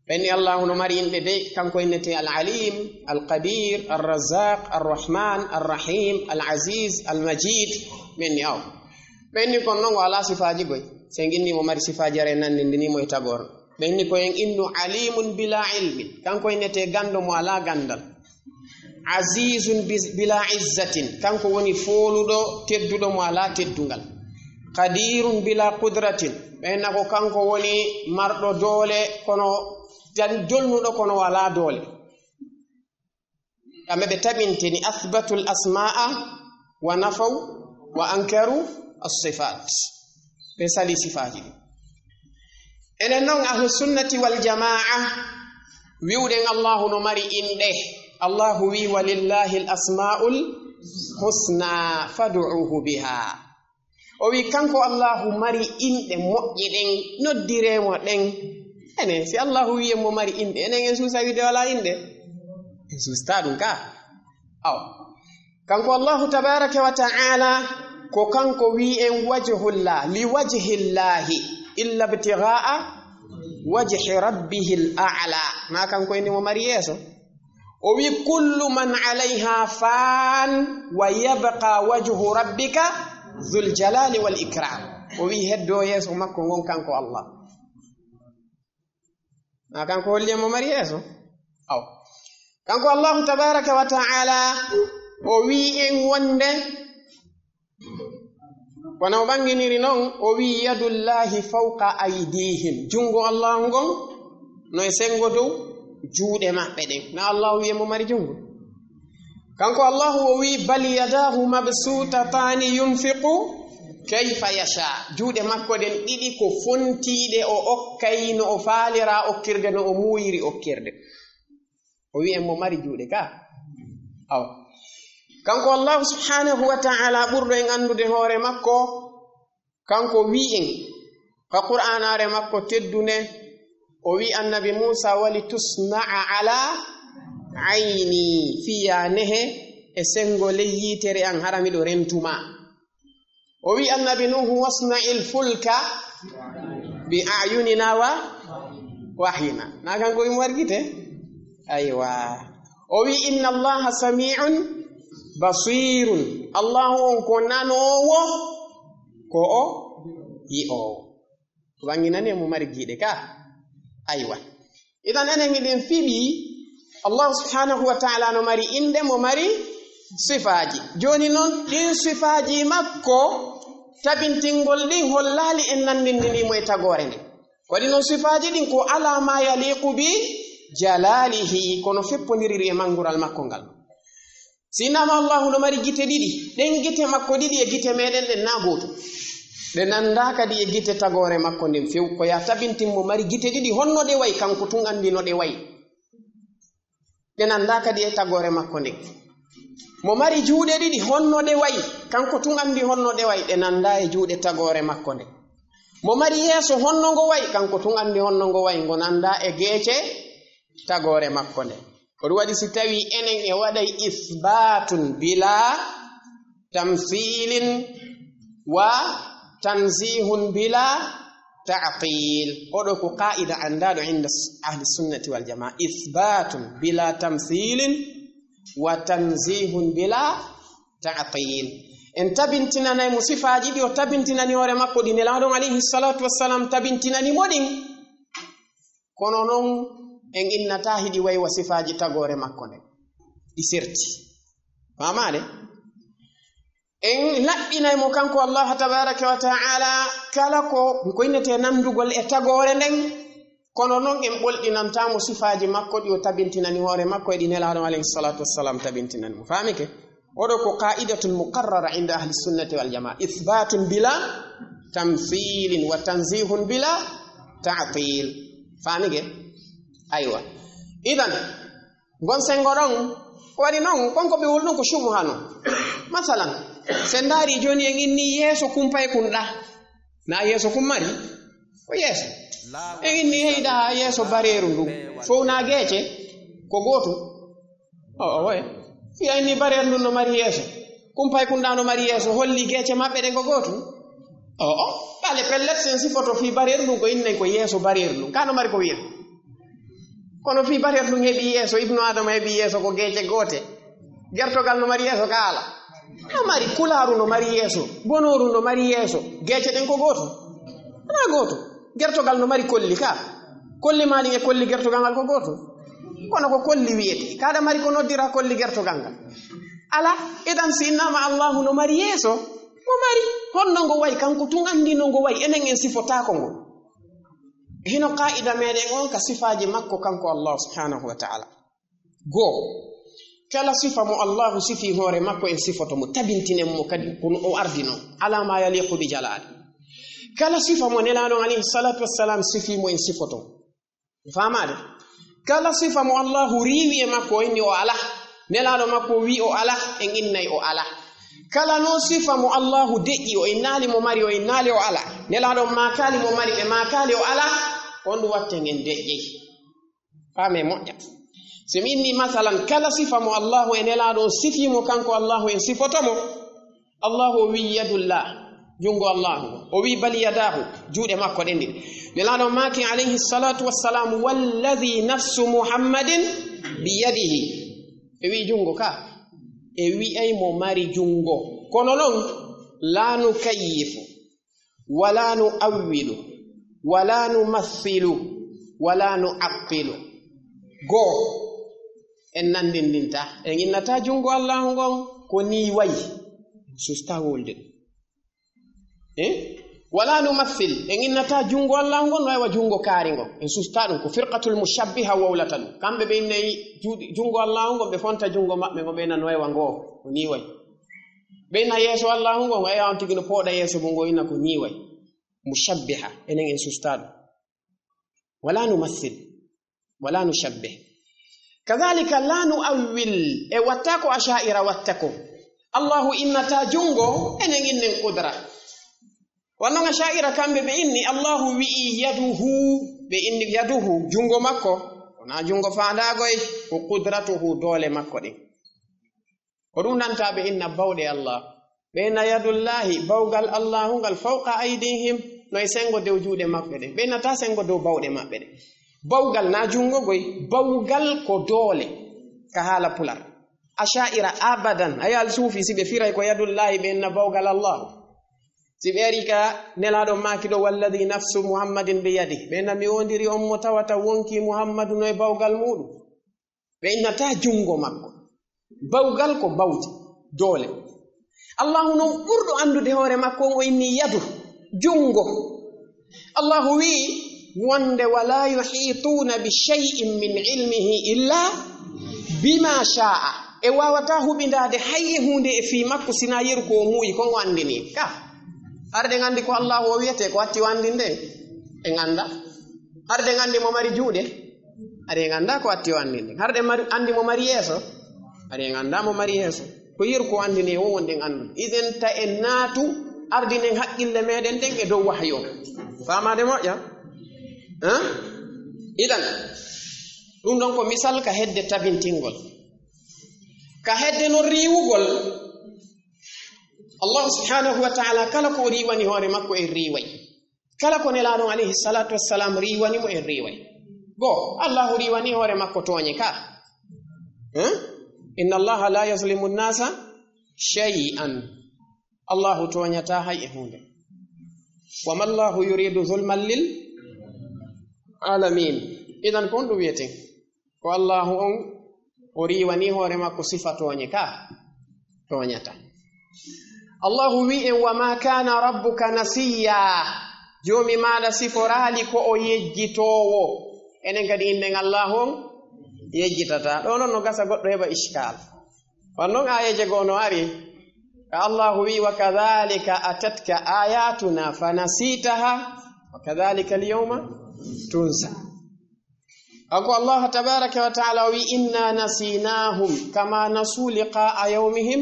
ɓe inni Allahu no mari inɗe de, kanko innete Al-Alim, Al-Qadir, Ar-Razzaq, Ar-Rahman, Ar-Rahim, Al-Aziz, Al-Majid, ɓe inni awa. Ɓe inni kon non o alaa sifaaji goy. Sen inni mo mari sifaaji ara en nandindini mo e tagor. Ɓe inni ko en innu alimun bila ilmin. Kanko innete gando mo alaa gandal. Azizun bis-, bila izzatin. Kanko woni fooluɗo, tedduɗo mo alaa teddungal. Qadirun bila qudratin. Ɓe inna ko kanko woni marɗo doole, kono tan dolnuɗo, kono o alaa doole. Kamɓe ɓe tabintini athbatul asma'a wa nafaw wa ankaru as-sifat. Ɓe sali sifaaji ɗin. Enen non ahlu sunnati wal jama'a wi'uɗen Allahu no mari inɗe. Allahu wi, "Walillahi al-asma'ul husna fad'uhu biha." O wi, kanko Allahu mari inɗe moƴƴe ɗen, noddiree mo ɗen. Enen, si Allahu wi en mo mari inɗe, enen en suusa wiide wala inɗe? En suusta ɗum ka. Aw. Kanko Allahu tabaraka wa ta'ala, ko kanko wi en wajhullah, li wajhillahi, illa ibtigha'a wajhi rabbihil a'la. Na kanko inni mo mari yeeso. O wi, "Kullu man alayha fan wa yabqa wajhu rabbika dhul jalali wal ikram." O wi, heddo yeeso makko ngon kanko Allah. Na kanko holli en mo mari yeeso? Aw. Kanko Allahu tabaraka wa ta'ala, o wi en wonde, kono o ɓanginiri non, o wi, "Yadullahi fawqa aydihim." Jungo Allahu ngon no e sengo dow juuɗe maɓɓe ɗen. Na Allahu wi en mo mari jungo? Kanko Allahu o wi, "Bal yadahu mabsutatani yunfiqu kayfa yasha." Juuɗe makko ɗen ɗiɗi ko fontiiɗe, o okkay no o faalira okkirde, no o muuyiri okkirde. O wi en mo mari juuɗe ka? Aw. Kanko Allahu subhanahu wa ta'ala ɓurɗo en anndude hoore makko, kanko wi en, ka Qur'aanaare makko teddunde, o wi Annabi Muusa, "Wali tusna'a ala ayni," fiya nehe e sengo ley yiitere an, hara miɗo rentuma. O wi Annabi Nuhu, "Wasna'il fulka bi a'yunina wa wahyina." Na kanko wi mo wargite? Aywa. O wi, "Inna Allaha sami'un basirun." Allahu on ko nanoowo, ko o yi'oowo. Wanginani mo mari giiɗe ka. Aywa. Idan enen miɗen fiɓi Allah subhanahu wa ta'ala no mari inɗe, mo mari sifaaji. Jooni non ɗin sifaaji makko tabintingol ɗin hollaali en nandindini mo e tagoore nde. Waɗi non sifaaji ɗin ko ala ma yaliqu bi jalalihi, kono feppondiriri e mangural makko ngal. Sinama Allahu no mari gite ɗiɗi, ɗen gite makko ɗiɗi e gite meɗen ɗen na gooto. Ɗe nanda kadi e gite tagoore makko nden few. Ko ya tabintin mo mari gite ɗiɗi honno ɗe wayi, kanko tun andi no ɗe wayi. Ɗe nanda kadi e tagoore makko nden. Mo mari juuɗe ɗiɗi honno ɗe wayi, kanko tun andi honno ɗe wayi. Ɗe nanda e juuɗe tagoore makko nden. Mo mari yeeso honno ngo wayi, kanko tun andi honno ngo wayi. Ngo nanda e geece tagoore makko nden. Ko ɗum waɗi si tawi enen e waɗay isbatun bila tamthilin wa tanzihun bila ta'til. Oɗo ko qaida andaɗo inda s-, ahli sunnati wal jamaa. Isbatun bila tamthilin wa tanzihun bila ta'til. En tabintinanay mo sifaaji ɗi o tabintinani hoore makko ɗi Nelaaɗo on alayhi salatu wassalam tabintinani mo ɗin. Kono non en innata hiɗi wayi wa sifaaji tagoore makko nde. Ɗi serti. Faamaade? En laɓɓinay mo kanko Allah tabaraka wa ta'ala kala ko, ko innete nandugol e tagoore nden. Kono non en ɓolɗinanta mo sifaaji makko ɗi o tabintinani hoore makko e ɗi Nelaaɗo alayhi salatu wassalam tabintinani mo. Faamike? Oɗo ko qa'idatun muqarrara inda ahli sunnati wal jamaa. Ithbatun bila tamthilin wa tanzihun bila ta'til. Famige? Aywa. Idan, ngon sengo ɗon, ko waɗi non, kon ko ɓe wol ɗon ko shubha non. Masalan, sen ndaari jooni en inni yeeso kumpay kun ɗa. Na yeeso kun mari? Ko yeeso. En inni heyɗa yeeso bareeru ndun. Fow na geece? Ko gootu. O, o, woy. Fiya inni bareeru ndun no mari yeeso. Kumpay kun ɗa no mari yeeso. Holli geece maɓɓe ɗen ko gootu. O, o. Ɓale pellet sen sifoto fii bareeru ndun ko innen ko yeeso bareeru ndun. Ka no mari ko wiya. Kono fii bareeru ndun heɓi yeeso, Ibnu Adama heɓi yeeso ko geece goote. Gertogal no mari yeeso ka ala. No mari kulaaru no mari yeeso. Bonooru no mari yeeso. Geece ɗen ko gootu. Ana gootu. Gertogal no mari kolli ka. Kolli maa ɗin e kolli gertogal ngal ko gootu. Kono ko kolli wiyete. Kaɗa mari ko noddira kolli gertogal ngal. Ala, idan si innama Allahu no mari yeeso, mo mari. Honno ngo wayi, kanko tun anndi no ngo wayi, enen en sifotaako ngo. Hino qaa'ida meɗen on ka sifaaji makko kanko Allah subhanahu wa ta'ala. Goo, kala sifa mo Allahu sifi hoore makko en sifoto mo, tabintinen mo kadi kono o ardi non, ala ma yaliqu bi jalali. Kala sifa mo Nelaaɗo alayhi salatu wassalam sifi mo en sifoto. Faamaade? Kala sifa mo Allahu riiwi e makko, o inni o ala. Nelaaɗo makko wi o ala, en innay o ala. Kala non sifa mo Allahu deƴƴi, o innaali mo mari, o innaali o ala. Nelaaɗo maakaali mo mari, ɓe maakaali o ala, on ɗum watten en deƴƴey. Faame moƴƴa. So mi inni masalan, kala sifa mo Allahu e Nelaaɗo on sifii mo, kanko Allahu en sifoto mo. Allahu o wi yadullah, junngo Allahu. O wi bal yadahu, juuɗe makko ɗen ɗiɗi. Nelaaɗo maaki alayhi salatu wassalam, walladhi nafsu Muhammadin biyadihi. E wi junngo ka. E wi'ay mo mari junngo. Kono non, la nukayyifu, wala nu'awwilu, wala numaththilu, wala nu'attilu. Goo, en nanndindinta. En innata junngo Allahu ngon ko nii wayi. Susta wolde. Eh? Wala numathil, en innata junngo Allahu ngon no wayi wa junngo kaari ngon. En susta ɗum, ko firqatul mushabbiha wowlata ɗum. Kamɓe ɓe innay juuɗe, junngo Allahu ngon, ɓe fonta junngo maɓɓe ngon, ɓe inna no wayi wa ngoo, ko nii wayi. Ɓe inna yeeso Allahu ngon, wayi on tigi no pooɗa yeeso mum, ngo inna ko nii wayi. Mushabbiha, enen en susta ɗum. Wala numathil, wala nushabbih. Kadhalika la nu'awwil, e watta ko Asha'ira watta ko. Allahu innata junngo, enen innen qudra. Wannan Asha'ira kamɓe ɓe inni Allahu wi'i yaduhu, ɓe inni yaduhu, junngo makko. Wona junngo faandaagoy, ko qudratuhu, doole makko ɗin. Ko ɗum nanta ɓe inna bawɗe Allah. Ɓe inna yadullahi, bawgal Allahu ngal fawqa aydihim, no e sengo dow juuɗe maɓɓe ɗen. Ɓe innata sengo dow bawɗe maɓɓe ɗen. Bawgal na junngo goy, bawgal ko doole. Ka haala pular. Asha'ira abadan, ay al suufi, si ɓe firay ko yadullahi, ɓe inna bawgal Allahu. Si ɓe ari ka Nelaaɗo maaki ɗo, walladhi nafsu Muhammadin bi yadihi. Ɓe inna mi wondiri on mo tawata wonki Muhammadu no e bawgal muuɗum. Ɓe innata junngo makko. Bawgal ko bawdi, doole. Allahu non ɓurɗo anndude hoore makko on, o inni yadu, junngo. Allahu wi'i wonde, "Wala yuhituuna bi shay'in min ilmihi illa bima sha'a." E waawata huɓindaade hay e huunde e fii makko, sinaa yeru ko o muuyi, kon o anndini. Ka, har ɗen anndi ko Allahu o wiyete, ko watti o anndinde? En annda. Har ɗen anndi mo mari juuɗe? Hari en annda ko watti o anndinde. Har ɗen mari, anndi mo mari yeeso? Hari en annda mo mari yeeso. Ko yeru ko anndini e won wonɗen anndude. Idan ta en naatu, ardinen haqqille meɗen ɗen e dow wahyo. Faamaade moƴƴa? Hein? Idan, ɗum ɗon ko misal ka hedde tabintingol. Ka hedde non riiwugol, Allah subhanahu wa ta'ala kala ko o riiwani hoore makko en riiway. Kala ko Nelaaɗo on alayhi salatu wassalam riiwani mo en riiway. Goo, Allahu riiwani hoore makko tooñe ka. Hein? Inna Allaha la yazlimu nnasa shay'an. Allahu tooñata hay e huunde. Wa ma Allahu yuridu zulman lil alamin. Idan ko on ɗum wiyeten. Ko Allahu on, o riiwani hoore makko sifa tooñe ka. Tooñata. Allahu wi'i en, "Wa ma kana rabbuka nasiyya." Joomi maaɗa siforaali ko o yejjitoowo. Enen kadi innen Allahu on yejjitata. Ɗo non no gasa goɗɗo heɓa iskal. Kono noon aayeeje goo no ari, ka Allahu wi'i, "Wa kadhalika atatka ayatuna fanasitaha, wa kadhalika al-yawma tunsa." Kanko Allah tabaraka wa ta'ala o wi'i, "Inna nasinahum kama nasu liqa'a yawmihim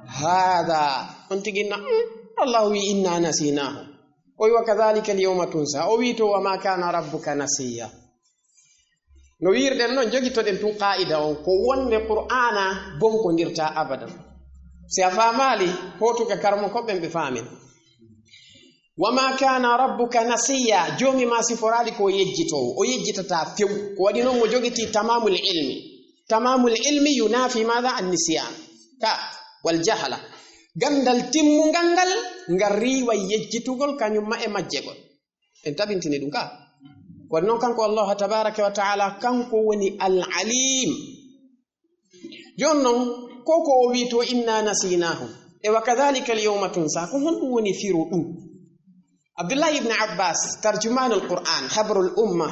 hadha." On tigi na, mm, Allah wi'i, "Inna nasinahum." O wi'i, "Wa kadhalika al-yawma tunsa." O wi'i to, "Wa ma kana rabbuka nasiya." No wi'irɗen noon, jogitoɗen tun qaa'ida on, ko wonde Qur'aana bonkondirta abadan. Si a faamaali, hootu ka karmo ko ɓen ɓe faamin. "Wa ma kana rabbuka nasiya", Joomi ma siforaali ko o yejjitoowo, o yejjitataa few. Ko waɗi noon mo jogitii tamamul ilmi. Tamamul ilmi yunafi maada? An-nisyan. Ka, wal jahala. Ganndal timmungal ngal, ngal riiwa yejjitugol kañum ma e majjegol. En tabintini ɗum ka. Ko waɗi noon kanko Allah tabaraka wa ta'ala, kanko woni al-alim. Jooni noon, ko ko o wi'i to, "Inna nasinahum." E "Wa kadhalika al-yawma tunsa." Ko honɗum woni firo ɗum? Abdullahi ibn Abbas, tarjumanul Qur'an, habrul umma,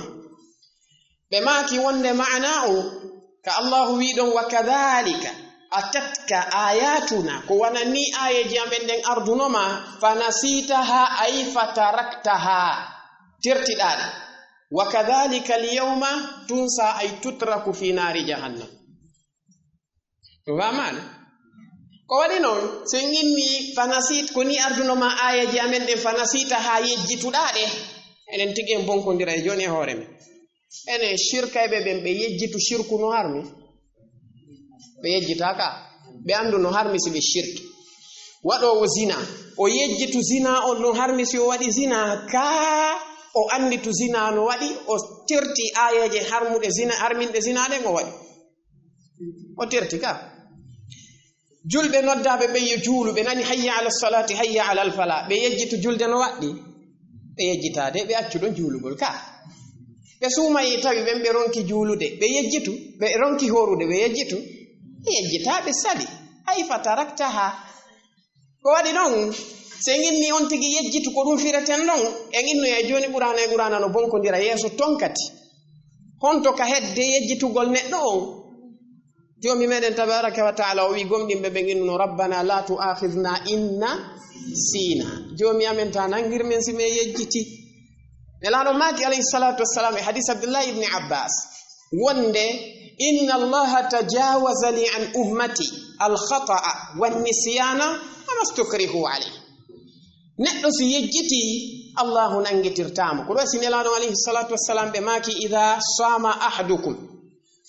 ɓe maaki wonde maana o, ka Allahu wi'i ɗon, "Wa kadhalika atatka ayatuna," ko wonani aayeeje amen ɗen arduno ma, "fanasitaha," ay fataraktaha, tertiɗaa ɗe. "Wa kadhalika al-yawma tunsa," ay tutraku fi naari jahannam. Ɗum faamaani? Ko waɗi noon, so en inni fanasit, ko ni arduno ma aayeeje amen ɗen, fanasita haa yejjituɗaa ɗe, enen tigi en bonkondira e jooni e hoore men. Enen shirkayɓe ɓen, ɓe yejjitu shirku no harmi? Ɓe yejjitaa ka. Ɓe anndu no harmi si ɓe shirki. Waɗoowo zina, o yejjitu zina on no harmi si o waɗi zina ka, o annditu zina no waɗi, o terti aayeeje harmuɗe zina, harminɗe zina ɗen o waɗi. O terti ka. Julɓe noddaaɓe ɓen yo juulu, ɓe nani hayya ala salati, hayya ala al fala. Ɓe yejjitu julde no waɗɗi? Ɓe yejjitaa de, ɓe accu ɗon juulugol ka. Ɓe suumayee tawi ɓen ɓe ronki juulude, ɓe yejjitu, ɓe ronki hoorude, ɓe yejjitu. Ɓe yejjitaa, ɓe sali. Ay fataraktaha. Ko waɗi ɗon, so en inni on tigi yejjitu, ko ɗum fireten ɗon, en innoya e jooni Qur'aana e Qur'aana no bonkondira yeeso ton kadi. Honto ka hedde yejjitugol neɗɗo on? Joomi meɗen tabaraka wa ta'ala o wi gomɗinɓe ɓen innuno, "Rabbana la tu'akhidhna in nasina." Joomi amen, ta nangir men si men yejjiti. Nelaaɗo maaki alayhi salatu wassalam e hadis Abdullahi ibn Abbas wonde, "Inna Allaha tajawaza li an ummati al khata'a wan nisyana wa mastukrihu alayh." Neɗɗo si yejjiti, Allahu nangitirtaamo. Ko ɗo si Nelaaɗo alayhi salatu wassalam ɓe maaki, "Idha sama ahadukum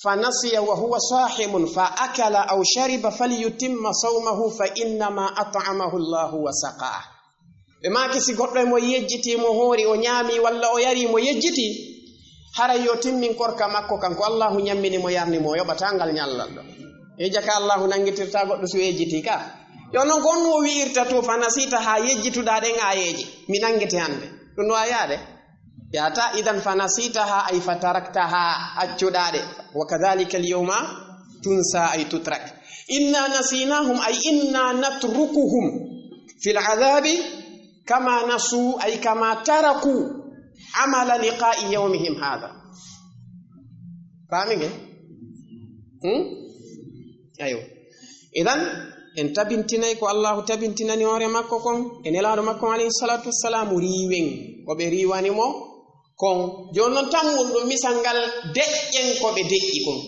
fa nasiya wa huwa sahimun fa akala aw shariba falyutimma sawmahu fa innama at'amahu Allahu wa saqah." Ɓe maaki, si goɗɗo e mo yejjiti, mo hoori, o ñaami walla o yari, mo yejjiti, haray yo timmin korka makko kan, ko Allahu ñammini mo, yarni mo, o yoɓataa ngal ñallal ɗo. E jaka Allahu nangitirta goɗɗo si o yejjiti ka. Yo non ko on o wi'irta to fa nasita haa yejjituɗaa ɗen aayeeje. Mi nangete hannde. Ɗum no a yaade? Yaata, idan fa nasitaha ay fa taraktaha, accuɗaa ɗe. Wa kadhalika al yawma tunsa ay tutrak. Inna nasinahum ay inna natrukuhum fil adhabi kama nasu ay kama taraku amala liqa'i yawmihim hadha. Faami nge? Hmm? Ayo. Idan, en tabintinay ko Allahu tabintinani hoore makko kon, e Nelaaɗo makko on alayhi salatu wassalam, riiwen ko ɓe riiwani mo kon. Jooni non, tammun ɗum misal ngal, deƴƴen ko ɓe deƴƴi kon.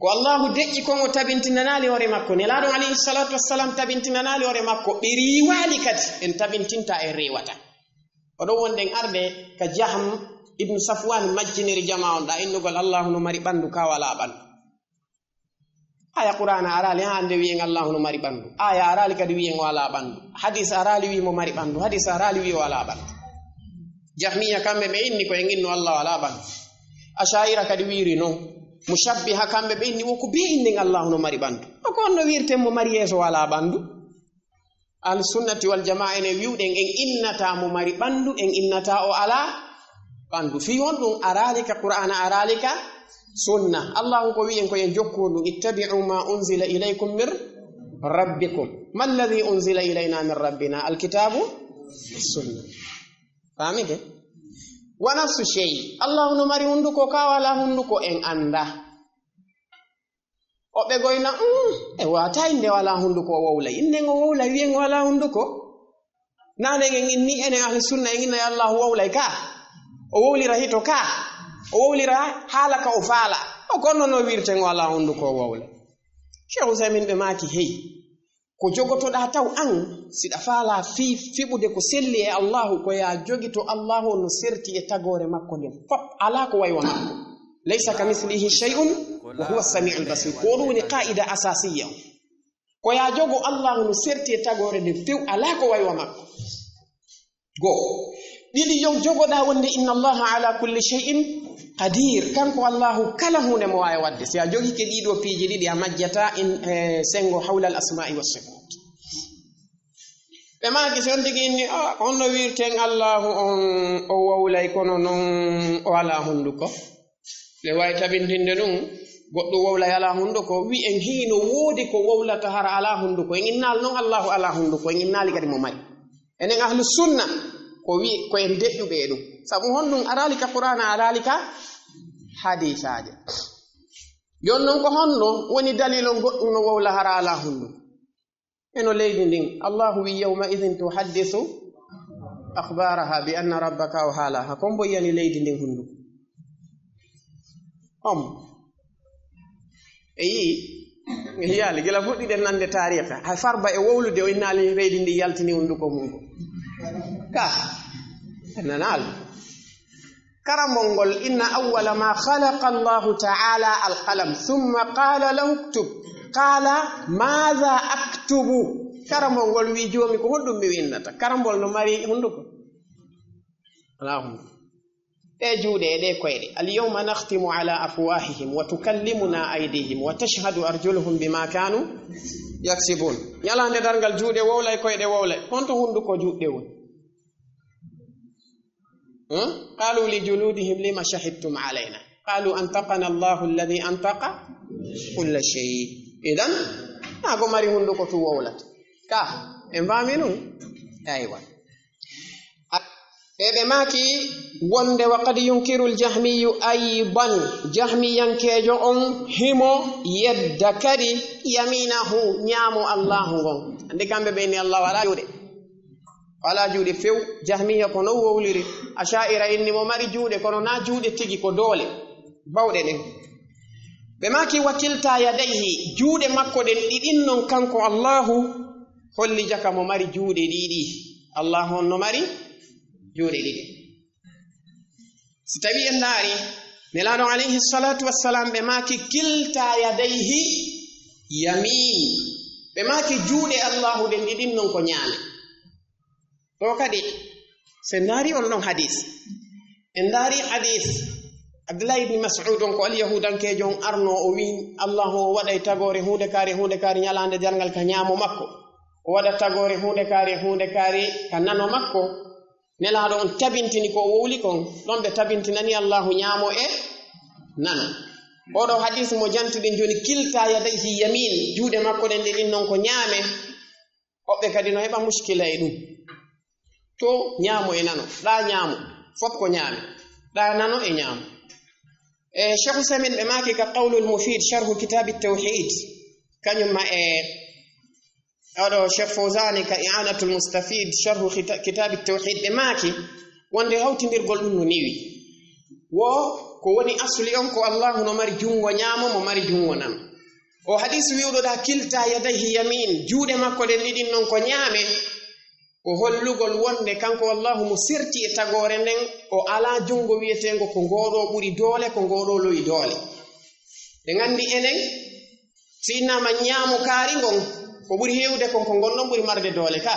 Ko Allahu deƴƴi kon, o tabintinanaali hoore makko. Nelaaɗo on alayhi salatu wassalam tabintinanaali hoore makko. Ɓe riiwaali kadi, en tabintinta en riiwata. Oɗon wonde en arde ka Jahm ibn Safwan majjiniri jamaa on ɗa innugol Allahu no mari ɓandu ka walaa ɓandu. Aya Qur'aana araali haa hannde wi'en Allahu no mari ɓandu. Aya araali kadi wi'en o alaa ɓandu. Hadis araali wi'i mo mari ɓandu. Hadis araali wi'i o alaa ɓandu. Jahmiya kamɓe ɓe inni ko en innu Allahu alaa ɓandu. Asha'ira kadi wi'iri non. Mushabbiha kamɓe ɓe inni wo ko bee innen Allahu no mari ɓandu. O ko on no wi'irten mo mari yeeso o alaa ɓandu. Ahlu sunnati wal jamaa enen wi'uɗen en innataa mo mari ɓandu, en innataa o alaa ɓandu. Fii honɗum? Araali ka Qur'aana, araali ka sunna. Allahu ko wi'en ko en jokku ɗum, "Ittabi'u ma unzila ilaykum min rabbikum." Ma alladhi unzila ilayna min rabbina? Al kitabu was sunna. Faami ke? Wa nafsu shay. Allahu no mari hunduko, ka walaa hunduko, en anndaa. Woɓɓe goo ina, "Mm, e waata innde o alaa hunnduko o wowlay. Innde ngo wowlay, wiye ngo alaa hunnduko." Naane en inni, enen ahli sunna en inna Allahu wowlay ka. O wowlira hito ka. O wowlira haala ka o faala. O ko noon o wirte ngo alaa hunnduko o wowlay. Cheikh Ousaimin ɓe maaki, "Hey, ko jogotoɗaa taw an, siɗa faala fii fiɓude ko selli e Allahu, ko yaa jogito Allahu no serti e tagoore makko nden. Fop alaa ko wayi wa makko. Laysa ka mislihi shay'un wa huwa samiul basir." Ko ɗum woni qaida asasiya. Ko yaa jogo Allahu no serti e tagoore nden few, alaa ko wayi wa makko. Goo. Ɗiɗi, yo jogoɗaa wonde inna Allaha ala kulli shay'in qadir. Kanko Allahu kala huunde mo waawi waɗde. Si a jogike ɗiɗo piiji ɗiɗi, a majjata in, eh, sengo hawlal asma'i was sifat. Ɓe maaki si on tigi inni, "Ah, ko honno wirten Allahu on o wowlay kono noon o alaa hunnduko?" Ɓe waawi tabintinde ɗum, goɗɗo wowlay alaa hunnduko, wi en hino woodi ko wowlata hara alaa hunnduko. En innaali noon Allahu alaa hunnduko, en innaali kadi mo mari. Enen ahlu sunna, ko wi, ko en deƴƴuɓe e ɗum. Sabu honɗum araali ka Qur'aana, araali ka hadiisaaje. Yon noon ko honno woni dalil on goɗɗum no wowla hara alaa hunnduko? Eno leydi ndin, Allahu wi, "Yawma idhin tuhaddisu akhbaraha bi anna rabbaka awha laha." Kon mbo yani leydi ndin hunnduko. Om. E yii, e yiyaali, gila fuɗɗiɗen nande taariika. Hay Farba e wowlude o innaali leydi ndi yaltini hunnduko mum ko. Ka, nanaali. Karambol ngol, "Inna awwala ma khalaqa Allahu ta'ala al-qalam, thumma qala lahu uktub. Qala, madha aktubu?" Karambol ngol wi, "Joomi, ko honɗum mi winnata?" Karambol no mari hunnduko? Alaa hunnduko. Ɗe juuɗe e ɗe koyɗe. "Al yawma nakhtimu ala afwahihim wa tukallimuna aydihim wa tashhadu arjuluhum bima kanu yaksibun." Ñalaande darngal juuɗe wowlay, koyɗe wowlay. Honto hunnduko juuɗe woni? Hmm? Qalu li juludihim lima shahidtum alayna. Qalu antaqana Allahu alladhi antaqa kulla shay. Idan, na ko mari hunnduko tu wowlata. Ka, en faami ɗum? Aywa. A-, e ɓe maaki wonde wa qad yunkirul jahmiyu aydan. Jahmiyankeejo on himo yedda kadi yaminahu, ñaamo Allahu ngon. Andi kamɓe ɓe ni Allahu alaa juuɗe. Alaa juuɗe few. Jahmiya ko non wowliri. Asha'ira inni mo mari juuɗe, kono na juuɗe tigi, ko doole bawɗe ɗen. Ɓe maaki wa kilta yadayhi, juuɗe makko ɗen ɗiɗin non kanko Allahu holli jaka mo mari juuɗe ɗiɗi. Allahu on no mari juuɗe ɗiɗi. Si tawi en ndaari, Nelaaɗo alayhi salatu wassalam ɓe maaki kilta yadayhi yamin. Ɓe maaki juuɗe Allahu ɗen ɗiɗin non ko ñaame. Ɗo kadi, so en ndaari on ɗon hadis, en ndaari hadis Abdullahi ibn Mas'ud on, ko alyahudankeejo on arno, o wi, "Allahu o waɗay tagoore huunde kaari, huunde kaari ñalaande darngal ka ñaamo makko. O waɗa tagoore huunde kaari, huunde kaari ka nano makko." Nelaaɗo on tabintini ko o wowli kon, ɗon ɓe tabintinani Allahu ñaamo e nano. Oɗo hadis mo jantuɗen jooni, kilta yadayhi yamin, juuɗe makko ɗen ɗiɗin non ko ñaame. Woɓɓe kadi no heɓa muskila e ɗum. To ñaamo e nano, ɗa ñaamo, fof ko ñaame. Ɗa nano e ñaamo. E Cheikh Ousaimin ɓe maaki ka Qawlul Mufid, sharhu Kitabi Tawhid, kañum ma e oɗo Cheikh Fawzani ka I'anatul Mustafid, sharhu Kita-, Kitabi Tawhid, ɓe maaki wonde hawtindirgol ɗum no newi. Wo ko woni asli on ko Allahu no mari junngo ñaamo, mo mari junngo nano. O hadis wi'uɗo ɗa, "Kilta yadayhi yamin", juuɗe makko ɗen ɗiɗin non ko ñaame, ko hollugol wonde kanko Allahu mo serti e tagoore nden, o alaa junngo wi'eteengo ko ngoɗo ɓuri doole, ko ngoɗo lowi doole. Ɗe nganndi enen, si innama ñaamo kaari ngon, ko ɓuri heewde kon ko ngon ɗon ɓuri marde doole ka.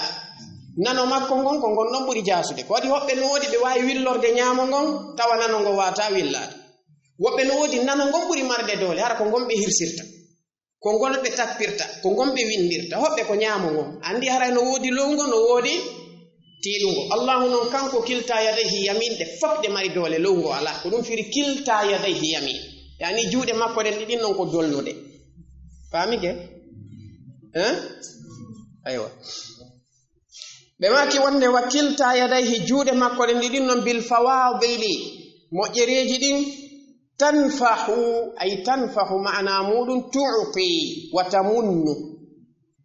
Nano makko ngon ko ngon ɗon ɓuri jaasude. Ko waɗi hoɓɓe no woodi ɓe waawi willorde ñaamo ngon, tawa nano ngo waata willaade. Woɓɓe no woodi nano ngon ɓuri marde doole, hara ko ngon ɓe hirsirta. Ko ngol ɓe tappirta, ko ngon ɓe winndirta. Hoɓɓe ko ñaamo ngon. Anndi haray no woodi lowngo, no woodi tiiɗungo. Allahu non kanko kilta yadayhi yamin, ɗe fof ɗe mari doole, lowngo alaa. Ko ɗum firi kilta yadayhi yamin. Yani juuɗe makko ɗen ɗiɗin non ko dolnuɗe. Faami ke? Hein? Aywa. Ɓe maaki wonde wa kilta yadayhi, juuɗe makko ɗen ɗiɗin non bil fawadili, moƴƴereeji ɗin Tanfahu, ay tanfahu, maana muɗum tu'ti wa tamunnu.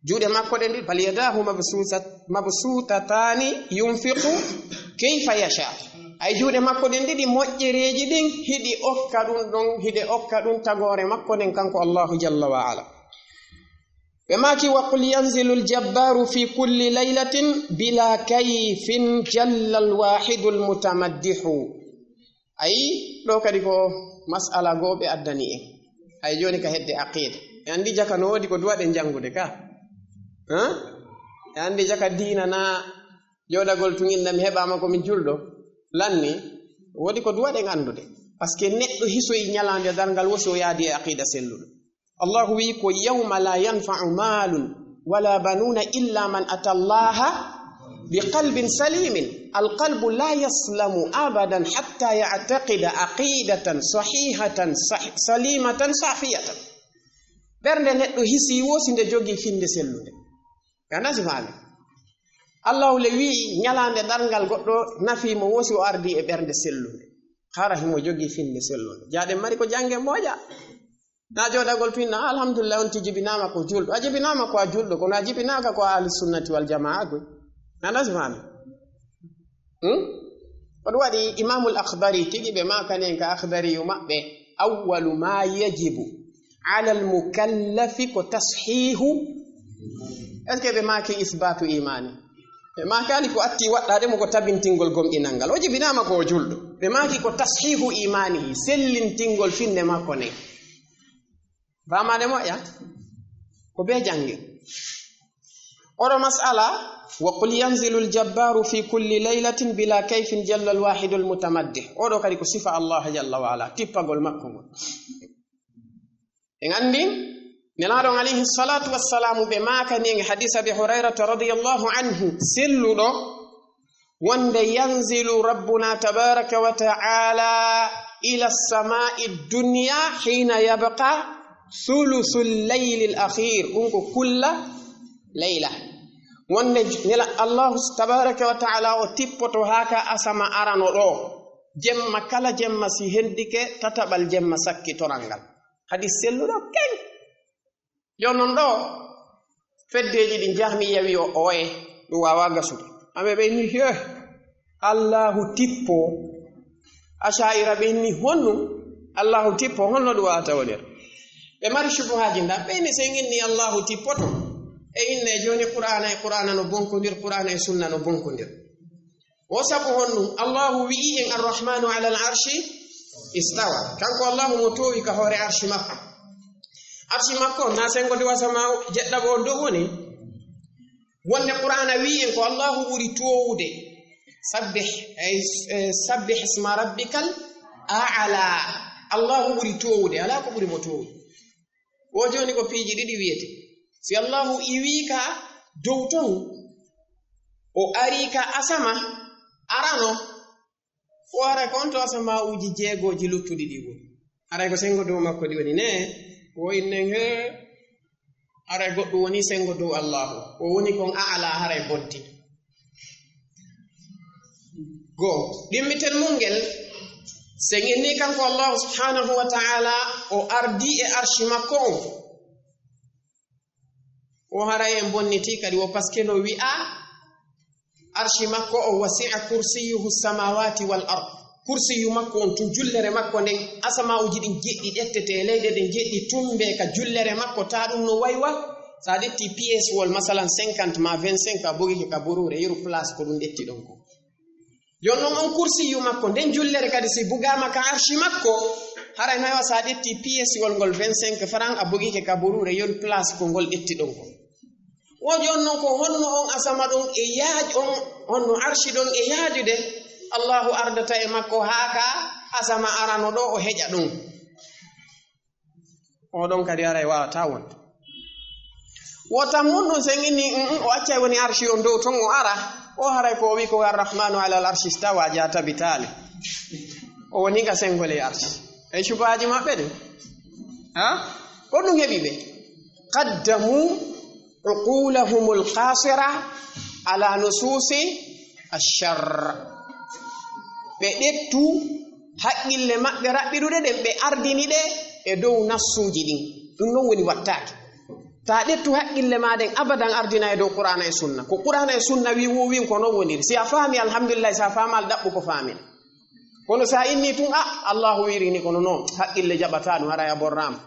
Juuɗe makko ɗen ɗiɗi, bal yadahu mabsusat-, mabsutatani yunfiqu kayfa yasha. Ay juuɗe makko ɗen ɗiɗi, moƴƴereeji ɗin, hiɗi okka ɗum ɗon, hiɗe okka ɗum tagoore makko nden, kanko Allahu jalla wa ala. Ɓe maaki, "Wa qul yanzilu al-jabbaru fi kulli laylatin bila kayfin jalla al-wahidul mutamaddihu." Ayi, ɗo kadi ko mas'ala goo ɓe addani en. Ay, jooni ka hedde aqida. E anndi jaka no woodi ko duwaɗen janngude ka? Hã? E anndi jaka diina na jooɗagol tun inna mi heɓaama ko mi julɗo? Lanni, woodi ko duwaɗen anndude. Parce que neɗɗo hisoyi ñalaande darngal wo si o yaadi e aqida selluɗo. Allahu wi'i ko, "Yawma la yanfa'u malun wala banuna illa man ata Allaha bi qalbin salimin." Al qalbu la yaslamu abadan hatta ya'taqida aqidatan sahihatan sah-, salimatan safiyatan. Ɓernde neɗɗo hisi wo si nde jogii finde sellude. Ka nasi faami. Allahu le wi'i ñalaande darngal goɗɗo nafi mo wo si o ardi e ɓernde sellude. Hara himo jogii finde sellude. Jaaɗen mari ko jannge moƴa. Na jooɗagol tun inna, "Alhamdulillah, on ti jibinaama ko julɗo." A jibinaama ko a julɗo, kono a jibinaaka ko a ahli sunnati wal jamaa koy. Na nasi faami? Hmm? Ko ɗum waɗi Imamul Akhdari, tigi ɓe maakani en ka Akhdari yo maɓɓe, "Awwalu ma yajibu alal mukallafi ko tashihu." Est-ce que ɓe maaki isbatu imani? Ɓe maakali ko atti waɗɗaade mo ko tabintingol gomɗinal ngal. O jibinaama ko o julɗo. Ɓe maaki ko tashihu imani, sellintingol finde makko nden. Faamaade moƴƴa? Ko bee jannge. Oɗo mas'ala, "Wa qul yanzilu al-jabbaru fi kulli laylatin bila kayfin jalla al-wahidul mutamaddih." Oɗo kadi ko sifa Allah jalla wa ala, tippagol makko ngol. En anndi, Nelaaɗo on alayhi salatu wassalamu ɓe maakani en hadis Abi Hurayrata radiyallahu anhu, selluɗo, wonde, "Yanzilu rabbuna tabaraka wa ta'ala ila samai dunya hina yabqa thuluthul laylil akhir." Ɗum ko kulla layla. Wonde nela Allahu tabaraka wa ta'ala o tippoto haa ka asama arano ɗo. Jemma kala jemma si hendike tataɓal jemma sakkitoral ngal. Hadis selluɗo keng. Jooni non ɗo, feddeeji ɗin Jahmiya wi o oye, ɗum waawaa gasude. Aɓe ɓe inni, "He, Allahu tippo." Asha'ira ɓe inni, "Honɗum? Allahu tippo, honno ɗum waawata wonir?" Ɓe mari shubuhaaji nda, ɓe inni, "Sen inni Allahu tippoto, e inne jooni Qur'aana e Qur'aana no bonkondir, Qur'aana e Sunna no bonkondir." O sabu honɗum? Allahu wi'i en, "Ar-Rahmanu alal arshi istawa." Kanko Allahu mo toowi ka hoore arshi makko. Arshi makko na sengo dow asama jeɗɗaɓo on dow woni? Wonde Qur'aana wi'i en ko Allahu ɓuri toowude. Sabbih, ay, eh, sabbih isma rabbikal a'la. Allahu ɓuri toowude, alaa ko ɓuri mo toowude. Wo jooni ko piiji ɗiɗi wiyete. Si Allahu iwii ka dow ton, o arii ka asama arano, o haray ko on to asama'uuji jeegooji luttuɗi ɗi woni. Haray ko sengo dow makko ɗi woni. Ne, wo innen he, haray goɗɗum woni sengo dow Allahu. O woni kon a'la, haray boddi. Go, ɗimmitel mum ngel, sen inni kanko Allahu subhanahu wa ta'ala, o ardii e arshi makko on. O haray en bonniti kadi wo, parce que no wi'a, arshi makko o, "Wasi'a kursiyuhu samawati wal ard." Kursiyu makko on tun, jullere makko nden, asama'uuji ɗin jeɗɗi ƴettete, leyɗe ɗen jeɗɗi tumbe ka jullere makko, ta ɗum no waywa. Sa ƴetti pièce wol, masalan, cinquante ma vingt-cinq, a bogike ka buruure, yeru place ko ɗum ƴetti ɗon ko. Yon non on kursiyu makko, nden jullere kadi si bugaama ka arshi makko, haray nayo sa ƴetti pièce wol ngol vingt-cinq francs, a bogike ka buruure, yon place ko ngol ƴetti ɗon ko. Wo jon non ko honno on asama ɗon e yaaj-, on, honno arshi ɗon e yaajude, Allahu ardata e makko haa ka asama arano ɗo o heƴa ɗum. Oɗon kadi haray waawataa wonde. Wo tan mun ɗum sen inni, mm, mm, o accay woni arshi on dow ton o ara. O haray ko o wi ko Ar-Rahmanu alal arshi istawa, ja tabitaali. O woni ka sengole arshi. E shubhaaji maɓɓe ɗin. Ha? Ko ɗum heɓi ɓe. Qaddamu uqulahumul qasira ala nususi ash-shar. Ɓe ƴettu Haqqille maɓɓe raɓɓiɗuɗe ɗen, ɓe ardini ɗe e dow nassuuji ɗin. Ɗum non woni wattaake. Ta ƴettu haqqille ma ɗen, abadan ardina e dow Qur'aana e Sunna. Ko Qur'aana e Sunna wi, wo win ko non woniri. Si a faami, alhamdulillahi, si a faamaali, ɗaɓɓu ko faami. Kono si a inni tun, a, Allahu wiiri ni, kono non, haqqille jaɓataa ɗum, haray a borraama.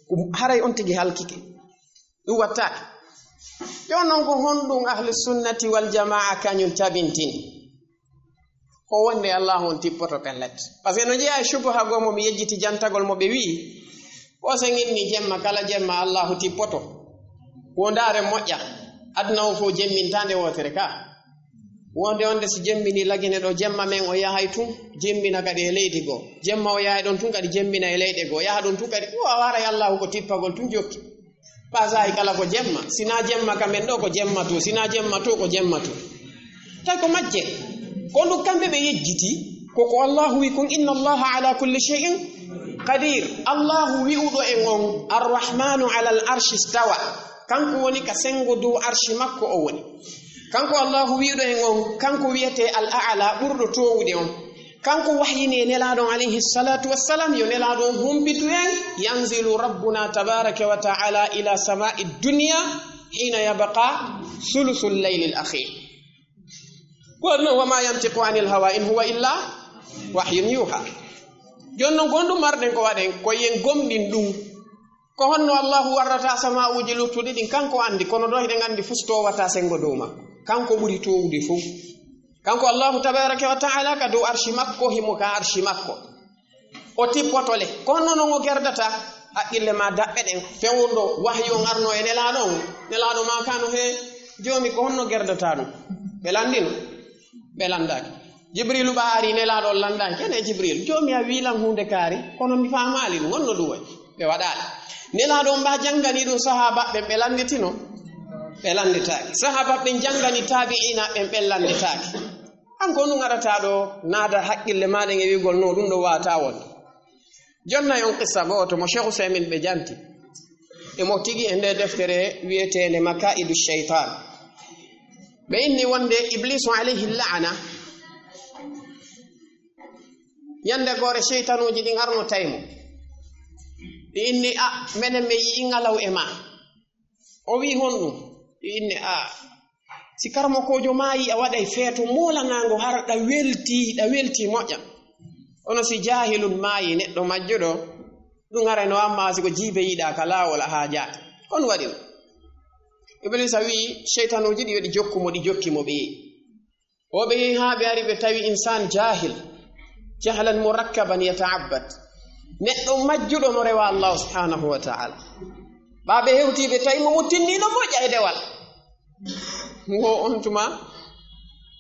Ɗum haray on tigi halkike. Ɗum wattaake. Yo non ko honɗum ahlu sunnati wal jamaa kañum tabintini? Ko wonde Allahu on tippoto pellet. Parce que no jeyaa e shubuha goo mo mi yejjiti jantagol mo ɓe wi'i, o sen inni jemma, kala jemma Allahu tippoto. Wo ndaare moƴƴa. Aduna o fof jemminta nde wootere ka. Wonde on de si jemmini lagine ɗo, jemma men o yahay tun, jemmina kadi e leydi goo. Jemma o yahay ɗon tun kadi jemmina e leyɗe goo. Yaha ɗon tun kadi, o a waray Allahu ko tippagol tun jokki. Ɓaasaaji kala ko jemma. Sinaa jemma ka men ɗo ko jemma to. Sinaa jemma to ko jemma to. Tawi ko majje. Ko ɗum kamɓe ɓe yejjiti. Ko ko Allahu wi kon, "Inna Allaha ala kulli shay'in qadir." Allahu wi'uɗo en on, "Arrahmanu ala al arshi stawa." Kanko woni ka sengo dow arshi makko o woni. Kanko Allahu wi'uɗo en on, kanko wiyetee al a'la, ɓurɗo toowude on. Kanko wahyini e Nelaaɗo on alayhi salatu wassalam, yo Nelaaɗo on humpitu en, "Yanzilu rabbuna tabaraka wa ta'ala ila sama'i dunya hina yabqa thuluthul laylil akhir." Ko non, "Wa ma yantiqu anil hawa in huwa illa wahyun yuha." Jooni non, ko honɗum marɗen ko waɗen? Ko yen gomɗin ɗum. Ko honno Allahu warrata samaa'uuji luttuɗi ɗin? Kanko anndi, kono ɗo hiɗen anndi fus towata senngo dow makko. Kanko ɓuri towude fof. Kanko Allahu tabaraka wa ta'ala ka dow arshi makko, himo ka arshi makko. O tippoto le. Ko honno non o gerdata? Haqqille ma daɓɓe ɗen. Fewndo wahyu on arno e Nelaaɗo on. Nelaaɗo ma kano he, "Joomi, ko honno gerdata ɗum?" Ɓe lanndino. Ɓe lanndaaki. Jibriilu ɓa ari, Nelaaɗo on lanndaaki. Ene Jibriilu, "Joomi, a wii lan huunde kaari, kono mi faamaali ɗum, honno ɗum wayi?" Ɓe waɗaali. Nelaaɗo on ɓa janngani ɗum sahaabaɓe ɓen, ɓe lannditino? Ɓe lannditaaki. Sahaabaɓe ɓen janngani taabi'iina ɓen, ɓen lannditaaki. An ko ɗum arata ɗo, naada haqqille maaɗa e wi'ugol, "No, ɗum ɗo waawataa wonde." Jonnay on qissa gooto mo Cheikh Ousaymin ɓe janti. E mo tigi e nde deftere wi'eteende Makaidu Shaytan. Ɓe inni wonde Iblisu alayhi la'ana, ñande goore seytanuuji ɗin arno tawi mo. Ɗi inni, "A, menen mi yi'i ngalaw e ma." O wi'i, "Honɗum?" Ɗi inni, "A, si karamokoojo maayi, a waɗay feeto moolanaango, hara ɗa welti, ɗa welti moƴƴa. Kono si jaahilun maayi, neɗɗo majjuɗo, ɗum haray no amma si ko jiibe yiɗa ka laawol a haajaaka." Kon waɗi ɗum. Iblisa wi'i, seytanuuji ɗi yo ɗi jokku mo, ɗi jokki mo ɓe yehi. O ɓe yehi haa ɓe ari ɓe tawi insaan jaahil, jahlan murakkaban yata'abbad. Neɗɗo majjuɗo no rewa Allahu subhanahu wa ta'ala. Ɓa ɓe hewti ɓe tawi mo mo tinniiɗo moƴƴa e dewal. Wo on tuma,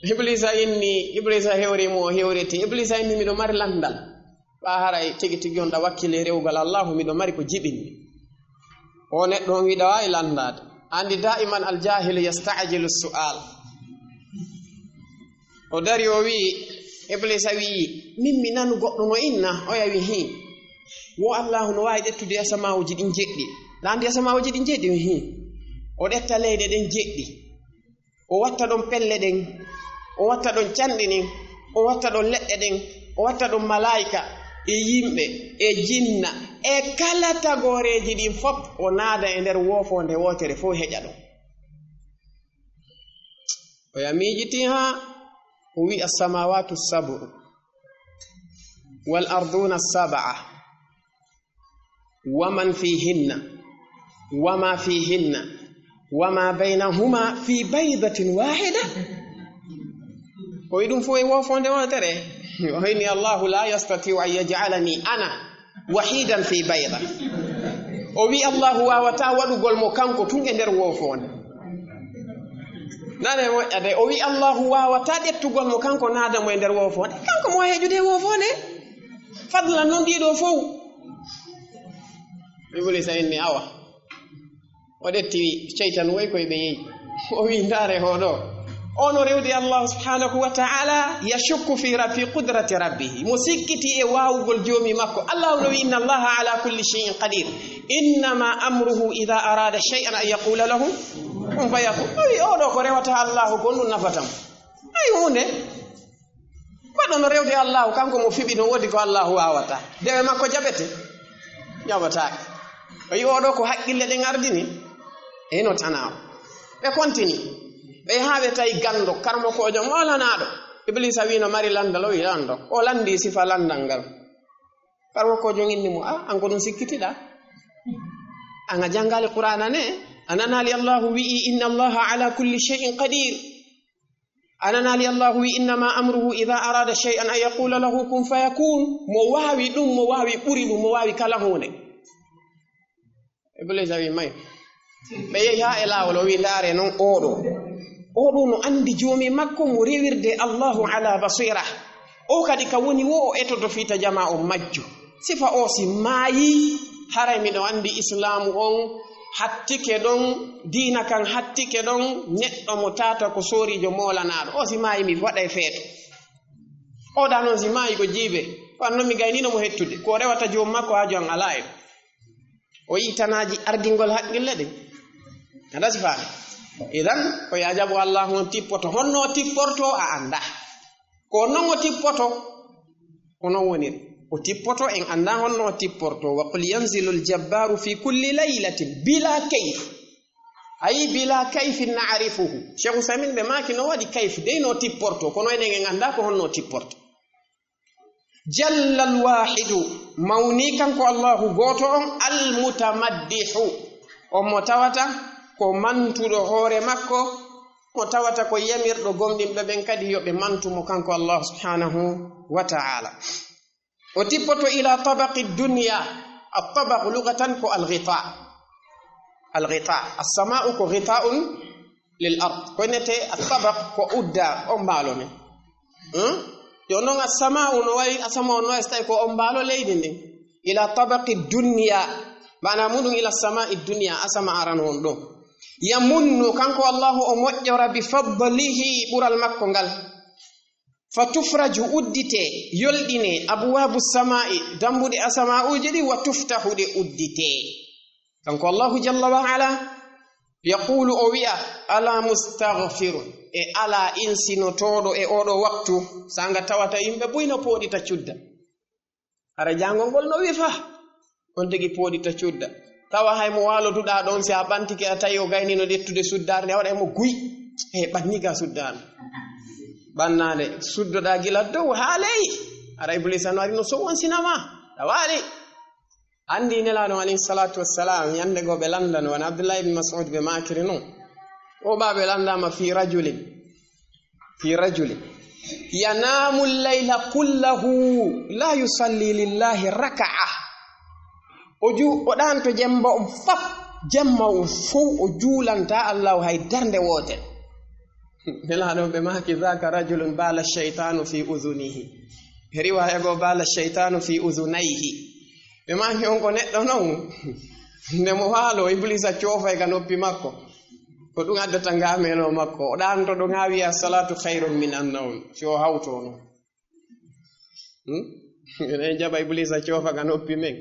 Iblisa inni, Iblisa hewri mo, o hewriti. Iblisa inni, "Miɗo mari lanndal. Ɓa haray tigi tigi on ɗa wakkili e rewugol Allahu, miɗo mari ko jiɓinmi." O neɗɗo on wiɗa waawi lanndaade. Anndi daiman al jahilu yasta'jilu su'al. O dari o wi'i, Iblisa wi'i, "Min mi nanu goɗɗo no inna?" Oya wi, "Hii." Wo Allahu no waawi ƴettude asamaawoji ɗin jeɗɗi. Ɗa anndi asamaawoji ɗin jeɗɗi? Wi, "Hii." O ƴetta leyɗe ɗen jeɗɗi. O watta ɗon pelle ɗen, o watta ɗon canɗi ɗin, o watta ɗon leɗɗe ɗen, o watta ɗon malaa'ika e yimɓe e jinna e kala tagooreeji ɗin fof, o naada e nder woofoonde wootere fof heƴa ɗon. O ya miijiti haa o wi'i, "As-samawatu sab'u wal arduna sab'a." Wa man fihinna, wa ma fihinna, wa ma baynahuma fi baydatin wahida. O wi ɗum fof e woofonde wootere. O inni, "Allahu la yastati'u an yaj'alani ana wahidan fi bayda." O wi Allahu waawataa waɗugol mo kanko tun e nder woofonde. Nane moƴƴa de, o wi Allahu waawataa ƴettugol mo kanko naada mo e nder woofonde. Kanko mo heƴude e woofonde. Fadlan non ɗiɗo fof. Iblisa inni, "Awa." O ƴetti ceytan woy koye ɓe yeeyi. O wi, "Ndaare hoɗo." Ono rewde Allah subhanahu wa ta'ala, yashukku fi ra-, fi qudrati rabbihi. Mo sikkiti e waawugol joomi makko. Allah no wi, "Inna Allaha ala kulli shay'in qadir. Innama amruhu idha arada shay'an an yaqula lahu kun fayakun." O wi, "Oɗo ko rewata Allah ko ɗum nafata mo." Ay huunde. Ko Ɗo no rewde Allahu, kanko mo fiɓi no woodi ko Allahu waawata. Dewe makko jaɓete? Jaɓataake. O yi oɗo ko haqqille ɗen ardini? Eno tanaa. Ɓe kontini. Ɓe yaha ɓe tawi ganndo, karmokoojo moolanaaɗo. Iblisa wi no mari lanndal, o wi lanndo. O lanndi sifa lanndal ngal. Karmokoojo inni mo, "A, an ko ɗum sikkitiɗa? An a janngaali Qur'aana ne? A nanaali Allahu wi'i, 'Inna Allaha ala kulli shay'in qadir'? A nanaali Allahu wi'i, 'Innama amruhu idha arada shay'an an yaqula lahu kun fayakun'?" Mo waawi ɗum, mo waawi ɓuri ɗum, mo waawi kala huunde. Iblisa wi, "May." Ɓe yehi haa e laawol, o wi, "Ndaare non oɗo. Oɗo no anndi joomi makko mo rewirde Allahu ala basira. O kadi ka woni wo o etoto fii ta jamaa on majju. Sifa o si maayi, haray miɗo anndi Islaamu on hattike ɗon, diina kan hattike ɗon, neɗɗo mo tata ko sooriijo moolanaaɗo. O si maayi mi waɗay feeto." O da non si maayi ko jiibe. Ko annon mi gaynino mo hettude. Ko rewata joom makko haaju an alaa e. O yi tanaaji ardingol haqqille ɗen. Aɗa si faami? Idan, o yaajabu Allahu on tippoto. Honno o tipporto a annda. Ko non o tippoto. Ko non woniri. O tippoto en annda honno o tipporto. "Wa qul yanzilu al-jabbaru fi kulli laylatin bila kayf." Ayi, bila kayfin na'rifuhu. Cheikh Usaymin ɓe maaki no waɗi kayf. Dey no o tipporto. Kono enen en annda ko honno o tipporto. Jalla al-wahidu, mawni kanko Allahu gooto on, al-mutamaddihu, on mo tawata ko mantuɗo hoore makko, mo tawata ko yamirɗo gomɗinɓe ɓen kadi yo ɓe mantu mo kanko Allahu subhanahu wa ta'ala. O tippoto ila tabaqi dunya, at-tabaq lugatan ko al-ghita. Al-ghita, as-sama'u ko ghita'un lil ard. Ko innete at-tabaq ko udda on mbaalo men. Hmm? Yo non as-sama'u no wayi, asama on no wayi so tawi ko on mbaalo leydi ndin. Ila tabaqi dunya. Maana muɗum ila sama'i dunya, asama aran on ɗo. Yamunnu kanko Allahu o moƴƴora bi fadlihi ɓural makko ngal. Fa tufraju uddite, yolɗine, abwabu sama'i dambuɗe asama'uji ɗi, wa tuftahu ɗe uddite. Kanko Allahu jalla wa ala, yaqulu o wi'a, "Ala mustaghfirun," e ala insinotooɗo e oɗo waktu, sanga tawata yimɓe buy no pooɗita cudda. Hara jangol ngol no wifa, on tigi pooɗita cudda. Tawa hay mo waaloduɗa ɗon, si a ɓantike a tawi o gaynino ƴettude suddaare nde, a waɗa mo guy. E ɓanni ga suddaare. Ɓannaande, suddoɗa gila dow haa ley. Hara Iblisa no ari no sowon sinama. A waali. Anndi Nelaaɗo alayhi salatu wassalam, ñande goo ɓe lanndano, wano Abdullahi ibn Mas'ud ɓe maakiri non. O ɓa ɓe lanndama fi rajulin, fi rajulin yanamu layla kullahu la yusalli lillahi raka'a. O ju-, o ɗaanto jemma on fap, jemma on fow o juulanta Allahu hay darnde woote. Nelaaɗo ɓe maaki, "Dhaka rajulun bala shaytanu fi udhunihi." E riwaaya goo, "Bala shaytanu fi udhunayhi." Ɓe maaki, "On ko neɗɗo non, nde mo waalo, Iblisa coofay ka noppi makko. Ko ɗum addata ngaamelo makko. O ɗaanto ɗo ŋaawi, as-salatu khayrun min an-nawm." Si o hawto non. Hmm? Eɗen jaɓa Iblisa coofa ka noppi men.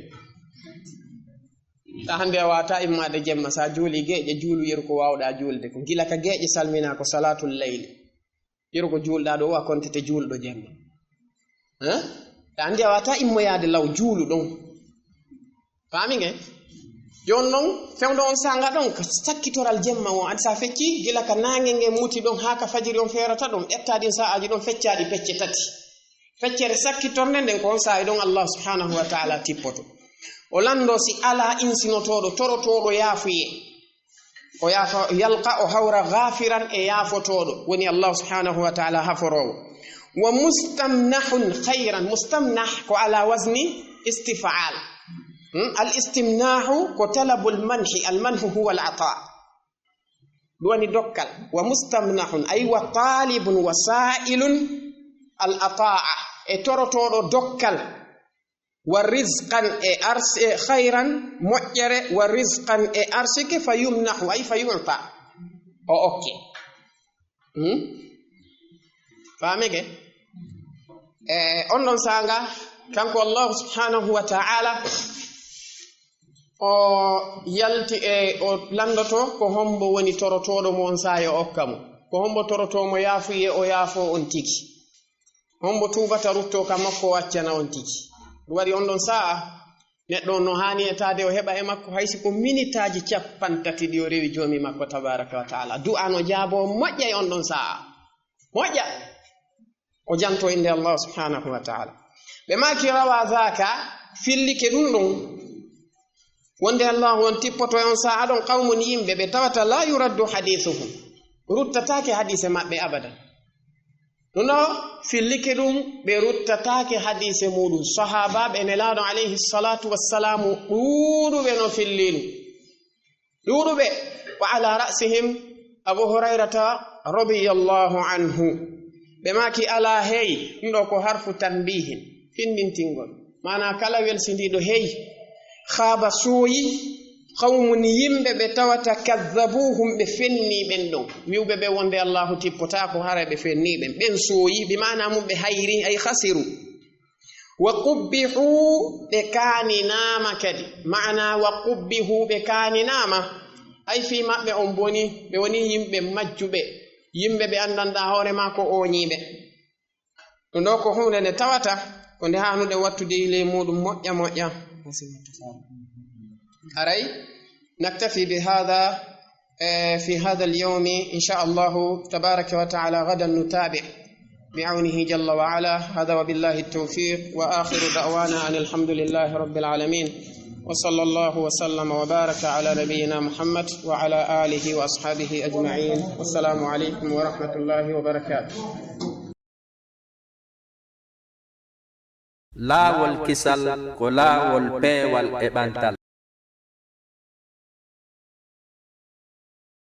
Ta hannde a waata immaade jemma, sa juuli geeƴe, juulu yeru ko waawɗa juulde ko. Gila ka geeƴe salmina ko salatul layli. Yeru ko juulɗa ɗo, wa kontete juulɗo jemma. Hein? Ta anndi a waata immoyaade law juulu ɗon. Faami nge? Jooni non, fewndo on saanga ɗon, ka sakkitoral jemma on, adi sa fecci, gila ka naange nge muti ɗon, haa ka fajiri on feerata ɗon, ƴetta ɗin sa'aaji ɗon, fecca ɗi pecce tati. Feccere sakkitornde nden, ko on saa'i ɗon Allah subhanahu wa ta'ala tippoto. O lanndo si alaa insinotooɗo, torotooɗo yaafuye. O yaafa, yalqa, o hawra ghafiran, e yaafotooɗo, woni Allah subhanahu wa ta'ala haforoowo. Wa mustamnahun khayran, mustamnah ko ala wazni istif'al. Hmm? Al istimnahu ko talabul manhi, al manhu huwa al ata. Ɗum woni dokkal. Wa mustamnahun, ay wa talibun wa sa'ilun al ata'a, e torotooɗo dokkal. Wa rizqan, e ars-, e khayran, moƴƴere, wa rizqan, e arsike, fa yumnahu, ay fa yu'ta, o okke. Hmm? Faamike? E on ɗon saanga, kanko Allahu subhanahu wa ta'ala, o yalti e o lanndoto ko hombo woni torotooɗo mo on saa'i o okka mo. Ko hombo torotoo mo yaafuye, o yaafo on tigi. Hombo tuubata, ruttoo ka makko, o accana on tigi. Ɗum waɗi on ɗon saa'a, neɗɗo on no haani etaade o heɓa e makko, hay si ko minitaaji cappanɗe tati ɗi o rewi Joomi makko tabaaraka wa ta'aala. Du'aa no jaaboo moƴƴa e on ɗon saa'a. Moƴƴa. O jantoo innde Allah subhaanahu wa ta'aala. Ɓe maaki, rawa zaaka, fillike ɗum ɗon. Wonde Allahu on tippoto e on saa'a ɗon, qawmun, yimɓe ɓe tawata, laa yuraddu hadiisuhum, ruttataake hadiise maɓɓe abadan. Ɗum ɗo fillike ɗum, ɓe ruttataake hadiise muuɗum. Sahaabaaɓe Nelaaɗo alayhi salaatu wassalaamu ɗuuɗuɓe no filli ɗum. Ɗuuɗuɓe, wa ala ra'sihim Abu Hurayrata radiyallahu anhu. Ɓe maaki, alaa hey, ɗum ɗo ko harfu tanbiihin, findintingol. Maanaa kala welsindiiɗo hey, khaaba sooyi, qawmun yimɓe ɓe tawata kadhabuuhum ɓe fenni ɓen ɗon. Wi'uɓe ɓe wonde Allahu tippotaako haray ɓe fenni ɓen. Ɓen sooyi, bi maanaa mum ɓe hayri, ay khasiru. Wa qubbihu, ɓe kaaninaama kadi. Maanaa wa qubbihu, ɓe kaaninaama. Ay fii maɓɓe on boni, ɓe woni yimɓe majjuɓe. Yimɓe ɓe anndanɗaa hoore maa ko ooñiiɓe. Ɗum ɗo ko huunde nde tawata ko nde haanude wattude e ley muuɗum moƴƴa moƴƴa. Haray naktafi bi hada, eh, fi hada al-yawmi, insha Allahu tabaraka wa ta'ala, gadan nutabi' bi awnihi jalla wa ala. Hada wa billahi tawfiq wa akhiru da'wana anil hamdulillahi rabbil alamin. Wa sallallahu wa sallama wa baraka ala nabiyyina Muhammad wa ala alihi wa ashabihi ajma'in. Wassalamu alaikum wa rahmatullahi wa barakatuh. Laawol kisal ko laawol peewal e ɓantal.